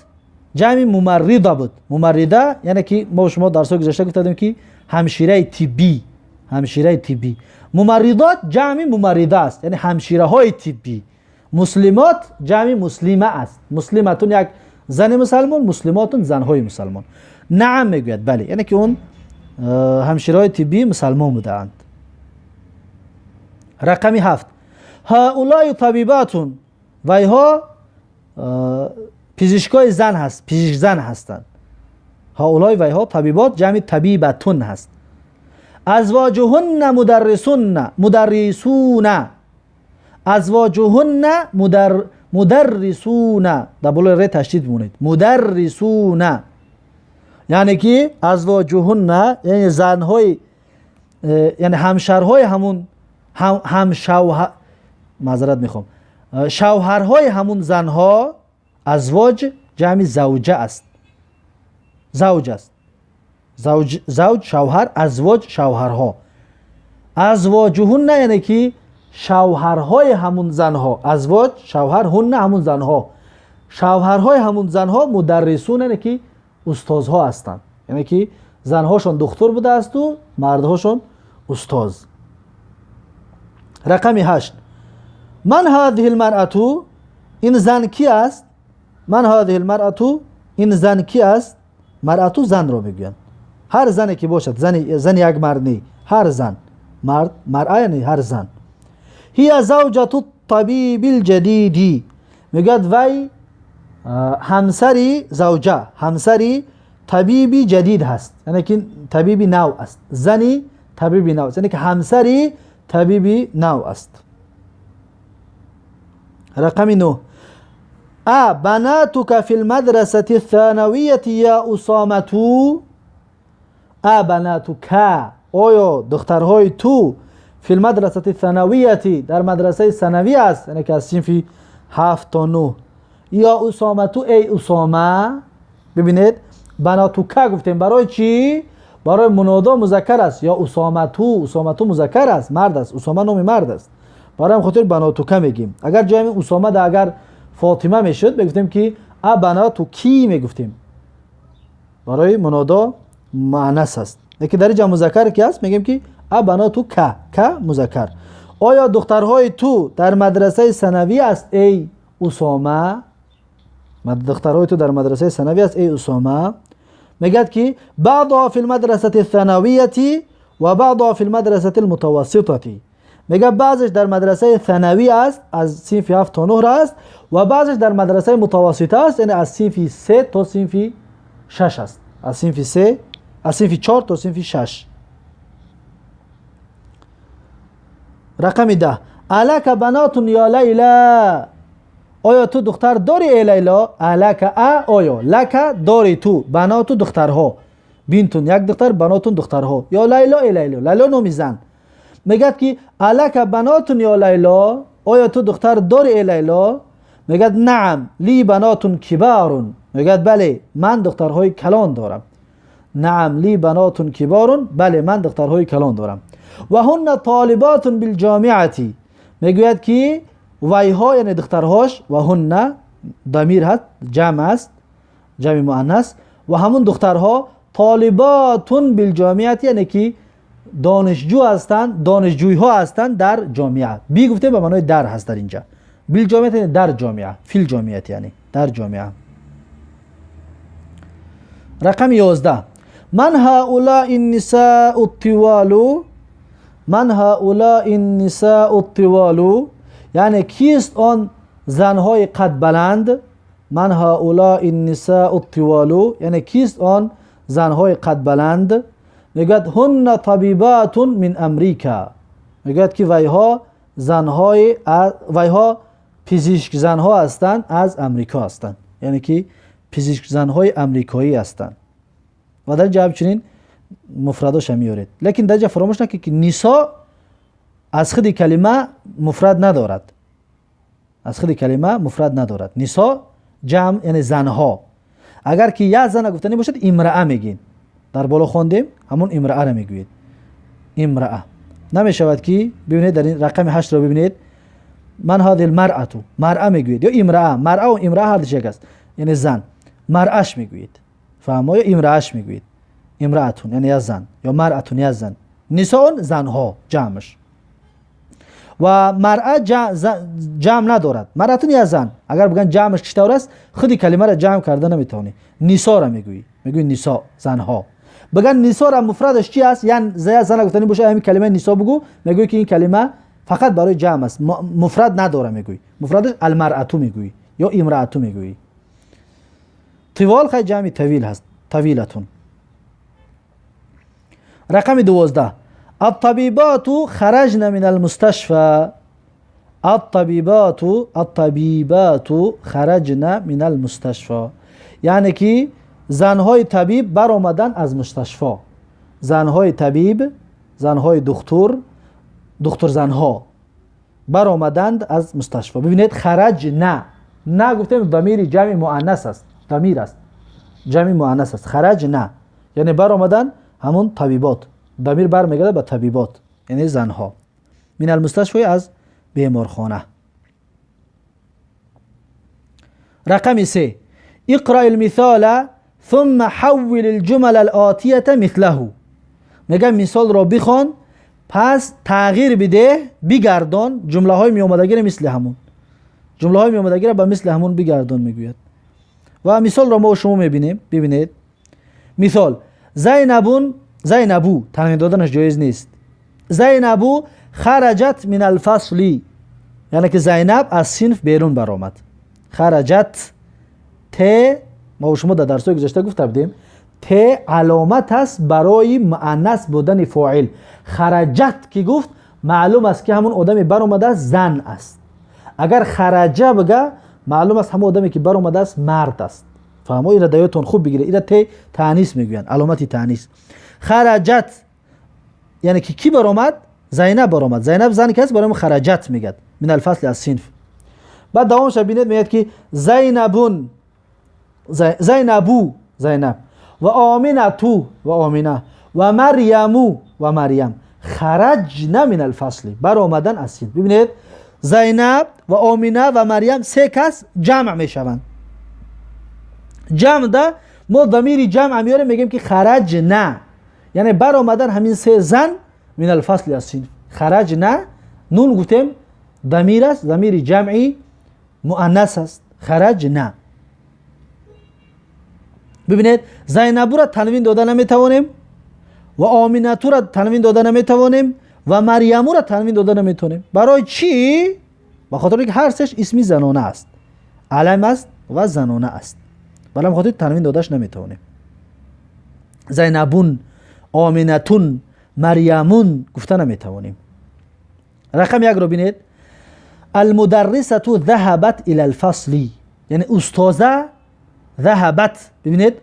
ҷамъи мумаррида буд. Мумаррида яъне ки мо шумо дарсҳои гузашта гуфтадем ки ҳамшираи тиббӣ, ҳамшираи тиббӣ. Мумарридот ҷамъи мумаррида аст, яъне ҳамшираҳои тиббӣ. Муслимот ҷамъи муслима аст. Муслиматун як зани мусалмон, муслимотун занҳои мусалмон. Наам мегӯяд, бале, яъне ки он ҳамшираҳои тиббӣ мусалмон будаанд. Рақами 7. Ҳаулои табибатун, вайҳо пизишкои зан ҳаст, пизишкзан ҳастанд. Ҳаулои вайҳо табибот ҷамъи табибатун ҳаст. Азвоҷуҳунна мударрисунна, мударрисуна. Азвоҷуҳунна мударрисуна, дар болои ре ташдид бимонед. Мударрисуна яъне ки азвоҷуҳунна яъне занҳои, яъне ҳамшарҳои ҳамун, ҳамшавҳар, маъзарат мехоҳам, шавҳарҳои ҳамун занҳо. Азвоҷ ҷамъи завҷа аст, завҷ аст, завҷ, завҷ шавҳар, азвоҷ шавҳарҳо. Азвоҷуҳунна яъне ки шавҳарҳои ҳамун занҳо. Азвоҷ шавҳар, ҳунна ҳамун занҳо, шавҳарҳои ҳамун занҳо. Мударрисун яъне ки устозҳо ҳастанд, яъне ки занҳошон духтур будаасту мардҳошон устоз. Рақами 8. Ман ҳадиҳи лмаръату, ин зан ки аст? Ман ҳадиҳи лмаръату, ин зан ки аст? Маръату занро мегӯянд. Ҳар зане ки бошад, зани як мард не, ҳар зан, мард, маръа яъне ҳар зан. Ҳия завҷату табиби лҷадиди, мегӯяд вай ҳамсари завҷа, ҳамсари табиби ҷадид ҳаст, яъне ки табиби нав аст, зани табиби нав аст, яъне ки ҳамсари табиби нав аст. Рақами 9. А банатука фи лмадрасати ссанавияти я усомату. А банатука, оё духтарҳои ту фи лмадрасати ссанавияти дар мадрасаи санавӣ аст, яъне ки аз синфи 7 то 9. Ё усомату, эй усома. Бибинед, банатука гуфтем барои чӣ? Барои мунодо музаккар аст. Ё усомату, усомату музаккар аст, мард аст, усома номи мард аст, барои ҳам хотир банатука мегӯем. Агар ҷои усома да агар фотима мешуд, мегуфтем ки а банату ки мегуфтем, барои мунодо муаннас аст. Лекин дар инҷа музаккар ки аст, мегӯем ки а банату ка, ка музаккар. Оё духтарҳои ту дар мадрасаи санавӣ аст, эй усома? Духтарҳои ту дар мадрасаи санавӣ аст, эй усома? Мегӯяд ки баъдуҳо фи лмадрасати ссанавияти ва баъдуҳо фи лмадрасати лмутавасситати. Мегӯяд баъзеш дар мадрасаи санавӣ аст, аз синфи 7 то 9 аст, ва баъзеш дар мадрасаи мутавассита аст, яъне аз синфи 3 то синфи 6 аст, аз синфи 3, аз синфи 4 то синфи 6. Рақами 10. Алака банатун ё лайла, оё ту духтар дорӣ, эй лайло? Алака а оё, лака дорӣ ту, банату духтарҳо, бинтун як духтар, банотун духтарҳо, ё лайло, эй лайло, лайло номи зан. Мегӯяд ки алака банотун ё лайло, оё ту духтар дорӣ, эй лайло? Мегӯяд наам ли банотун кибарун, мегӯяд бале, ман духтарҳои калон дорам. Наам ли банотун кибарун, бале, ман духтарҳои калон дорам. Ва ҳунна толиботун билҷомиати, мегӯяд ки вайҳо яъне духтарҳош, ва ҳунна дамир ҳаст, ҷамъ аст, ҷамъи муаннас, ва ҳамун духтарҳо толиботун билҷомиати яъне ки донишҷӯ ҳастанд, донишҷӯйҳо ҳастанд дар ҷомиа. Би гуфтем ба маънои дар ҳаст дар инҷа. Билҷомиат яъне дар ҷомиа, фил ҷомиат яъне дар ҷомиа. Рақами 11. Ман ҳаулаи нисаау тивалу, ман ҳаулаи нисаау тивалу, яъне кист он занҳои қадбаланд? من هؤلاء النساء الطوال، یعنی کیست آن زنهای قد بلند؟ میگوید هن طبیبات من امریکا، میگوید که ویها زنهای ویها پزشک زنها هستند، از امریکا هستند، یعنی که پزشک زنهای امریکایی هستند. و در جا همچنین مفرداش میارید. لیکن در جا فراموش نکنید که نساء از خود کلمه مفرد ندارد، از خود کلمه مفرد ندارد. نساء جمع یعنی زنها. اگر که یک زن گفتنی باشد امرأه میگین، در بالا خواندیم همون امرأه را میگویید، امرأه. نمیشود که ببینید در این رقم 8 را ببینید، من هذه المرأة، مرأه میگویید یا امرأه، مرأه و امرأه هر دو یک است، یعنی زن، مرأش میگویید، فهمو، یا امرأش میگویید، امرأتون یعنی یا زن، یا مرأتون یا زن. نساء زنها جمعش، و مرأه جمع ندارد، مرأتون یا زن. اگر بگن جمعش چطور است، خودی کلمه را جمع کرده نمیتونی، نساء را میگویی، میگویی نساء زنها. بگن نساء را مفردش چی است؟ یعنی زن گفتنی باشه همین کلمه نساء بگو، میگویی که این کلمه فقط برای جمع است، مفرد نداره، میگویی مفردش المرأة میگویی یا امرأة میگویی. طوال خیلی جمع طویل هست، طویلتون. رقم 12، الطبيبات خرجن من المستشفى، الطبيبات الطبيبات خرجن من المستشفى، یعنی که زنهای طبیب برآمدن از مستشفى. زنهای طبیب، زنهای دکتر، دکتر زنها برآمدند از مستشفى. ببینید خرج نه، نه گفتیم ضمیر جمع مؤنث است، ضمیر است، جمع مؤنث است. خرج نه یعنی برآمدن همون طبیبات، ضمیر برمیگرده به طبیبات یعنی زنها. من المستشفى از بیمارخانه. رقم 3، اقرأ المثال ثم حول الجمل الآتية مثله. میگه مثال را بخوان، پس تغییر بده، بگردان جمله های میامدگی را مثل همون، جمله های میامدگی را به مثل همون بگردان میگوید. و مثال را ما شما میبینیم. ببینید مثال زینبون، زینبو تنوین دادنش جایز نیست. زینبو خرجت من الفصل، یعنی که زینب از صنف بیرون برآمد. خرجت، ت ما شما در درس گذشته گفته بودیم ت علامت است برای مؤنث بودن فاعل. خرجت که گفت معلوم است که همون آدمی برآمده است زن است. اگر خرجه بگه معلوم است همون آدمی که برآمده است مرد است. فهمو؟ اینا دیاتون خوب بگیره، اینا ت تانیث میگوین، علامت تانیث. خرجت یعنی که کی برآمد؟ زینب برآمد. زینب زنی که است برام خرجت میگد، من الفصل از صنف. بعد دوامش ببینید میگه که زینبون، زینبو زینب، و آمینتو و آمینه، و مریمو و مریم، خرجن من الفصل برآمدن از صنف. ببینید زینب و آمینه و مریم سه کس جمع میشوند. جمع ده ما ضمیر جمع میاریم میگیم که خرجنا، یعنی برآمدن همین سه زن من الفصل از صنف. خرجنا نون گفتیم ضمیر است، ضمیر جمعی مؤنث است، خرجنا. ببینید زینب را تنوین داده نمیتوانیم و آمینتو را تنوین داده نمیتوانیم و مریم را تنوین داده نمیتونیم. برای چی؟ به خاطر اینکه هر سش اسمی زنانه است، علم است و زنانه است، برای خاطر تنوین داداش نمیتوانیم. زینبون، آمینتون، مریمون گفته نمیتوانیم. رقم 1 رو ببینید، المدرسة ذهبت الى الفصل، یعنی استاذه ذهبت، ببینید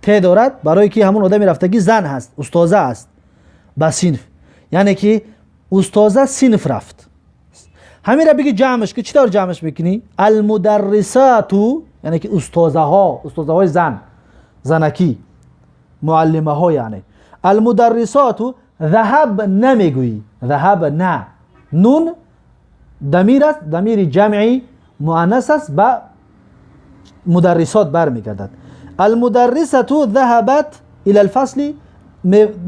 ت دارد برای که همون آدمی رفتگی زن هست، استاذه است به صنف، یعنی که استاذه صنف رفت. همین را بگی جمعش که چطور جمعش میکنی؟ المدرسات، یعنی که استاذه ها، استاذه های زن، زنکی، معلمه ها، یعنی المدرسات. ذهب نمیگویی، ذهب نه، نون ضمیر است، ضمیر جمعی مؤنث است، به مدرسات برمیگردد. المدرسة ذهبت الى الفصل،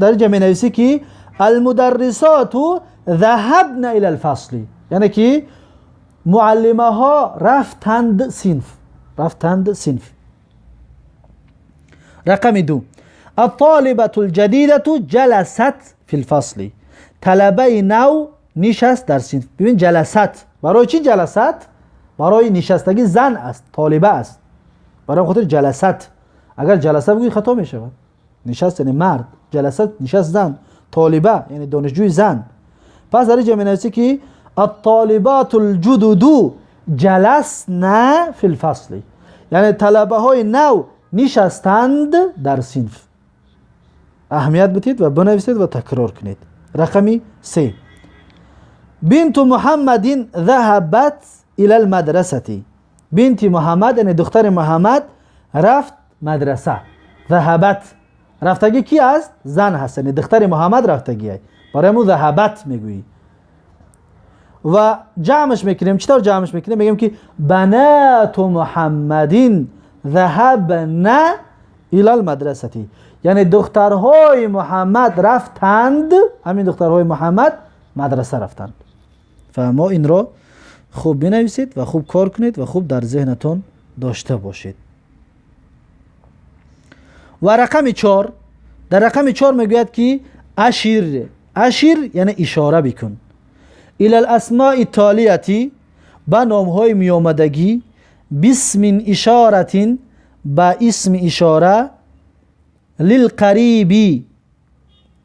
در اینجا می نویسی که المدرسات ذهبن الى الفصل، یعنی که معلمه ها رفتند صنف، رفتند صنف. رقم 2، الطالبة الجديدة جلست في الفصل، طلبه نو نشست در صنف. ببین جلست برای چی جلست؟ برای نشستگی زن است، طالبه است. برای خاطر جلست. اگر جلسه بگویی خطا میشود. نشست یعنی مرد، جلست نشست زن، طالبه یعنی دانشجوی زن. پس در اینجا می‌نویسی که الطالبات الجدد جلسنا فی الفصل، یعنی طلبه های نو نشستند در صنف. اهمیت بدید و بنویسید و تکرار کنید. رقمی 3، بنت محمد ذهبت الى المدرسة. بنت محمد یعنی دختر محمد رفت مدرسه. ذهبت رفتگی کی است؟ زن هست، یعنی دختر محمد رفتگی، برای مو ذهبت میگویی. و جمعش میکنیم. چطور جمعش میکنیم؟ میگیم که بنات محمدین ذهبن الى المدرسة، یعنی دخترهای محمد رفتند، همین دخترهای محمد مدرسه رفتند. فما این را خوب بنویسید و خوب کار کنید و خوب در ذهنتون داشته باشید. و رقم 4، در رقم 4 میگوید که اشیر، اشیر یعنی اشاره بکن، الى الاسماء التالیه، به نامهای میامدگی، باسم اشارت، با اسم اشاره، للقریبی،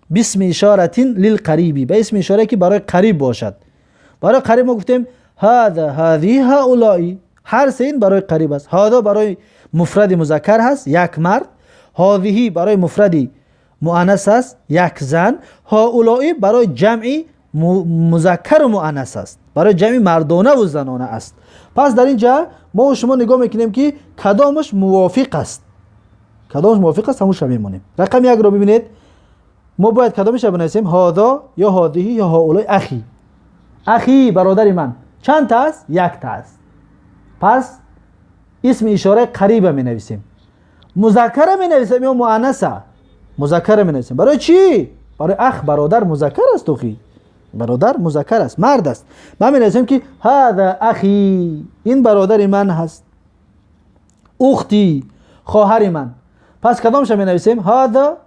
باسم اشارت للقریبی، به اسم اشاره که برای قریب باشد. برای قریب ما گفتیم هذا، هذه، هؤلاء، هر سه این برای قریب است. هذا برای مفرد مذکر هست، یک مرد. هذه برای مفرد مؤنث است، یک زن. هؤلاء برای جمع مذکر و مؤنث است، برای جمع مردانه و زنانه است. پس در اینجا ما و شما نگاه میکنیم که کدامش موافق است، کدامش موافق است همونش میمونیم. رقم 1 رو ببینید، ما باید کدامش رو بنویسیم؟ هذا یا هذه یا هؤلاء. اخی، اخی برادر من چند تا است؟ یک تا است. پس اسم اشاره قریبه می نویسیم. مذکر می نویسیم یا مؤنثه؟ مذکر می نویسیم. برای چی؟ برای اخ برادر مذکر است، اخی برادر مذکر است، مرد است. ما می نویسیم که هذا اخی، این برادر من هست. اختی خواهر من. پس کدامش می نویسیم؟ هذا،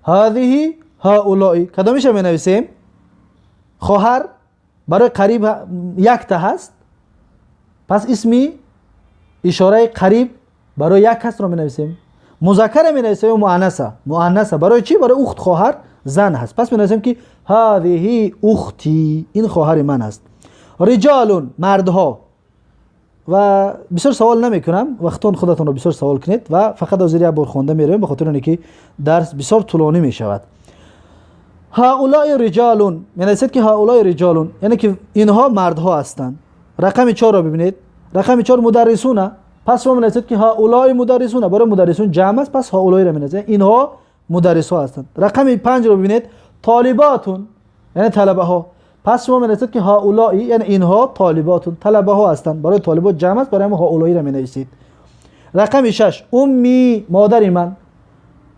هذه، هؤلاء. کدامش می نویسیم؟ خواهر برای قریب یک تا هست، پس اسمی اشاره قریب برای یک کس رو می نویسیم. مذکر می نویسیم و مؤنثه. مؤنثه برای چی؟ برای اخت خواهر زن هست. پس می نویسیم که هذه اختی، این خواهر من هست. رجال مردها. و بسیار سوال نمی کنم، وقتون خودتون رو بسیار سوال کنید و فقط از یک بار خوانده می رویم، به خاطر اینکه درس بسیار طولانی می شود. هؤلاء رجال، می نویسید که هؤلاء رجال یعنی که اینها مردها هستند. رقم 4 رو ببینید، رقم 4 مدرسونه. پس شما می نویسید که هؤلاء مدرسونه، برای مدرسون جمع است، پس هؤلاء رو می نویسید، اینها مدرس ها هستند. رقم 5 رو ببینید، طالباتون یعنی طلبه ها. پس شما می نویسید که هؤلاء یعنی اینها طالباتون، طلبه ها هستند، برای طالبات جمع است، برای ما هؤلاء رو می نویسید. رقم 6 امی مادر من،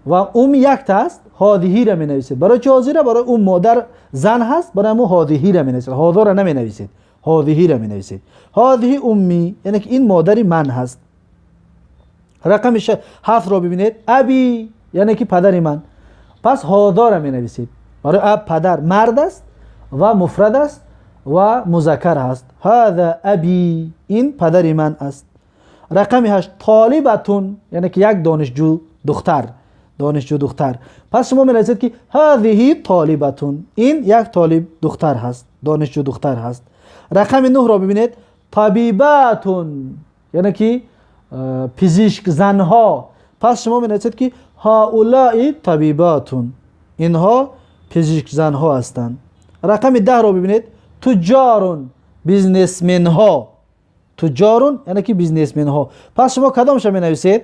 و ام یک تا است، هذه را می نویسید. برای چه هذه را؟ برای ام مادر زن هست، برای ما هذه را می نویسید، هذا را نمی نویسید، هذه را می نویسید. هذه امی یعنی که این مادر من هست. رقم 7 را ببینید، ابی یعنی که پدر من. پس هذا را می نویسید، برای اب پدر مرد است و مفرد است و مذکر است. هذا ابی این پدر من است. رقم 8 طالبتون یعنی که یک دانشجو دختر، دانشجو دختر. پس شما می نویسید که هذه طالبتون، این یک طالب دختر هست، دانشجو دختر هست. رقم 9 را ببینید، طبیباتون یعنی که پزشک زنها. پس شما می نویسید که هؤلاء طبیباتون، اینها پزشک زنها هستند. رقم 10 را ببینید، تجارون businessman ها، تجارون یعنی که businessman ها. پس شما کدامش می نویسید؟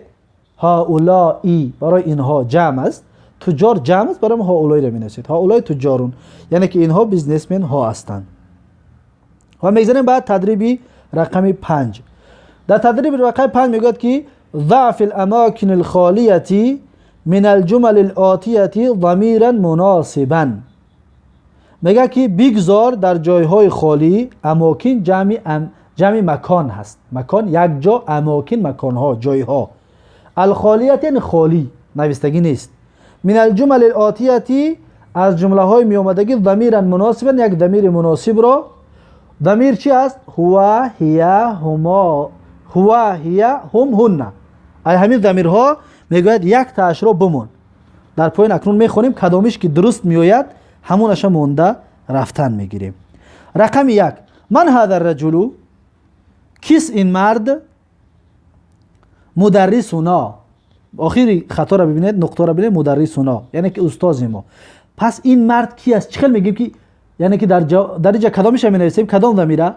هؤلاء برای اینها جمع است، تجار جمع است، برای ما هؤلاء را می نویسید، هؤلاء تجارون یعنی که اینها businessman ها هستند. و میگذاریم بعد تدریبی رقم 5. در تدریب رقم 5 میگوید که ضع فی الاماکن الخالیه من الجمل الآتیه ضمیرا مناسبا. میگه که بگذار در جایهای خالی، اماکن جمع مکان هست، مکان یک جا، اماکن مکانها، جایها. الخالیه یعنی خالی، نویستگی نیست. من الجمل الآتیه از جمله های می آمدگی ضمیرا مناسبا، یک ضمیر مناسب را. ضمیر چی است؟ هو، هی، هما، هو، هی، هم، هن. Ҳамин дамирҳо мегӯяд яктаашро бимон. Дар поён акнун мехонем, кадомиш ки дуруст меояд, ҳамонаша монда рафтан мегирем. Рақами 1. Ман ҳаза раҷулу, кист ин мард? Мударрисуно. Охири хаторо бибинед, нуқтаро бибинед, мударрисуно, яъне ки устози мо. Пас ин мард ки аст? Чӣ хел мегӯем ки, яъне ки дар инҷа кадомиша менависем? Кадом дамира?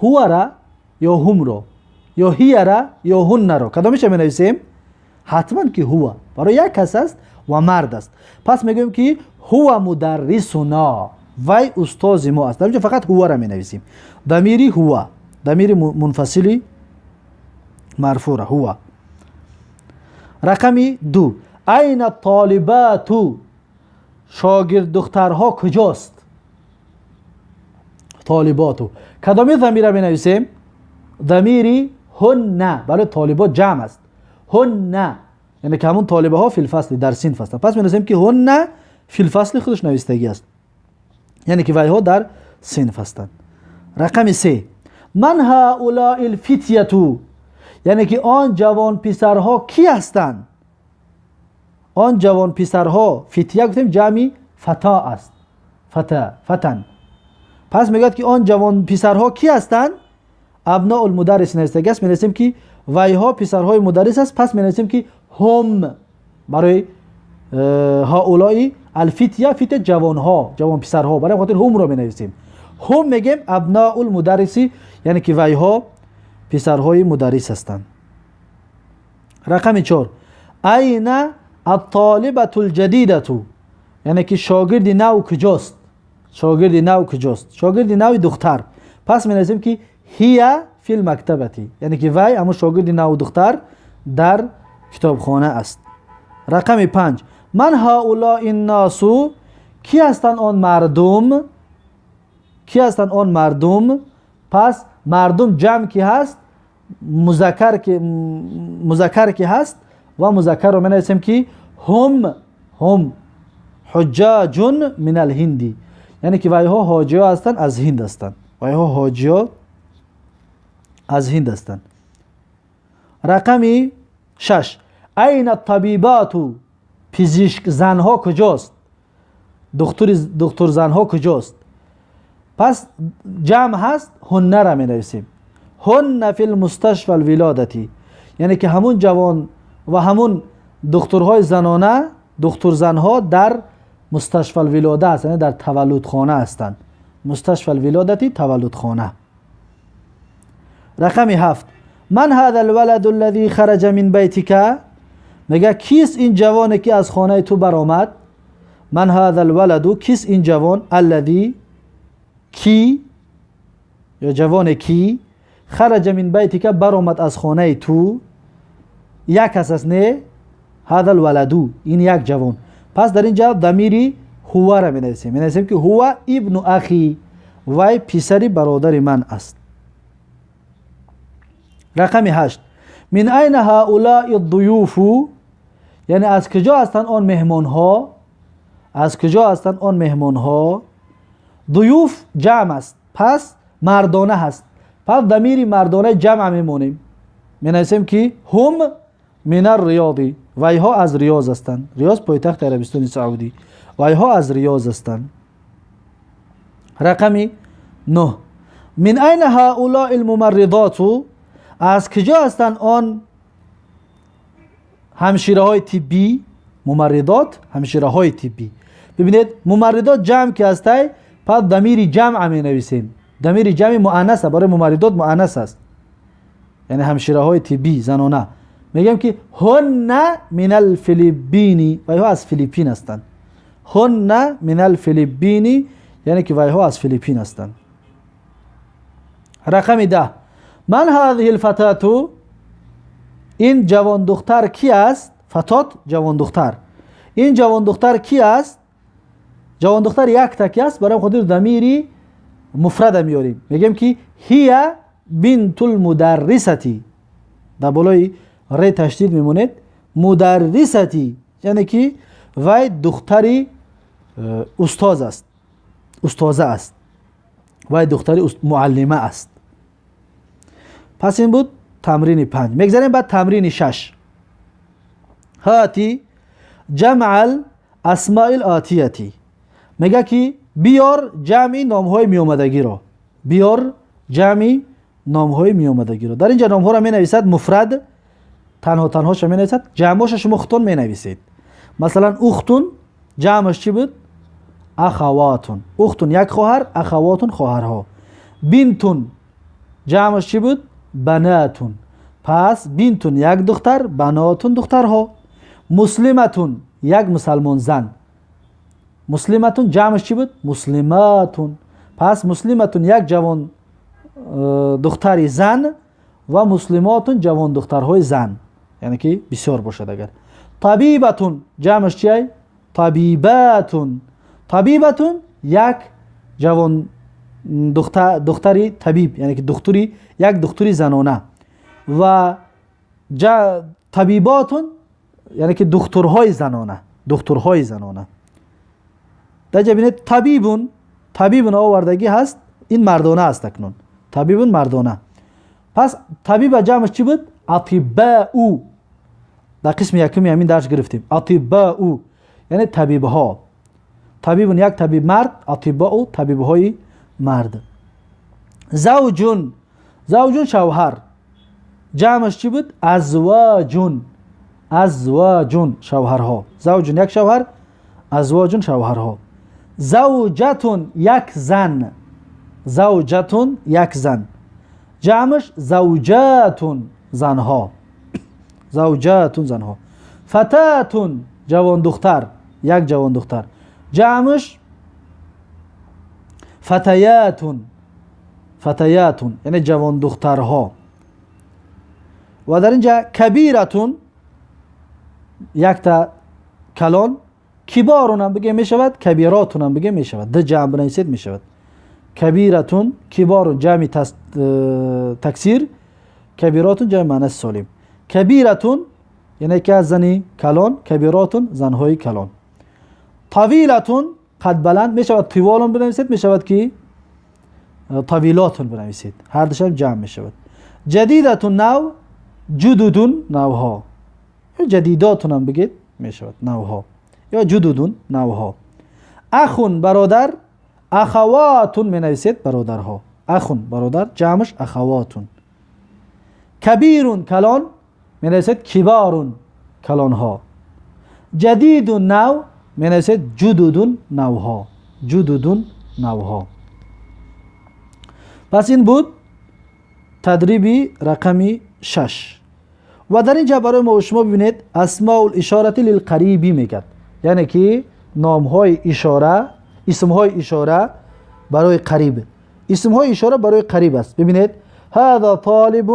Ҳувара ё ҳумро ё ҳияра ё ҳуннаро? Кадомиша менависем? Ҳатман ки ҳува, барои як кас аст ва мард аст. Пас мегӯем ки ҳува мударрисуно, вай устози мо аст. Дар инҷо фақат ҳувара менависем. Дамири ҳува, дамири мунфасили марфура ҳува. Рақами 2. Айна толибату, шогирддухтарҳо куҷост? Толиботу. Кадоми замира менависем? Замири ҳунна, барои толибот ҷамъ аст. Ҳунна, яъне ки ҳамун толибаҳо филфасли, дар синф ҳастанд. Пас менависем ки ҳунна филфасли худаш навистагӣ аст, яъне ки вайҳо дар синф ҳастанд. Рақами 3. Ман ҳаулаи лфитяту, яъне ки он ҷавон писарҳо кӣ ҳастанд? Он ҷавон писарҳо, фитя гуфтем ҷамъи фата аст, фата, фатан. Пас мегӯяд ки он ҷавон писарҳо кӣ ҳастанд? Абноул мударрис навистагӣ аст. Менависем ки вайҳо писарҳои мударрис аст. Пас менависем ки ҳум, барои ҳаулои алфитя, фитя ҷавонҳо, ҷавон писарҳо, барои хотир ҳумро менависем. Ҳум мегем абноул мударриси, яъне ки вайҳо писарҳои мударрис ҳастанд. Рақами 4. Айна аттолибату лҷадидату, яъне ки шогирди нав куҷост? Шогирди нав куҷост? Шогирди нави духтар. Пас менависем ки ҳия фил мактабати, яъне ки вай ҳамун шогирди наву духтар дар китобхона аст. Рақами 5. Ман ҳаулои ннасу, кӣ ҳастанд он мардум? Кӣ ҳастанд он мардум? Пас мардум ҷамъ ки ҳаст, музаккар ки ҳаст ва музаккарро менависем ки ҳум, ҳум ҳуҷҷаҷун мин алҳинди, яъне ки вайҳо ҳоҷиё ҳастанд, аз ҳинд ҳастанд. Вайҳо ҳоҷиё аз ҳинд ҳастанд. Рақами 6. Айна табибату, пизишк занҳо куҷост? Духтурзанҳо куҷост? Пас ҷамъ ҳаст, ҳуннара менависем. Ҳунна фил мусташфа алвилодати, яъне ки ҳамун ҷавон ва ҳамун духтурҳои занона, духтурзанҳо дар мусташфа алвилода ҳастанд, яъне дар таваллудхона ҳастанд. Мусташфа алвилодати, таваллудхона. Рақами 7. Ман ҳаза алваладу аллази хараҷа мин байтика, мега кист ин ҷавоне ки аз хонаи ту баромад? Ман ҳаза алваладу, кист ин ҷавон? Аллази, ки ё ҷавоне ки хараҷа мин байтика, баромад аз хонаи ту. Як кас аст, не? Ҳаза алваладу, ин як ҷавон. Пас дар ин ҷо дамири ҳувара менависем. Менависем ки ҳува ибну ахи, вай писари бародари ман аст. Рақами 8. Мин айна ҳаулаи дуюфу, яъне аз куҷо ҳастанд он меҳмонҳо? Аз куҷо ҳастанд он меҳмонҳо? Дуюф ҷамъ аст, пас мардона ҳаст. Пас дамири мардонаи ҷамъ мемонем. Менависем ки ҳум мин арриёди, вайҳо аз Риёз ҳастанд. Риёз пойтахти Арабистони Саудӣ. Вайҳо аз Риёз ҳастанд. Рақами 9. Мин айна ҳаулаи лмумарридоту, аз куҷо ҳастанд он ҳамшираҳои тиббӣ? Мумарридот, ҳамшираҳои тиббӣ. Бибинед, мумарридот ҷамъ ки ҳастай, пас дамири ҷамъ менависем. Дамири ҷамъи муаннас, барои мумарридот муаннас аст, яъне ҳамшираҳои тиббӣ занона. Мегӯем ки ҳунна мин алфилиппини, вайҳо аз Филиппин ҳастанд. Ҳунна мин алфилиппини, яъне ки вайҳо аз Филиппин ҳастанд. Рақами 10. Ман ҳазиҳи лфатату, ин ҷавондухтар ки аст? Фатот ҷавондухтар. Ин ҷавондухтар ки аст? Ҷавондухтар якта ки аст, барои хотир дамири муфрада меорем. Мегӯем ки ҳия бинтул мударрисати, дар болои ре ташдид мемонед, мударрисати, яъне ки вай духтари устоз аст, устоза аст, вай духтари муаллима аст. Пас ин буд тамрини 5. Мегзарем ба тамрини 6. هاتی جمع الاسماء الآتیتی، میگه که بیار جمعی نامهای میامدگی را، بیار جمعی نامهای میامدگی را. در اینجا نامها را می نویسد مفرد، تنها تنهاش می نویسد، جمعش شما خودتون می نویسید. مثلا اختون جمعش چی بود؟ اخواتون. اختون یک خواهر، اخواتون خواهرها. بینتون جمعش چی بود؟ بناتون. پس بینتون یک دختر، بناتون دخترها. مسلمتون یک مسلمان زن، مسلمتون جمعش چی بود؟ مسلماتون. پس مسلمتون یک جوان دختری زن و مسلماتون جوان دخترهای زن، یعنی که بسیار باشد اگر. طبیبتون جمعش چیه؟ طبیباتون. طبیبتون یک جوان دختری طبیب، یعنی که دختری، یک دختری زنانه. و طبیباتون یعنی که دکترهای زنانه، دکترهای زنانه. در اینجا ببینید طبیبون، طبیبون آوردگی هست، این مردانه است اکنون. طبیبون مردانه. پس طبیب جمعش چی بود؟ اطباء. در قسم یکمی همین درس گرفتیم. اطباء یعنی طبیبها. طبیبون یک طبیب مرد، اطباء طبیبهای مرد. زوجون، زوجون شوهر، جمعش چی بود؟ ازواجون. ازواجون شوهرها. زوجون یک شوهر، ازواجون شوهرها. زوجتون یک زن، زوجتون یک زن، جمعش زوجاتون زنها، زوجاتون زنها. فتاتون جوان دختر، یک جوان دختر، جمعش فتیاتون، فتیاتون یعنی جوان دخترها. و در اینجا کبیرتون یک تا کلان، کبارون هم بگه میشود، کبیراتون هم بگه میشود، دو جمع بنویسید میشود. کبیرتون، کبارون جمع تکسیر، کبیراتون جمع مؤنث سالم. کبیرتون یعنی که زنی کلان، کبیراتون زنهای کلان. طویلتون قد بلند میشود، طوالون بنویسید میشود که طویلاتون بنویسید، هر دوشم جمع میشود. جدیدتون نو، جدودون نوها، یا جدیداتون هم بگید میشود نوها، یا جدودون نوها. اخون برادر، اخواتون می نویسید برادرها. اخون برادر جمعش اخواتون. کبیرون کلان می نویسید کبارون کلانها. جدیدون نو می نویسید جدودون نوها، جدودون نوها. پس این بود تدریبی رقمی 6. و در اینجا برای ما و شما ببینید اسماء الاشاره للقریبی میگد، یعنی که نامهای اشاره، اسمهای اشاره برای قریب، اسمهای اشاره برای قریب است. ببینید هذا طالب،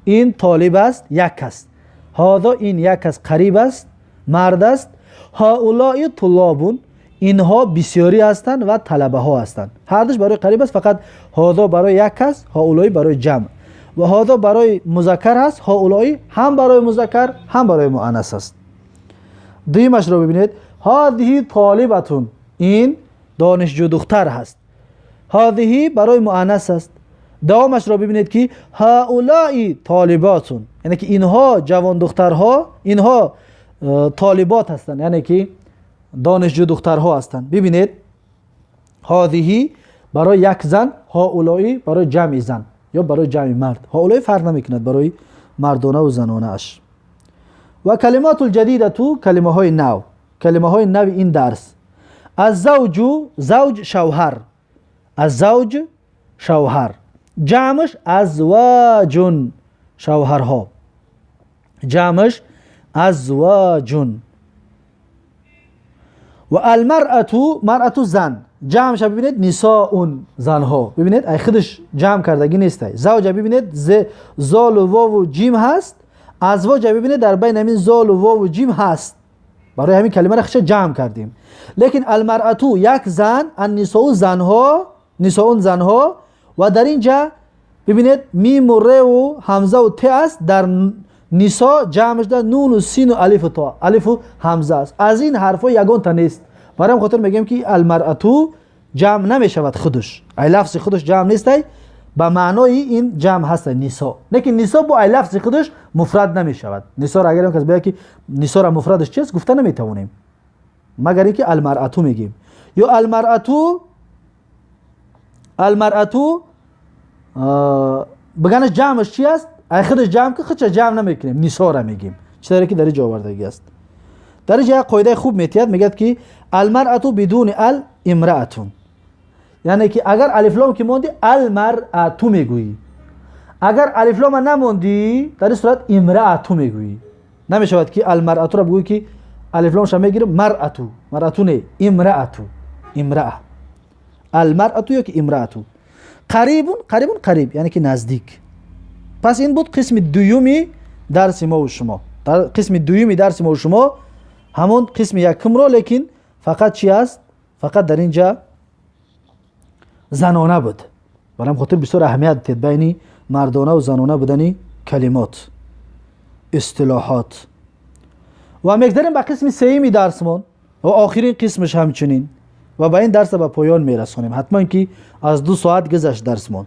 این طالب است، یک است. هذا این یک است، قریب است، مرد است. هؤلاء طلاب، اینها بسیاری هستند و طلبه ها هستند. هر دوش برای قریب است، فقط هذا برای یک است، هؤلاء برای جمع. و هذا برای مذکر است، هؤلاء هم برای مذکر هم برای مؤنث است. دویمش رو ببینید هذه طالبتون، این دانشجو دختر هست. هذه برای مؤنث است. دوامش رو ببینید که هؤلاء طالباتون، یعنی که اینها جوان دخترها، اینها طالبات هستند، یعنی که دانشجو دخترها هستند. ببینید هذه برای یک زن، هؤلاء برای جمع زن یا برای جمع مرد. هؤلاء فرق نمیکند برای مردانه و زنانه اش. و کلمات الجدیده تو، کلمه های نو، کلمه های نو این درس. الزوج، زوج شوهر، الزوج شوهر، جمعش ازواجون شوهرها، جمعش ازواجون. و المرأة، مرأة زن، جمعش ببینید نساء زنها. ببینید ای خودش جمع کردگی نیست. زوج ببینید زال و واو و جیم هست. ازواج ببینید در بین همین زال و واو و جیم هست، برای همین کلمه را خودش جمع کردیم. لیکن المرأة یک زن، النساء زنها، نساء زنها. و در اینجا ببینید میم و ر و همزه و ت است. در نساء جمعش در نون و سین و الف و تا، الف و همزه است. از این حرفا یگان تا نیست. برای خاطر میگیم که المرأة جمع نمیشود خودش، ای لفظ خودش جمع نیست، به معنای این جمع هست نساء. لیکن نساء با لفظ خودش مفرد نمیشود. نساء را اگر هم کس بگه که نساء را مفردش چیست گفته نمیتوانیم، مگر اینکه المرأة میگیم یا المرأة بگنش جمعش چی است؟ ای خودش جمع که خودش جمع نمیکنیم، نساء را میگیم. چطوری که در اینجا آوردگی است. در اینجا یک قاعده خوب میتید، میگه که المرأة بدون ال امرأة، یعنی که اگر الف لام که موندی المرأة میگویی، اگر الف لام نموندی در این صورت امرأة میگویی. نمیشود که المرأة را بگویی که الف لامش میگیره مرأة، مرأة نه، امرأة، امرأة، المرأة یا که امرأة. قریب قریب قریب یعنی که نزدیک. پس این بود قسم دومی درس ما و شما. در قسم دومی درس ما و شما همون قسم یکم رو، لیکن فقط چی است؟ فقط در اینجا زنانه بود. برام خاطر بسیار اهمیت دید بین مردانه و زنانه بودن کلمات، اصطلاحات. و میگذریم به قسم سومی درسمون و آخرین قسمش همچنین، و با این درس به پایان میرسانیم. حتما که از 2 ساعت گذشت درسمون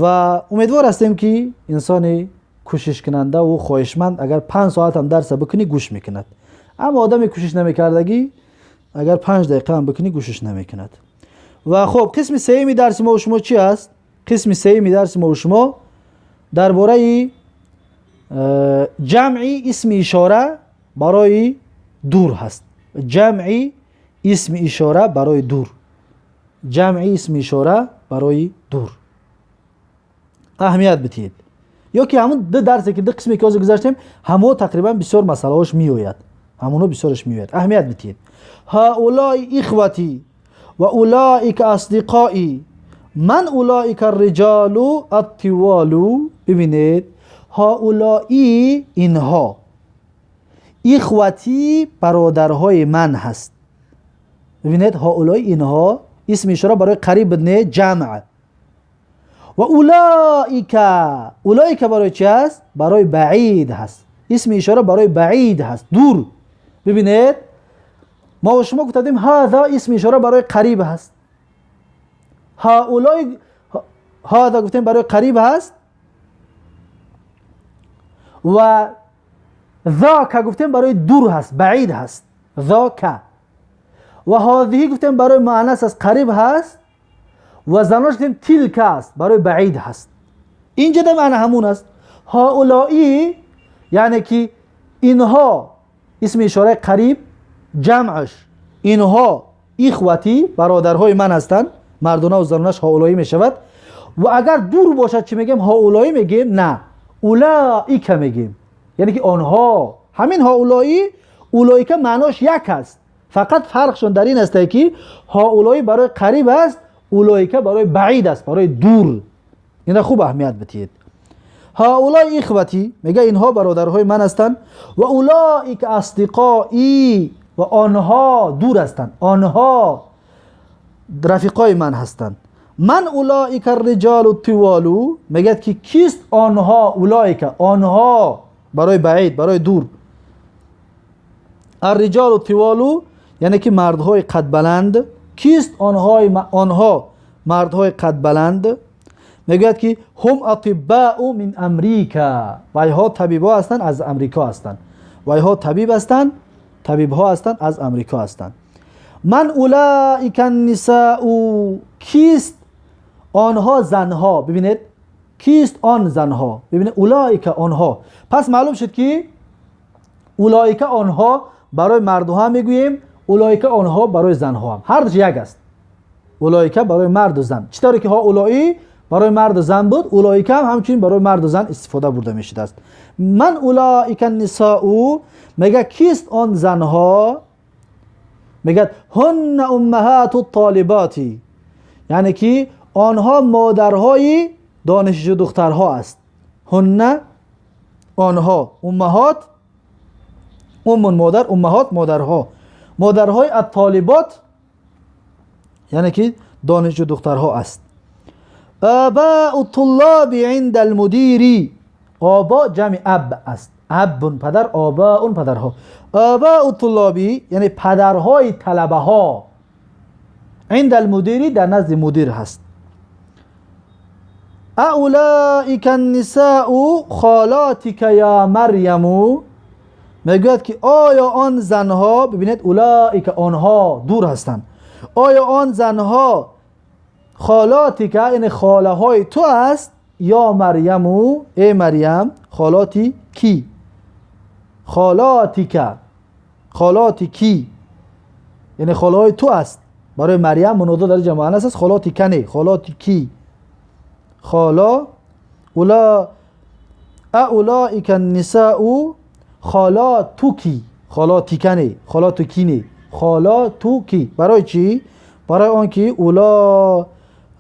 و امیدوار هستیم که انسان کوشش کننده و خواهشمند اگر 5 ساعت هم درس بکنی گوش میکند، اما آدم کوشش نمیکردگی اگر 5 دقیقه هم بکنی گوشش نمیکند. و خب قسم سومی درس ما و شما چی است؟ قسم سومی درس ما و شما درباره جمعی اسم اشاره برای دور هست. جمعی اسم اشاره برای دور، جمعی اسم اشاره برای دور. اهمیت بدید. یا که همون دو درسی که دو قسمی که از گذاشتیم همو تقریبا بسیار مسئله هاش میآید، همونو بسیارش میآید. اهمیت بدید. هؤلاء اخوتی و اولئک اصدقائی من اولئک الرجال الطوال. ببینید هؤلاء اینها، اخوتی برادرهای من هست. ببینید هؤلاء اینها اسم اشاره برای قریب نه جمع. و اولئک، اولئک برای چی هست؟ برای بعید هست. اسم اشاره برای بعید هست، دور. ببینید ما و شما گفتیم هذا اسم اشاره برای قریب هست، هؤلاء هذا گفتیم برای قریب هست، و ذاک گفتیم برای دور هست، بعید هست، ذاک. و هذه گفتیم برای مؤنث است، قریب هست، و زناش گفتیم تلک است، برای بعید هست. اینجا ده معنی همون است. هؤلاء یعنی که اینها اسم اشاره قریب جمعش، اینها اخوتی برادرهای من هستند، مردانه و زنانش هؤلاء می شود. و اگر دور باشد چی میگیم؟ هؤلاء میگیم؟ نه، اولئک میگیم، یعنی که آنها. همین هؤلاء اولئک معناش یک است، فقط فرقشون در این است که هؤلاء برای قریب است، اولئک برای بعید است، برای دور. اینا خوب اهمیت بدید. هؤلاء اخوتی میگه اینها برادرهای من هستند، و اولئک اصدقائی و آنها دور هستند، آنها رفیقای من هستند. من اولئک الرجال الطوال میگه که کیست آنها؟ اولئک آنها برای بعید، برای دور. الرجال الطوال یعنی که مردهای قد بلند. کیست آنها؟ آنها مردهای قد بلند. میگوید که هم اطباء من امریکا، وایها طبیبا هستند، از امریکا هستند. وایها طبیب هستند، طبیب ها هستند، از امریکا هستند. من اولئک النساء کیست آنها؟ زنها. ببینید کیست آن زنها؟ ببینید اولئک آنها. پس معلوم شد که اولئک آنها برای مردها میگوییم، اولئک آنها برای زنها هم، هر دوش یک است. اولئک برای مرد و زن، چطوری که ها اولئی برای مرد و زن بود، اولئک هم همچنین برای مرد و زن استفاده برده میشده است. من اولئک النساء میگه کیست آن زنها؟ میگه هن امهات الطالبات، یعنی که آنها مادرهای دانشجو دخترها است. هن آنها، امهات، ام مادر، امهات مادرها، مادرهای الطالبات یعنی که دانشجو دخترها است. آباء الطلاب عند المدیر، آبا جمع اب است، اب پدر، آباء پدرها. آباء الطلاب یعنی پدرهای طلبه ها، عند المدیر در نزد مدیر هست. اولئک النساء خالاتک یا مریم، میگوید که آیا آن زنها، ببینید اولئک آنها دور هستند، آیا آن زنها خالاتک یعنی خاله های تو است، یا مریم ای مریم، خالاتی کی، خالاتک خالاتی کی یعنی خاله های تو است. برای مریم منادا در جمع مؤنث است، خالاتی کنه، خالاتی کی، خالا اولا اولئک النساء خالاتکی، خالاتکنه، خالاتکینه، خالاتوکی. برای چی؟ برای آنکه اولا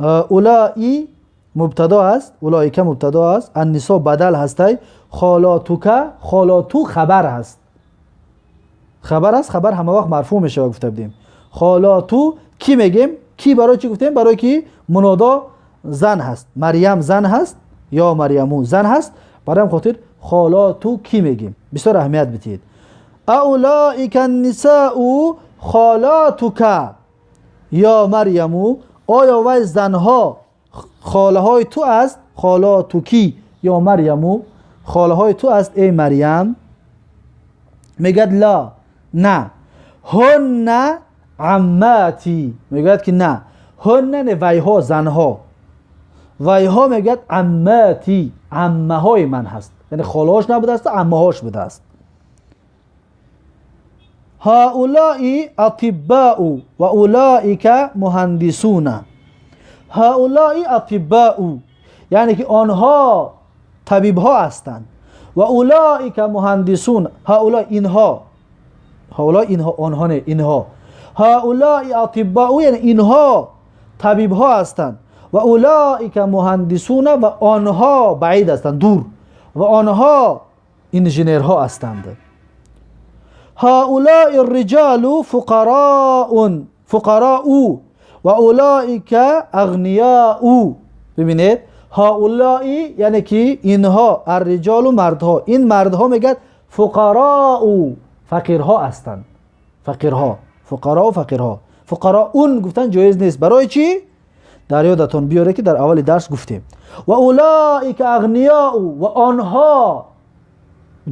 اولای مبتدا است، اولئک مبتدا است، النساء بدل هستی، خالاتوک خالاتو خبر هست، خبر است، خبر همه وقت مرفوع میشه گفته بودیم. خالاتو کی میگیم؟ کی برای چی گفتیم؟ برای کی منادا زن هست، مریم زن هست یا مریمو زن هست، برای خاطر خالاتو کی میگیم. بسیار اهمیت بدید. اولئک النساء خالاتک یا مریمو، آیا وای زنها خاله های تو است؟ خالاتوکی یا مریمو خاله های تو است ای مریم. میگد لا، نه، هن عماتی، میگد که نه، هن نه ویها زنها، ویها میگد عماتی عمه های من هست، یعنی خالهاش نبوده است، عمه هاش بوده است. هؤلاء اطباء و اولئک مهندسون. هؤلاء اطباء یعنی که آنها طبیب ها هستند، و اولئک مهندسون، هؤلاء اینها، هؤلاء اینها، آنها نه، اینها، هؤلاء اطباء یعنی اینها طبیب ها هستند، و اولئک مهندسون و آنها بعید هستند، دور، و آنها انجینرها هستند. هؤلاء الرجال فقراء فقراء و اولئک اغنیاء. ببینید هؤلاء یعنی که اینها، الرجال مردها، این مردها میگد فقراء فقیرها هستند، فقیرها، فقراء و فقیرها، فقراء اون گفتن جایز نیست. برای چی؟ در یادتون بیاره که در اول درس گفتیم. و اولئک اغنیاء و آنها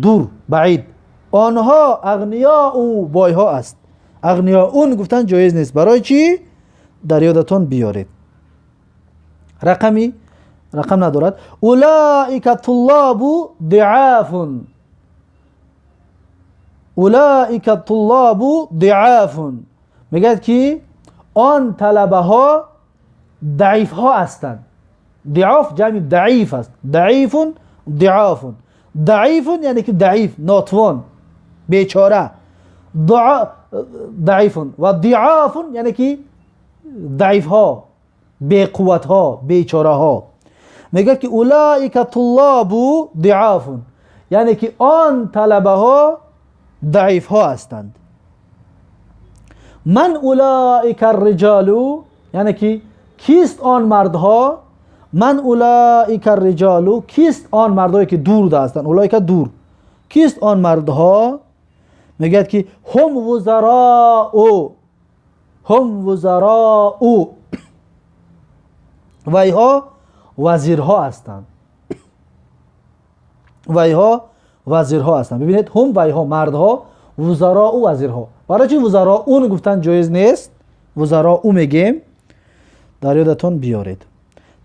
دور بعید، آنها اغنیاء بایها است، اغنیاء اون گفتن جایز نیست. برای چی؟ در یادتون بیارید. رقمی رقم ندارد. اولئک طلاب ضعاف، اولئک طلاب ضعاف، میگه که آن طلبه ها ضعیف ها هستند. ضعاف جمع ضعیف است، ضعیف ضعاف، ضعیف یعنی که ضعیف، ناتوان، بیچاره، ضعیف، و ضعاف یعنی که ضعیف ها، بی قوت ها، بیچاره ها. میگه که اولئک طلاب ضعاف یعنی که آن طلبه ها ضعیف ها هستند. من اولئک الرجال یعنی که کیست آن مردها؟ من اولئک الرجال کیست آن مردهایی که دور هستند؟ اولئک دور، کیست آن مردها؟ میگه که هم وزراء، هم وزراء، ویها وزیرها هستند، ویها وزیرها هستند. ببینید هم ویها مردها، وزراء و وزیرها. برای چی وزراء اون گفتن جایز نیست؟ وزراء او میگیم، در یادتون بیارید.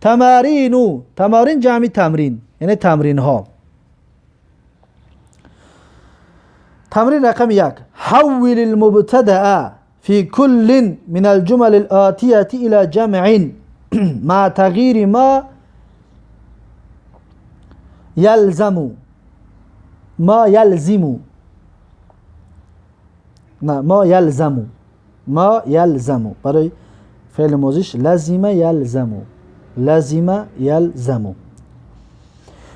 تمارین، تمارین جمع تمرین یعنی تمرین ها. تمرین رقم 1، حول المبتدأ في كل من الجمل الآتية إلى جمع مع تغيير ما يلزم، ما يلزم، نه ما يلزم، ما يلزم برای فعل ماضیش لزم یلزم، لزم یلزم.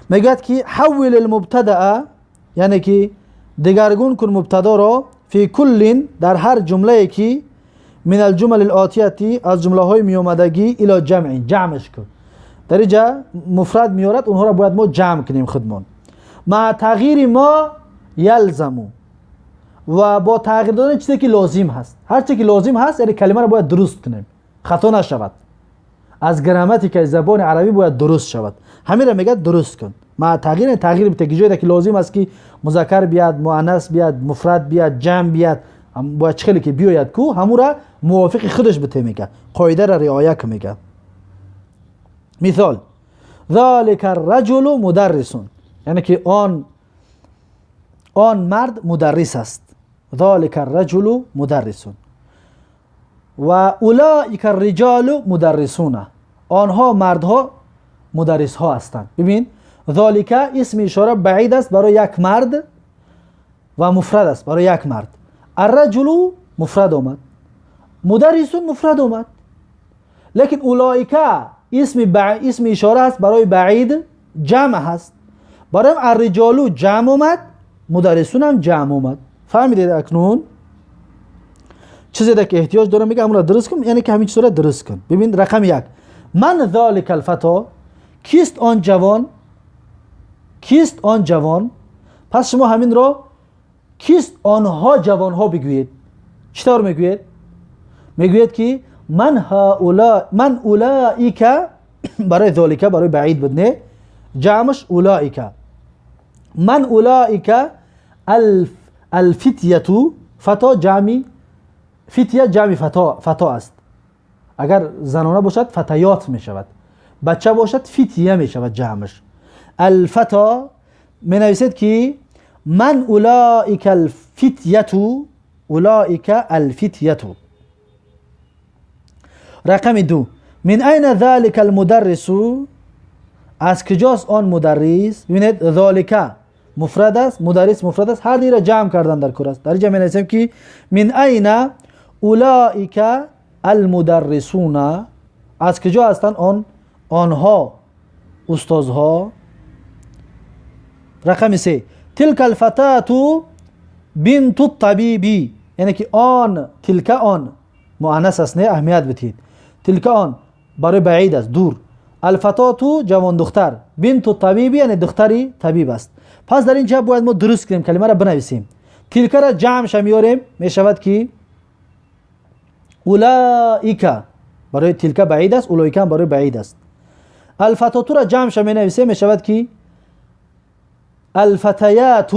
میگه که حول المبتدأ یعنی که دگرگون کن مبتدا را، فی کل در هر جمله که من الجمل الآتیه از جمله های میومدگی، الی جمع جمعش کن. در اینجا مفرد میارد، اونها را باید ما جمع کنیم خودمان. مع تغییر ما یلزم و با تغییر دادن چیزی که لازم هست، هر چیزی که لازم هست یعنی کلمه را باید درست کنیم، خطا نشود. از گراماتیک زبان عربی باید درست شود. همین را میگه درست کن. ما تغییر بده که جایی که لازم است که مذکر بیاد، مؤنث بیاد، مفرد بیاد، جمع بیاد، باید چه که بیاید کو همون را موافق خودش بته میگه. قاعده را رعایت که میگه. مثال ذلك الرجل مدرس، یعنی که آن مرد مدرس است. ذلك الرجل مدرس و اولئک الرجال مدرسون، آنها مردها مدرس ها هستند. ببین ذلك اسم اشاره بعید است برای یک مرد و مفرد است برای یک مرد. الرجل مفرد آمد، مدرسون مفرد آمد، لیکن اولئک اسم اشاره است برای بعید، جمع هست. برای الرجال جمع آمد، مدرسون هم جمع آمد. فهمیدید اکنون چیزی که احتیاج دارم میگه همون را درست کن، یعنی که همین چیز را درست کن. ببین رقم 1، من ذلک الفتا، کیست آن جوان؟ کیست آن جوان؟ پس شما همین را کیست آنها جوانها بگویید. چطور میگویید؟ میگویید که من هؤلاء، من اولئک، برای ذالک برای بعید بود نه، جمعش اولئک. من اولئک الفتیه، فتا جمعی، فتیه جمع فتا است. اگر زنانه باشد فتیات می شود، بچه باشد فتیه می شود جمعش. الفتا می نویسید که من اولئک الفتیه، اولئک الفتیه. رقم 2، من این ذلك المدرس، از کجاست آن مدرس؟ ببینید ذالک مفرد است، مدرس مفرد است، هر دی را جمع کردن در کار است. در اینجا می نویسیم که من این اولئک المدرسون، از کجا هستند آنها استادها. رقم 3، تلك الفتاة بنت الطبیب، یعنی که آن، تلک آن مؤنث است نه، اهمیت بدید. تلک آن برای بعید است، دور. الفتاة جوان دختر، بنت الطبیب یعنی دختری طبیب است. پس در اینجا باید ما درست کنیم، کلمه را بنویسیم. تلک را جمع میاریم، می شود که اولئک برای تلک بعید است، اولئک هم برای بعید است. الفتاة را جمع می نویسیم، می شود که الفتیات.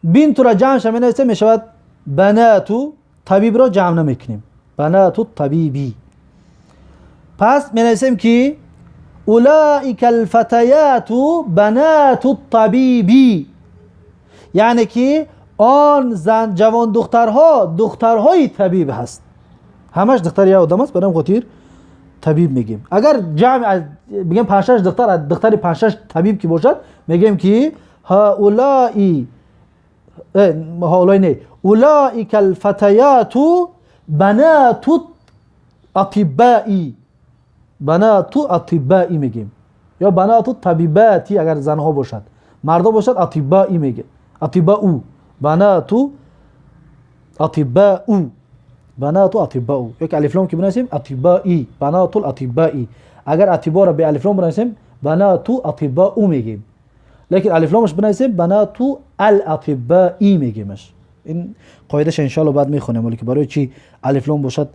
بنت را جمع می نویسیم، می شود بنات. طبیب را جمع نمیکنیم، بنات الطبیبی. پس می نویسیم که اولئک الفتیات بنات الطبیبی، یعنی که آن زن جوان دخترها دخترهای طبیب هست. همش دختر یا آدم است، برام خاطر طبیب میگیم. اگر جمع بگیم 5 6 دختر، دختر 5 6 طبیب کی باشد، میگیم که هؤلاء، هؤلاء نه، اولئک الفتیات بنات الاطباء، بنات الاطباء میگیم، یا بنات الطبیبات اگر زنها باشد، مردا باشد اطباء میگه، اطباء، بنات اطباء، بنات اطباء. یک الف لام که بنویسیم اطبائی، بنات الاطبائی. اگر اطباء را به الف لام بنویسیم بنات اطباء میگیم، لیکن الف لامش بنویسیم بنات الاطبائی میگیمش. این قاعدهش ان شاء الله بعد میخونیم، ولی که برای چی الف لام باشد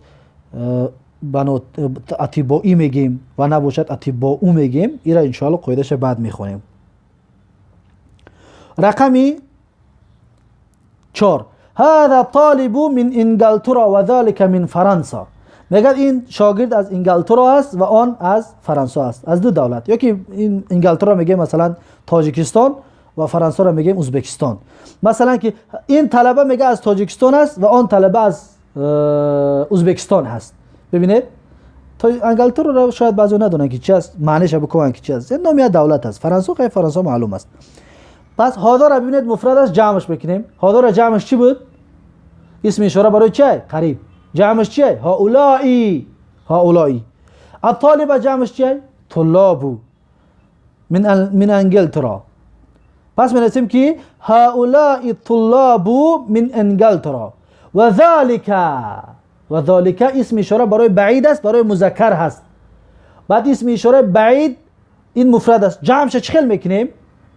بنات اطبائی میگیم و نباشد اطباء میگیم، این را ان شاء الله قاعدهش بعد میخونیم. رقمی 4، هذا طالب من انگلترا و ذلك من فرانسا. میگه این شاگرد از انگلترا است و آن از فرانسه است، از دو دولت. یکی این انگلترا میگه مثلا تاجیکستان و فرانسه را میگیم ازبکستان. مثلا که این طلبه میگه از تاجیکستان است و آن طلبه از ازبکستان هست. ببینید تا انگلترا را شاید بعضی ندونن که چی است، معنیش بکنن که چی است. این نام دولت است. فرانسه خیلی فرانسه معلوم است. پس هذا را ببینید مفرد است، جمعش بکنیم. هذا را جمعش چی بود؟ اسم اشاره برای چه؟ قریب. جمعش چیه؟ هؤلائی، هؤلائی. الطالب جمعش چیه؟ طلاب من انگلترا. پس می‌نویسیم که هؤلاء الطلاب من انگلترا و ذلك، و ذلك اسم اشاره برای بعید است، برای مذکر هست. بعد اسم اشاره بعید این مفرد است، جمعش چخل میکنیم؟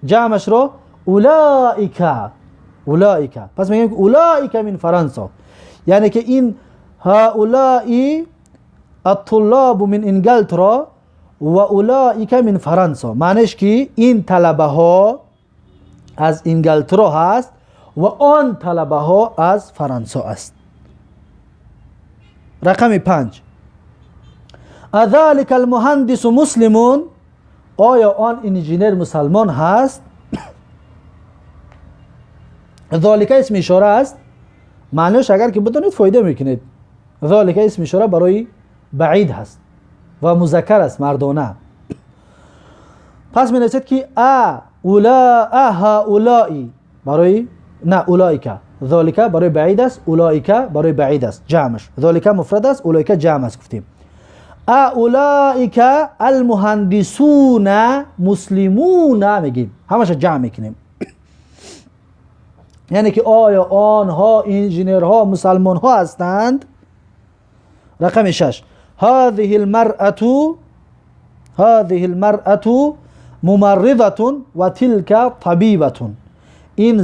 جمعش رو اولئک، اولئک. پس میگیم اولئک من فرانسا، یعنی که این هؤلاء الطلاب من انگلترا و اولئک من فرانسا. معنیش که این طلبه ها از انگلترا هست و آن طلبه ها از فرانسا است. رقم 5، اذلك المهندس مسلمون، آیا آن انجینر مسلمان هست؟ ذالک اسم اشاره است، معنیش اگر که بدونید فایده میکنید. ذالک اسم اشاره برای بعید هست و مذکر است، مردانه. پس می نویسید که ا اولا ا هؤلاء برای نه اولئک، ذالک برای بعید است، اولئک برای بعید است، جمعش. ذالک مفرد است، اولئک جمع است. گفتیم اولئک المهندسون مسلمون میگیم، همش جمع میکنیم. یعنی که آیا آنها انجینرها مسلمان ها هستند؟ رقم 6، هذه المرأة ممرضة و تلك طبیبة. این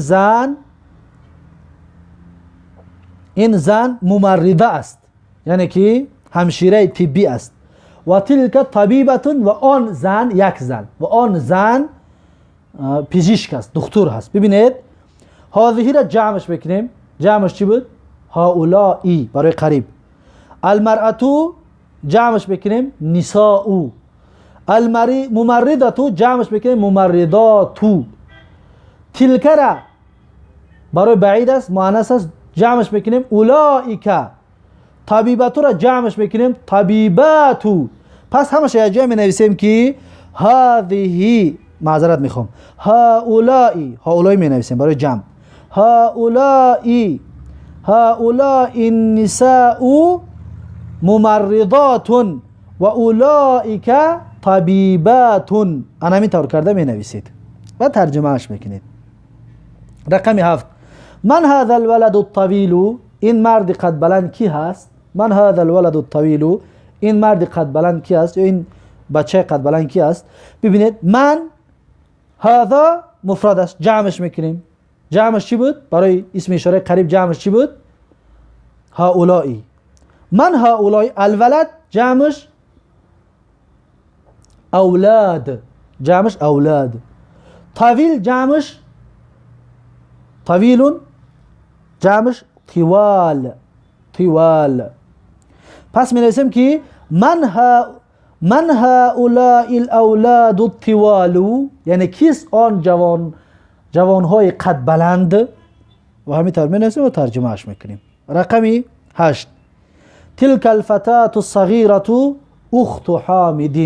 زن ممرضه است، یعنی که همشیره طبی است. و تلك طبیبة و آن زن یک زن و آن زن پزشک است، دکتر هست. ببینید هذه را جمعش بکنیم، جمعش چی بود؟ هؤلاء برای قریب. المرأة جمعش بکنیم نساء. الممرضة جمعش بکنیم ممرضات. تلك را برای بعید است، مؤنث است، جمعش بکنیم اولئک. طبیبت را جمعش بکنیم طبیبات. پس همش یک جای می نویسیم که هذه، معذرت میخوام، هؤلاء، هؤلاء می نویسیم برای جمع. هؤلاء النساء ممرضات و اولئک طبیبات. انا همین طور کرده می نویسید و ترجمه اش میکنید. رقم 7، من هذا الولد الطویل، این مرد قد بلند کی هست؟ من هذا الولد الطویل، این مرد قد بلند کی هست؟ یا این بچه قد بلند کی هست؟ ببینید من هذا مفرد است، جمعش میکنیم. جمعش چی بود؟ برای اسم اشاره قریب جمعش چی بود؟ هؤلاء. من هؤلاء، الولد جمعش اولاد، جمعش اولاد. طویل جمعش طویل، جمعش طوال، طوال. پس می نویسیم که من هؤلاء الاولاد الطوال، یعنی کیست آن جوانهای قد بلند؟ و همین طور می نویسیم و ترجمه اش میکنیم. رقم 8، تلك الفتاة الصغيرة اخت حامد،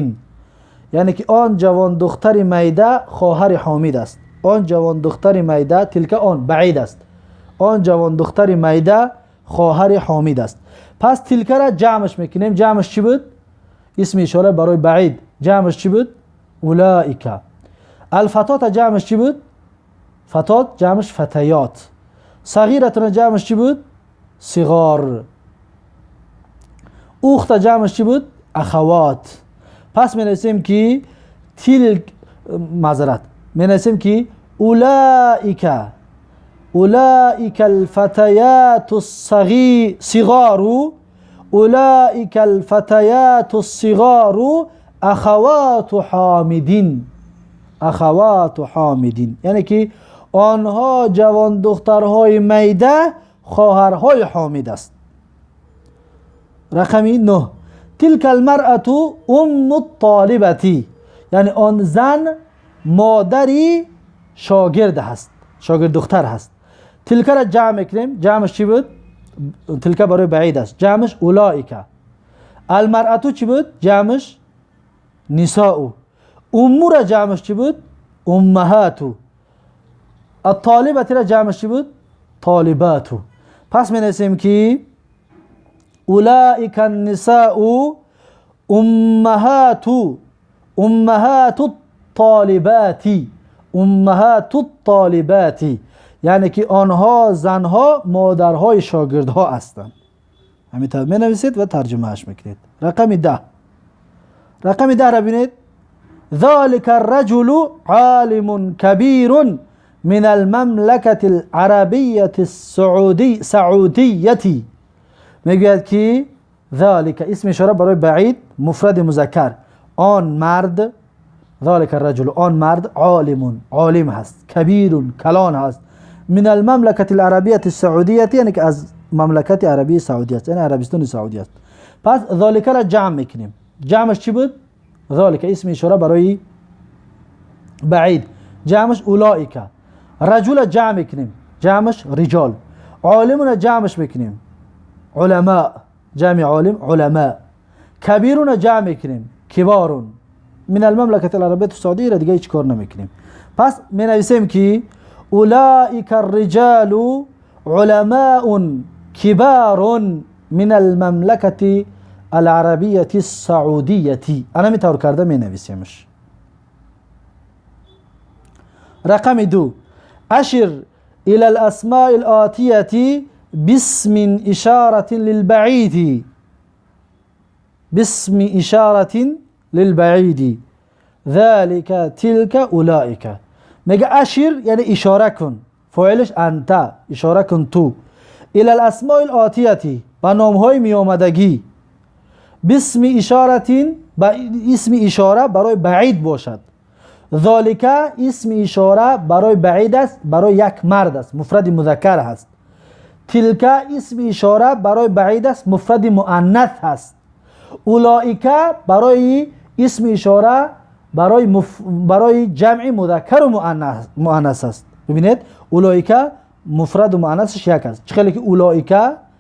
یعنی که آن جوان دختر میده خواهر حامد است. آن جوان دختر میده، تلک آن بعید است، آن جوان دختر میده خواهر حامد است. پس تلک را جمعش میکنیم. جمعش چی بود؟ اسم اشاره برای بعید، جمعش چی بود؟ اولئک. الفتاة جمعش چی بود؟ فتات جمعش فتیات. صغیرة جمعش چی بود؟ صغار. اخت جمعش چی بود؟ اخوات. پس می نویسیم که تلک، معذرت، می نویسیم که اولئک، اولئک الفتيات الصغار، اولئک الفتيات الصغار اخوات حامدین، اخوات حامدین، یعنی که آنها جوان دخترهای میده خواهرهای حامد است. رقم 9، تلك المرأة ام الطالبة، یعنی آن زن مادری شاگرد هست، شاگرد دختر هست. تلک را جمع میکنیم، جمعش چی بود؟ تلک برای بعید است، جمعش اولئک. المرأة چی بود؟ جمعش نساء. ام را جمعش چی بود؟ امهات. الطالبة را جمعش چی بود؟ طالبات. پس می نویسیم که اولئک النساء امهات، امهات الطالبات، امهات الطالبات، یعنی که آنها زنها مادرهای شاگردها هستند. همینطور می نویسید و ترجمه اش میکنید. رقم 10، رقم 10 را ببینید. ذلك الرجل عالم كبير من المملكة العربية السعودية. میگوید که ذلك اسم اشاره برای بعید مفرد مذکر، آن مرد، ذلك الرجل آن مرد، عالم عالم هست، کبیر کلان هست، من المملکت العربیه السعودیه یعنی که از مملکت عربی سعودی است، یعنی عربستان سعودی است. پس ذلك را جمع میکنیم. جمعش چی بود؟ ذلك اسم اشاره برای بعید، جمعش اولئک. رجل جمع میکنیم، جمعش رجال. عالمون جمعش میکنیم، علماء، جمع عالم علماء. کبیرون جمع میکنیم، کبارون. من المملکت العربیه السعودیه را دیگه هیچ کار نمیکنیم. پس می نویسیم که اولئک الرجال علماء کبار من المملکت العربیه السعودیه. انا می طور کرده می نویسیمش. رقم 2، اشر الى الاسماء الآتیه باسم اشاره للبعید. باسم اشاره للبعید، ذلك تلك اولئک. میگه اشر یعنی اشاره کن، فاعلش انت، اشاره کن تو، الى الاسماء الآتیه با نامهای میآمدگی، باسم اشاره با اسم اشاره برای بعید باشد. ذالک اسم اشاره برای بعید است، برای یک مرد است، مفرد مذکر هست. تلک اسم اشاره برای بعید است، مفرد مؤنث هست. اولئک برای اسم اشاره برای جمع مذکر و مؤنث است. ببینید اولئک مفرد و مؤنثش یک است. چه که اولئک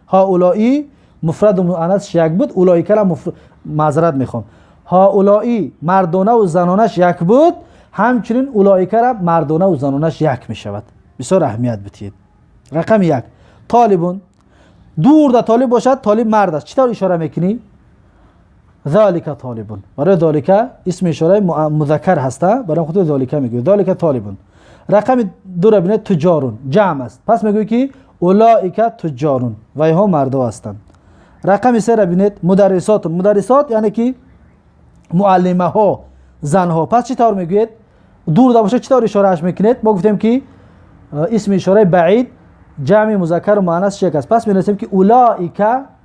هؤلائی مفرد و مؤنثش یک بود، اولئک را معذرت میخوام، هؤلائی مردانه و زنانش یک بود، همچنین اولئک را مردانه و زنانش یک میشود. بسیار اهمیت بدید. رقم 1، طالبون. دور ده طالب باشد، طالب مرد است، چطور اشاره میکنی؟ ذالک طالبون. برای ذالک اسم اشاره مذکر هسته، برای خود ذالک میگه ذالک طالبون. رقم 2 را ببینید، تجارون جمع است، پس میگه که اولئک تجارون و اینها مردا هستند. رقم 3 را ببینید، مدرسات. مدرسات یعنی که معلمه ها، زن ها. پس چطور میگوید؟ دور ده باشه چطور اشارهش میکنید؟ ما گفتیم که اسم اشاره بعید جمع مذکر و مؤنث یک است، پس می‌نویسیم که اولئک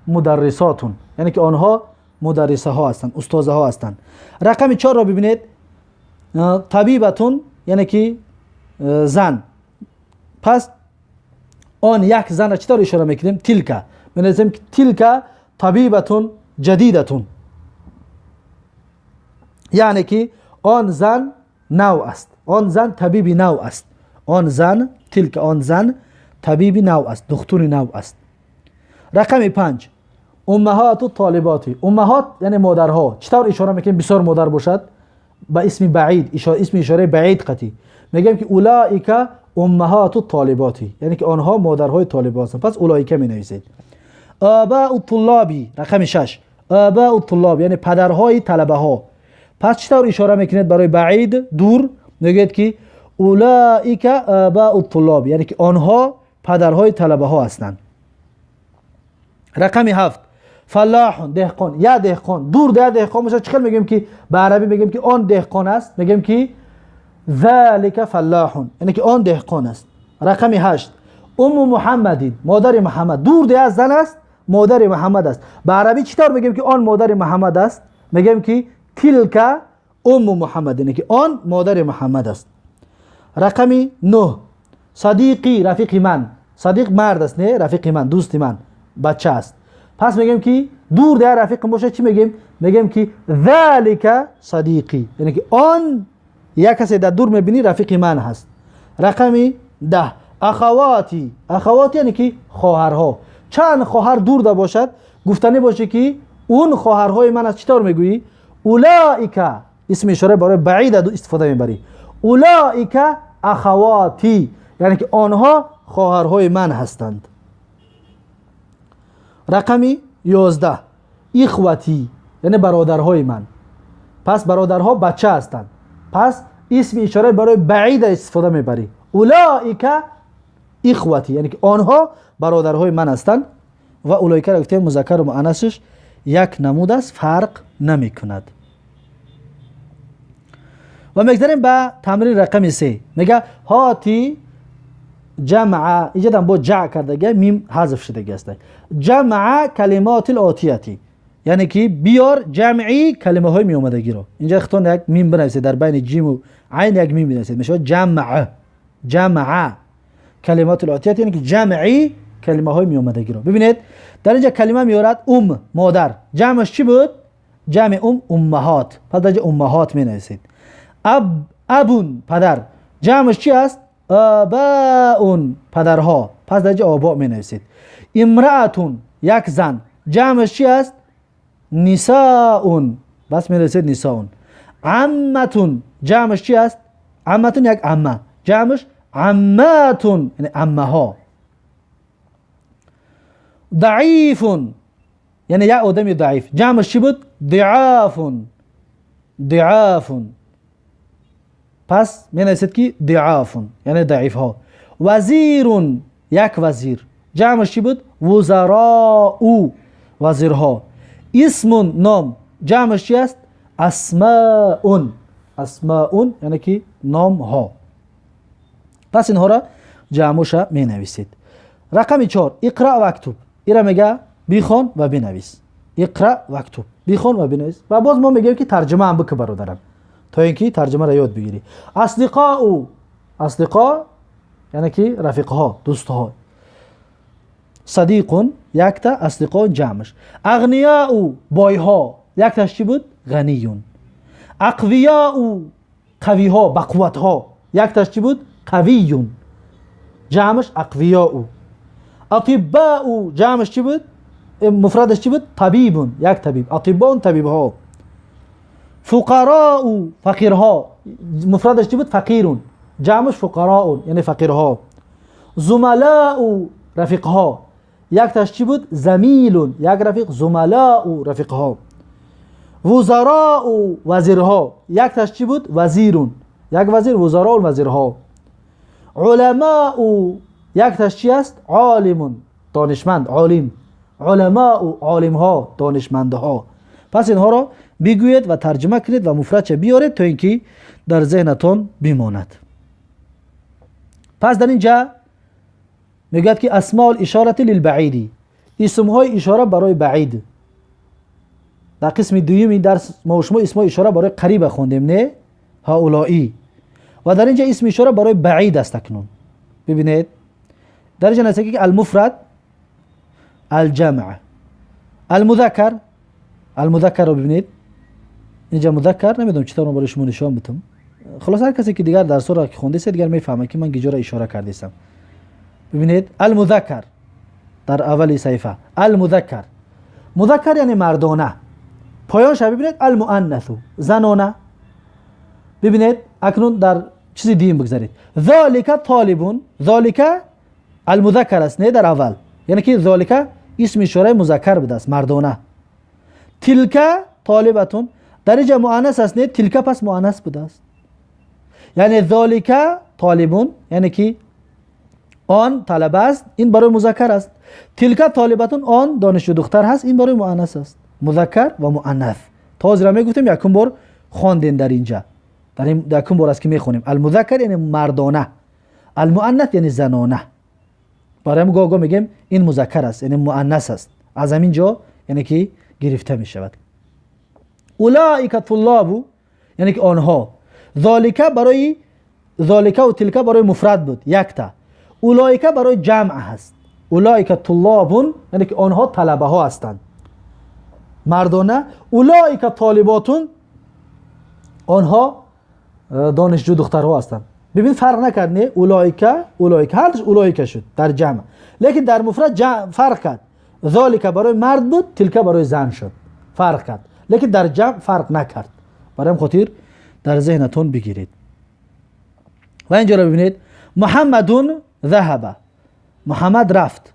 مدرساتون یعنی که آنها مدرسه ها هستند، استاذه ها هستند. رقم 4 را ببینید، طبیبتون یعنی که زن. پس آن یک زن را چطور اشاره میکنیم؟ تلک. می‌نویسیم که تلک طبیبتون جدیدتون یعنی که آن زن نو است، آن زن طبیب نو است. آن زن تلک، آن زن طبیب نو است، دکتر نو است. رقم 5، امهات الطالبات. امهات یعنی مادرها. چطور اشاره میکنیم بسیار مادر باشد؟ با اسم بعید، اسم اشاره بعید قطعی میگیم که اولئک امهات الطالبات یعنی که آنها مادرهای طالبات هستند. پس اولئک می نویسید. آباء الطلاب. رقم 6، آباء الطلاب یعنی پدرهای طلبه ها. پس چطور اشاره میکنید برای بعید دور؟ میگید که اولئک آباء الطلاب یعنی که آنها پدرهای طلبه ها هستند. رقم 7، فلاح دهقان. یا دهقان دور ده دهقان باشه چخیل میگیم که به عربی میگیم که آن دهقان است، میگیم که ذالک فلاح یعنی که آن دهقان است. رقم 8، ام محمد مادر محمد. دور ده زن است، مادر محمد است. به عربی چطور میگیم که آن مادر محمد است؟ میگیم که تلک ام محمد یعنی که آن مادر محمد است. رقم 9، صدیقی رفیق من. صدیق مرد است، نه رفیق من، دوست من، بچه است. پس میگیم که دور ده رفیق باشه چی میگیم؟ میگیم که ذالک صدیقی یعنی که آن یک کسی در دور میبینی رفیق من هست. رقم 10، اخواتی. اخواتی یعنی که خواهرها. چند خواهر دور ده باشد گفتنی باشه که اون خواهرهای من است، چطور میگویی؟ اولئک اسم اشاره برای بعید استفاده میبری. اولئک اخواتی یعنی که آنها خواهرهای من هستند. رقم 11، اخوتی یعنی برادرهای من. پس برادرها بچه هستند، پس اسم اشاره برای بعید استفاده میبری. اولئک اخوتی یعنی که آنها برادرهای من هستند. و اولئک را گفتیم مذکر و مؤنثش یک نمود است، فرق نمی کند. و میگذریم به تمرین رقم 3. میگه هاتی جمع، اینجا با جع کردگی میم حذف شدگی است. جمع کلمات الآتیتی، یعنی که بیار جمعی کلمه های می اومدگی رو. اینجا خودتون یک میم بنویسید، در بین جیم و عین یک میم بنویسید، میشه جمع. جمع کلمات الاتیه یعنی که جمعی کلمه های می اومدگی رو. ببینید در اینجا کلمه میارد ام، مادر، جمعش چی بود؟ جمع ام امهات، پس در اینجا امهات می نویسید. اب، ابون، پدر، جمعش چی است؟ آباء، پدرها، پس در اینجا آباء می نویسید. امرأتون، یک زن، جمعش چی است؟ نساء، بس می نویسید نساء. عمتون، جمعش چی است؟ عمتون یک عمه، جمعش عماتون یعنی عمه ها. ضعیفون یعنی یک آدم ضعیف، جمعش چی بود؟ ضعافون. ضعافون، پس می نویسید که ضعافون یعنی ضعیف ها. وزیرون، یک وزیر، جمعش چی بود؟ وزراء، وزیرها. اسم، نام، جمعش چی است؟ اسماء. اسماء یعنی که نام ها. پس اینها را جمعش می نویسید. رقم 4، اقرأ و اکتب. ایرا میگه بخوان و بنویس. اقرأ و اکتب، بخوان و بنویس. و باز ما میگیم که ترجمه هم بکن برادرم، تا اینکه ترجمه را یاد بگیری. اصدقاء، اصدقاء یعنی که رفیق ها، دوست ها. صدیق یک تا، اصدقاء جمعش. اغنیاء، بای ها، یک تاش چی بود؟ غنیون. اقویاء، قوی ها، بقوت ها، یک تاش چی بود؟ قویون، جمعش اقویاء. اطباء، جمعش چی بود؟ مفردش چی بود؟ طبیبون، یک طبیب. اطباء طبیب ها. فقراء، فقیرها، مفردش چی بود؟ فقیرون، جمعش فقراء یعنی فقیرها. زملاء، رفیقها، یک تاش چی بود؟ زمیلون، یک رفیق. زملاء، رفیقها. وزراء، وزیرها، یک تاش چی بود؟ وزیرون، یک وزیر. وزراء، وزیرها. علماء، یک تاش چی است؟ عالمون، دانشمند، عالم. علماء، عالمها، دانشمندها. پس اینها را بگویید و ترجمه کنید و مفردش بیارید تا اینکه در ذهنتان بماند. پس در اینجا میگوید که اسماء الاشاره للبعید، اسمهای اشاره برای بعید. در قسم دوم درس ما شما اسمهای اشاره برای قریب خوندیم، نه؟ هؤلائی. و در اینجا اسم اشاره برای بعید است. اکنون ببینید در اینجا نوشته که المفرد، الجمع، المذکر. المذکر رو ببینید اینجا مذکر، نمیدونم چطور برای شما نشان بدم. خلاص هر کسی که دیگر درس را که خونده است دیگر میفهمه که من کجا را اشاره کردم. ببینید المذکر در اول صفحه، المذکر، مذکر یعنی مردانه. پایانش ببینید المؤنث، زنانه. ببینید اکنون در چیزی دیم بگذارید. ذالک طالبون، ذالک المذکر است نه در اول، یعنی که ذالک اسم اشاره مذکر بوده است، مردانه. تلک طالبتون در اینجا مؤنث است نه، تلک پس مؤنث بوده است. یعنی ذالک طالبون یعنی که آن طلبه است، این برای مذکر است. تلک طالبتون آن دانشجو دختر هست، این برای مؤنث است. مذکر و مؤنث. تازه را میگفتیم یکم بار خواندین در اینجا، در این یکم بار است که میخونیم. المذکر یعنی مردانه، المؤنث یعنی زنانه. برای ما گاه میگیم این مذکر است یعنی مؤنث است، از همین جا یعنی که گرفته میشود. اولئک طلاب یعنی که آنها. ذالک برای ذالک و تلک برای مفرد بود یک تا، اولئک برای جمع هست. اولئک طلاب یعنی که آنها طلبه ها هستند مردانه. اولئک طالباتون آنها دانشجو دخترها هستند. ببین فرق نکرد نه، اولئک اولئک هر دوش اولئک شد در جمع، لیکن در مفرد جمع فرق کرد. ذالک برای مرد بود، تلک برای زن شد، فرق کرد، لیکن در جمع فرق نکرد. برای خاطر در ذهنتون بگیرید. و اینجا رو ببینید، محمدون ذهب، محمد رفت.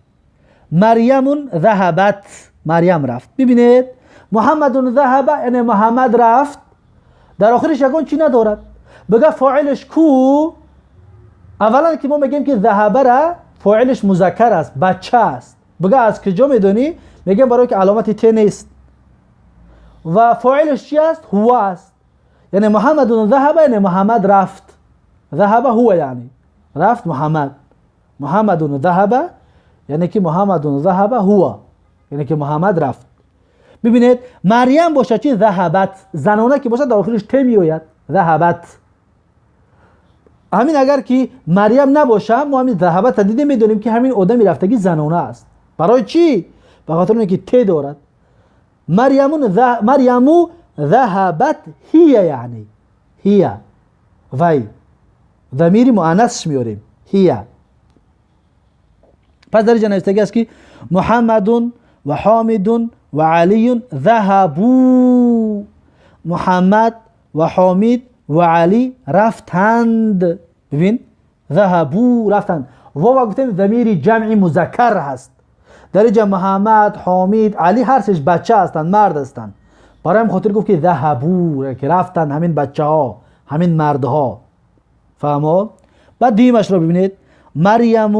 مریمون ذهبت، مریم رفت. ببینید محمدون ذهب یعنی محمد رفت، در آخرش یکون چی ندارد. بگه فاعلش کو؟ اولا که ما میگیم که ذهب را فاعلش مذکر است، بچه است. بگه از کجا میدونی؟ میگیم برای که علامت ت نیست. و فاعلش چی است؟ هو است. یعنی محمد ذهب یعنی محمد رفت. ذهب هو یعنی رفت محمد. محمد ذهب یعنی که محمد ذهب هو یعنی که محمد رفت. ببینید مریم باشد چی؟ ذهبت. زنانه که باشد در آخرش ت میآید، ذهبت. همین اگر که مریم نباشه ما همین ذهبت دیده میدونیم که همین آدمی رفتگی زنانه است. برای چی؟ به خاطر اینکه ت دارد. مریمو ذهبت هی، یعنی هی وی ضمیر مؤنث میاریم هی. پس در اینجا نوشته است که محمد و حامد و علی ذهبوا، محمد و حامد و علی رفتند. ببین ذهبوا رفتند. واو گفتیم ضمیر جمع مذکر هست. در اینجا محمد، حامد، علی هر سهش بچه هستند، مرد هستند. برای همین خاطر گفت که ذهبوا که رفتند، همین بچه ها، همین مردها. فهمو؟ بعد دیمش رو ببینید، مریم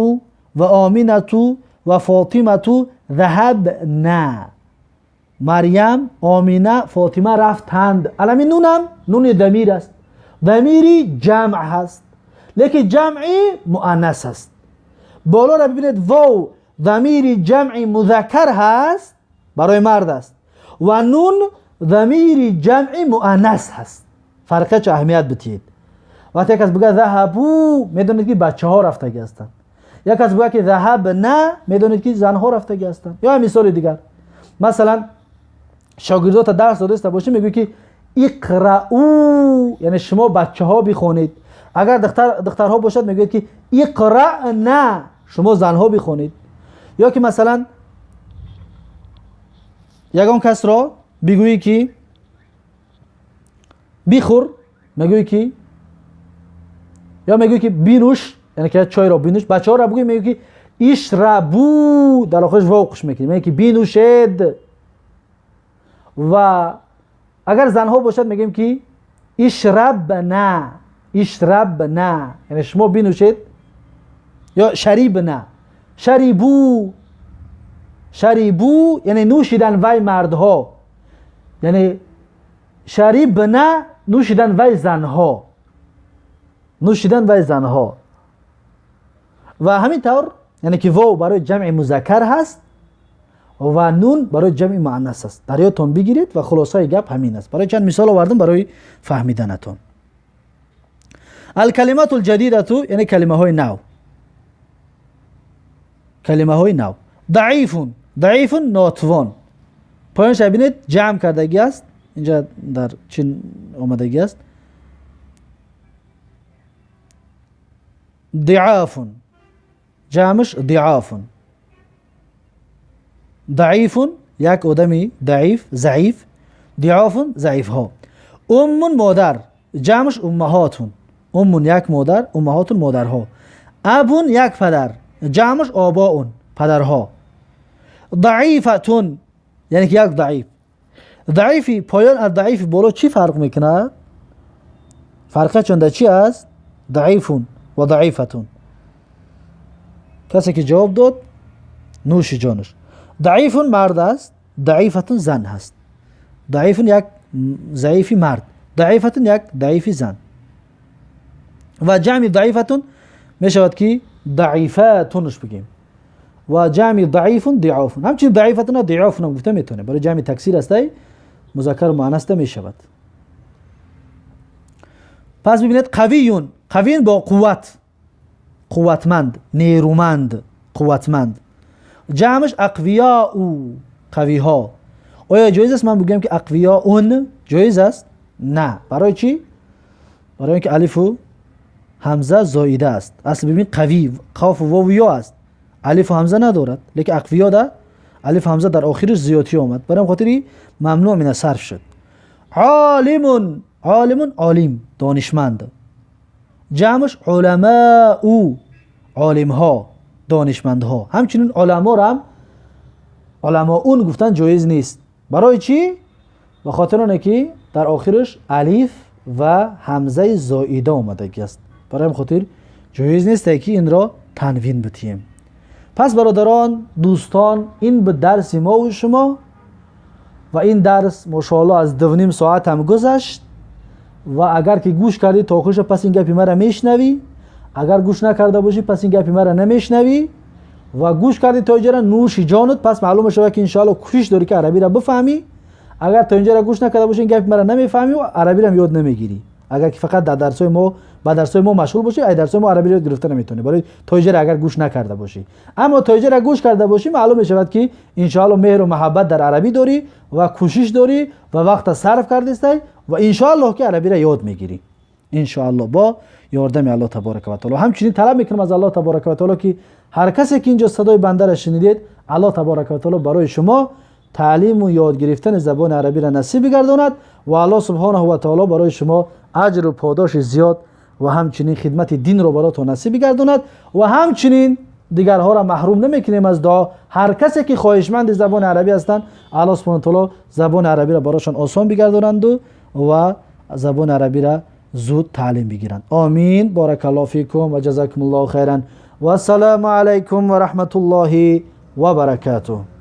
و آمینتو و فاطمتو ذهبنا. مریم، آمینه، فاطمه رفتند. الان نونم نون ضمیر است، ضمیری جمع هست، لیکن جمعی مؤنث است. بالا را ببینید، واو ضمیر جمع مذکر هست برای مرد است و نون ضمیر جمع مؤنث هست. فرقه چه اهمیت بدید. وقتی یک کس بگه ذهبو میدونید که بچه ها رفتگی هستند، یک کس بگه که ذهب نه میدونید که زنها رفتگی هستند. یا مثال دیگر، مثلا شاگردا تا درس داده باشه میگه که اقرأو، یعنی شما بچه ها بخونید. اگر دخترها باشد میگه که اقرأنا، شما زنها بخونید. یا که مثلا یگان کس را بگویی که بخور، میگویی که یا میگویی که بینوش، یعنی که چای را بینوش. بچه ها را بگویی میگویی که اشربو، در آخرش واقش میکنی، میگه که بینوشید. و اگر زنها باشد میگیم که اشربنا، اشربنا یعنی شما بینوشید، یا شریبنا، شریبو، شریبو یعنی نوشیدن وی مردها، یعنی شریبنا نوشیدن وی زنها، نوشیدن وی زنها. و همین طور یعنی که واو برای جمع مذکر هست و نون برای جمع مؤنث است. در یادتون بگیرید و خلاصه گپ همین است. برای چند مثال آوردم برای فهمیدنتون. الکلمات الجدیده یعنی کلمه های نو، کلمه های نو. ضعیف، ضعیف ناتوان. پایانش ببینید جمع کردگی است، اینجا در چین آمدگی است. ضعاف، جمعش ضعاف. ضعیف یک آدمی ضعیف، ضعیف. ضعاف ضعیف ها. ام مادر، جمعش امهاتون. ام یک مادر، امهاتون مادرها. ابون یک پدر، جمعش آباون پدرها. ضعیفتون یعنی که یک ضعیف. ضعیفی پایان از ضعیف بالا چی فرق میکنه؟ فرقه چون چی است؟ ضعیفون و ضعیفتون. کسی که جواب داد نوش جانش. ضعیفون مرد است، ضعیفتون زن هست. ضعیفون یک ضعیفی مرد، ضعیفتون یک ضعیفی زن. و جمع ضعیفتون میشود که ضعیفاتونش بگیم. و جمع ضعیفون ضعافون. همچنین ضعیفتون ضعافون هم گفته میتونه. برای جمع تکثیر است، مذکر و مؤنث میشود. پس ببینید قویون، قویون با قوت، قوتمند، نیرومند، قوتمند. جمعش اقویاء، قوی ها. آیا جایز است من بگم که اقویاء؟ جایز است؟ نه. برای چی؟ برای اینکه الف و همزه زائده است. اصل ببین قوی قاف و واو یا است، الف و همزه ندارد، لیکن اقویا ده الف و همزه در آخرش زیادی آمد، برای خاطری ممنوع من صرف شد. عالم، عالم عالم دانشمند. جمعش علماء، عالم ها، دانشمندها. همچنین علما را هم علماءون گفتن جایز نیست. برای چی؟ به خاطر آنکه که در آخرش الف و همزه زائده آمدگی است. برای خاطر جایز نیست که این را تنوین بتیم. پس برادران، دوستان، این به درس ما و شما و این درس ماشاءالله از 2.5 ساعت هم گذشت و اگر که گوش کردی تا آخرش پس این گپی مرا میشنوی، اگر گوش نکرده باشی پس این گپی مرا نمیشنوی و گوش کردی تا اینجا نوش جانت، پس معلوم شود که انشاءالله کوشش داری که عربی را بفهمی. اگر تا اینجا را گوش نکرده باشی این گپ مرا نمیفهمی و عربی را یاد نمیگیری. اگر که فقط در درسای ما با درسای ما مشغول باشی، ای درسای ما عربی را گرفته نمیتونی، برای تا اینجا اگر گوش نکرده باشی. اما تا اینجا گوش کرده باشی معلوم میشود که انشاءالله مهر و محبت در عربی داری و کوشش داری و وقت صرف کردی و انشاءالله که عربی را یاد میگیری انشاءالله با یاردم الله تبارک و تعالی. همچنین طلب میکنم از الله تبارک و تعالی که هر کسی که اینجا صدای بنده را شنیدید، الله تبارک و تعالی برای شما تعلیم و یاد گرفتن زبان عربی را نصیب گرداند و الله سبحانه و تعالی برای شما اجر و پاداش زیاد و همچنین خدمت دین را براتون نصیب گرداند و همچنین دیگرها را محروم نمیکنیم از دعا. هر کسی که خواهشمند زبان عربی هستند، الله سبحانه و تعالی زبان عربی را برایشان آسان بگردانند و زبان عربی را زود تعلیم بگیرند. آمین. بارک الله فیکم و جزاکم الله خیرا و السلام علیکم و رحمت الله و برکاته.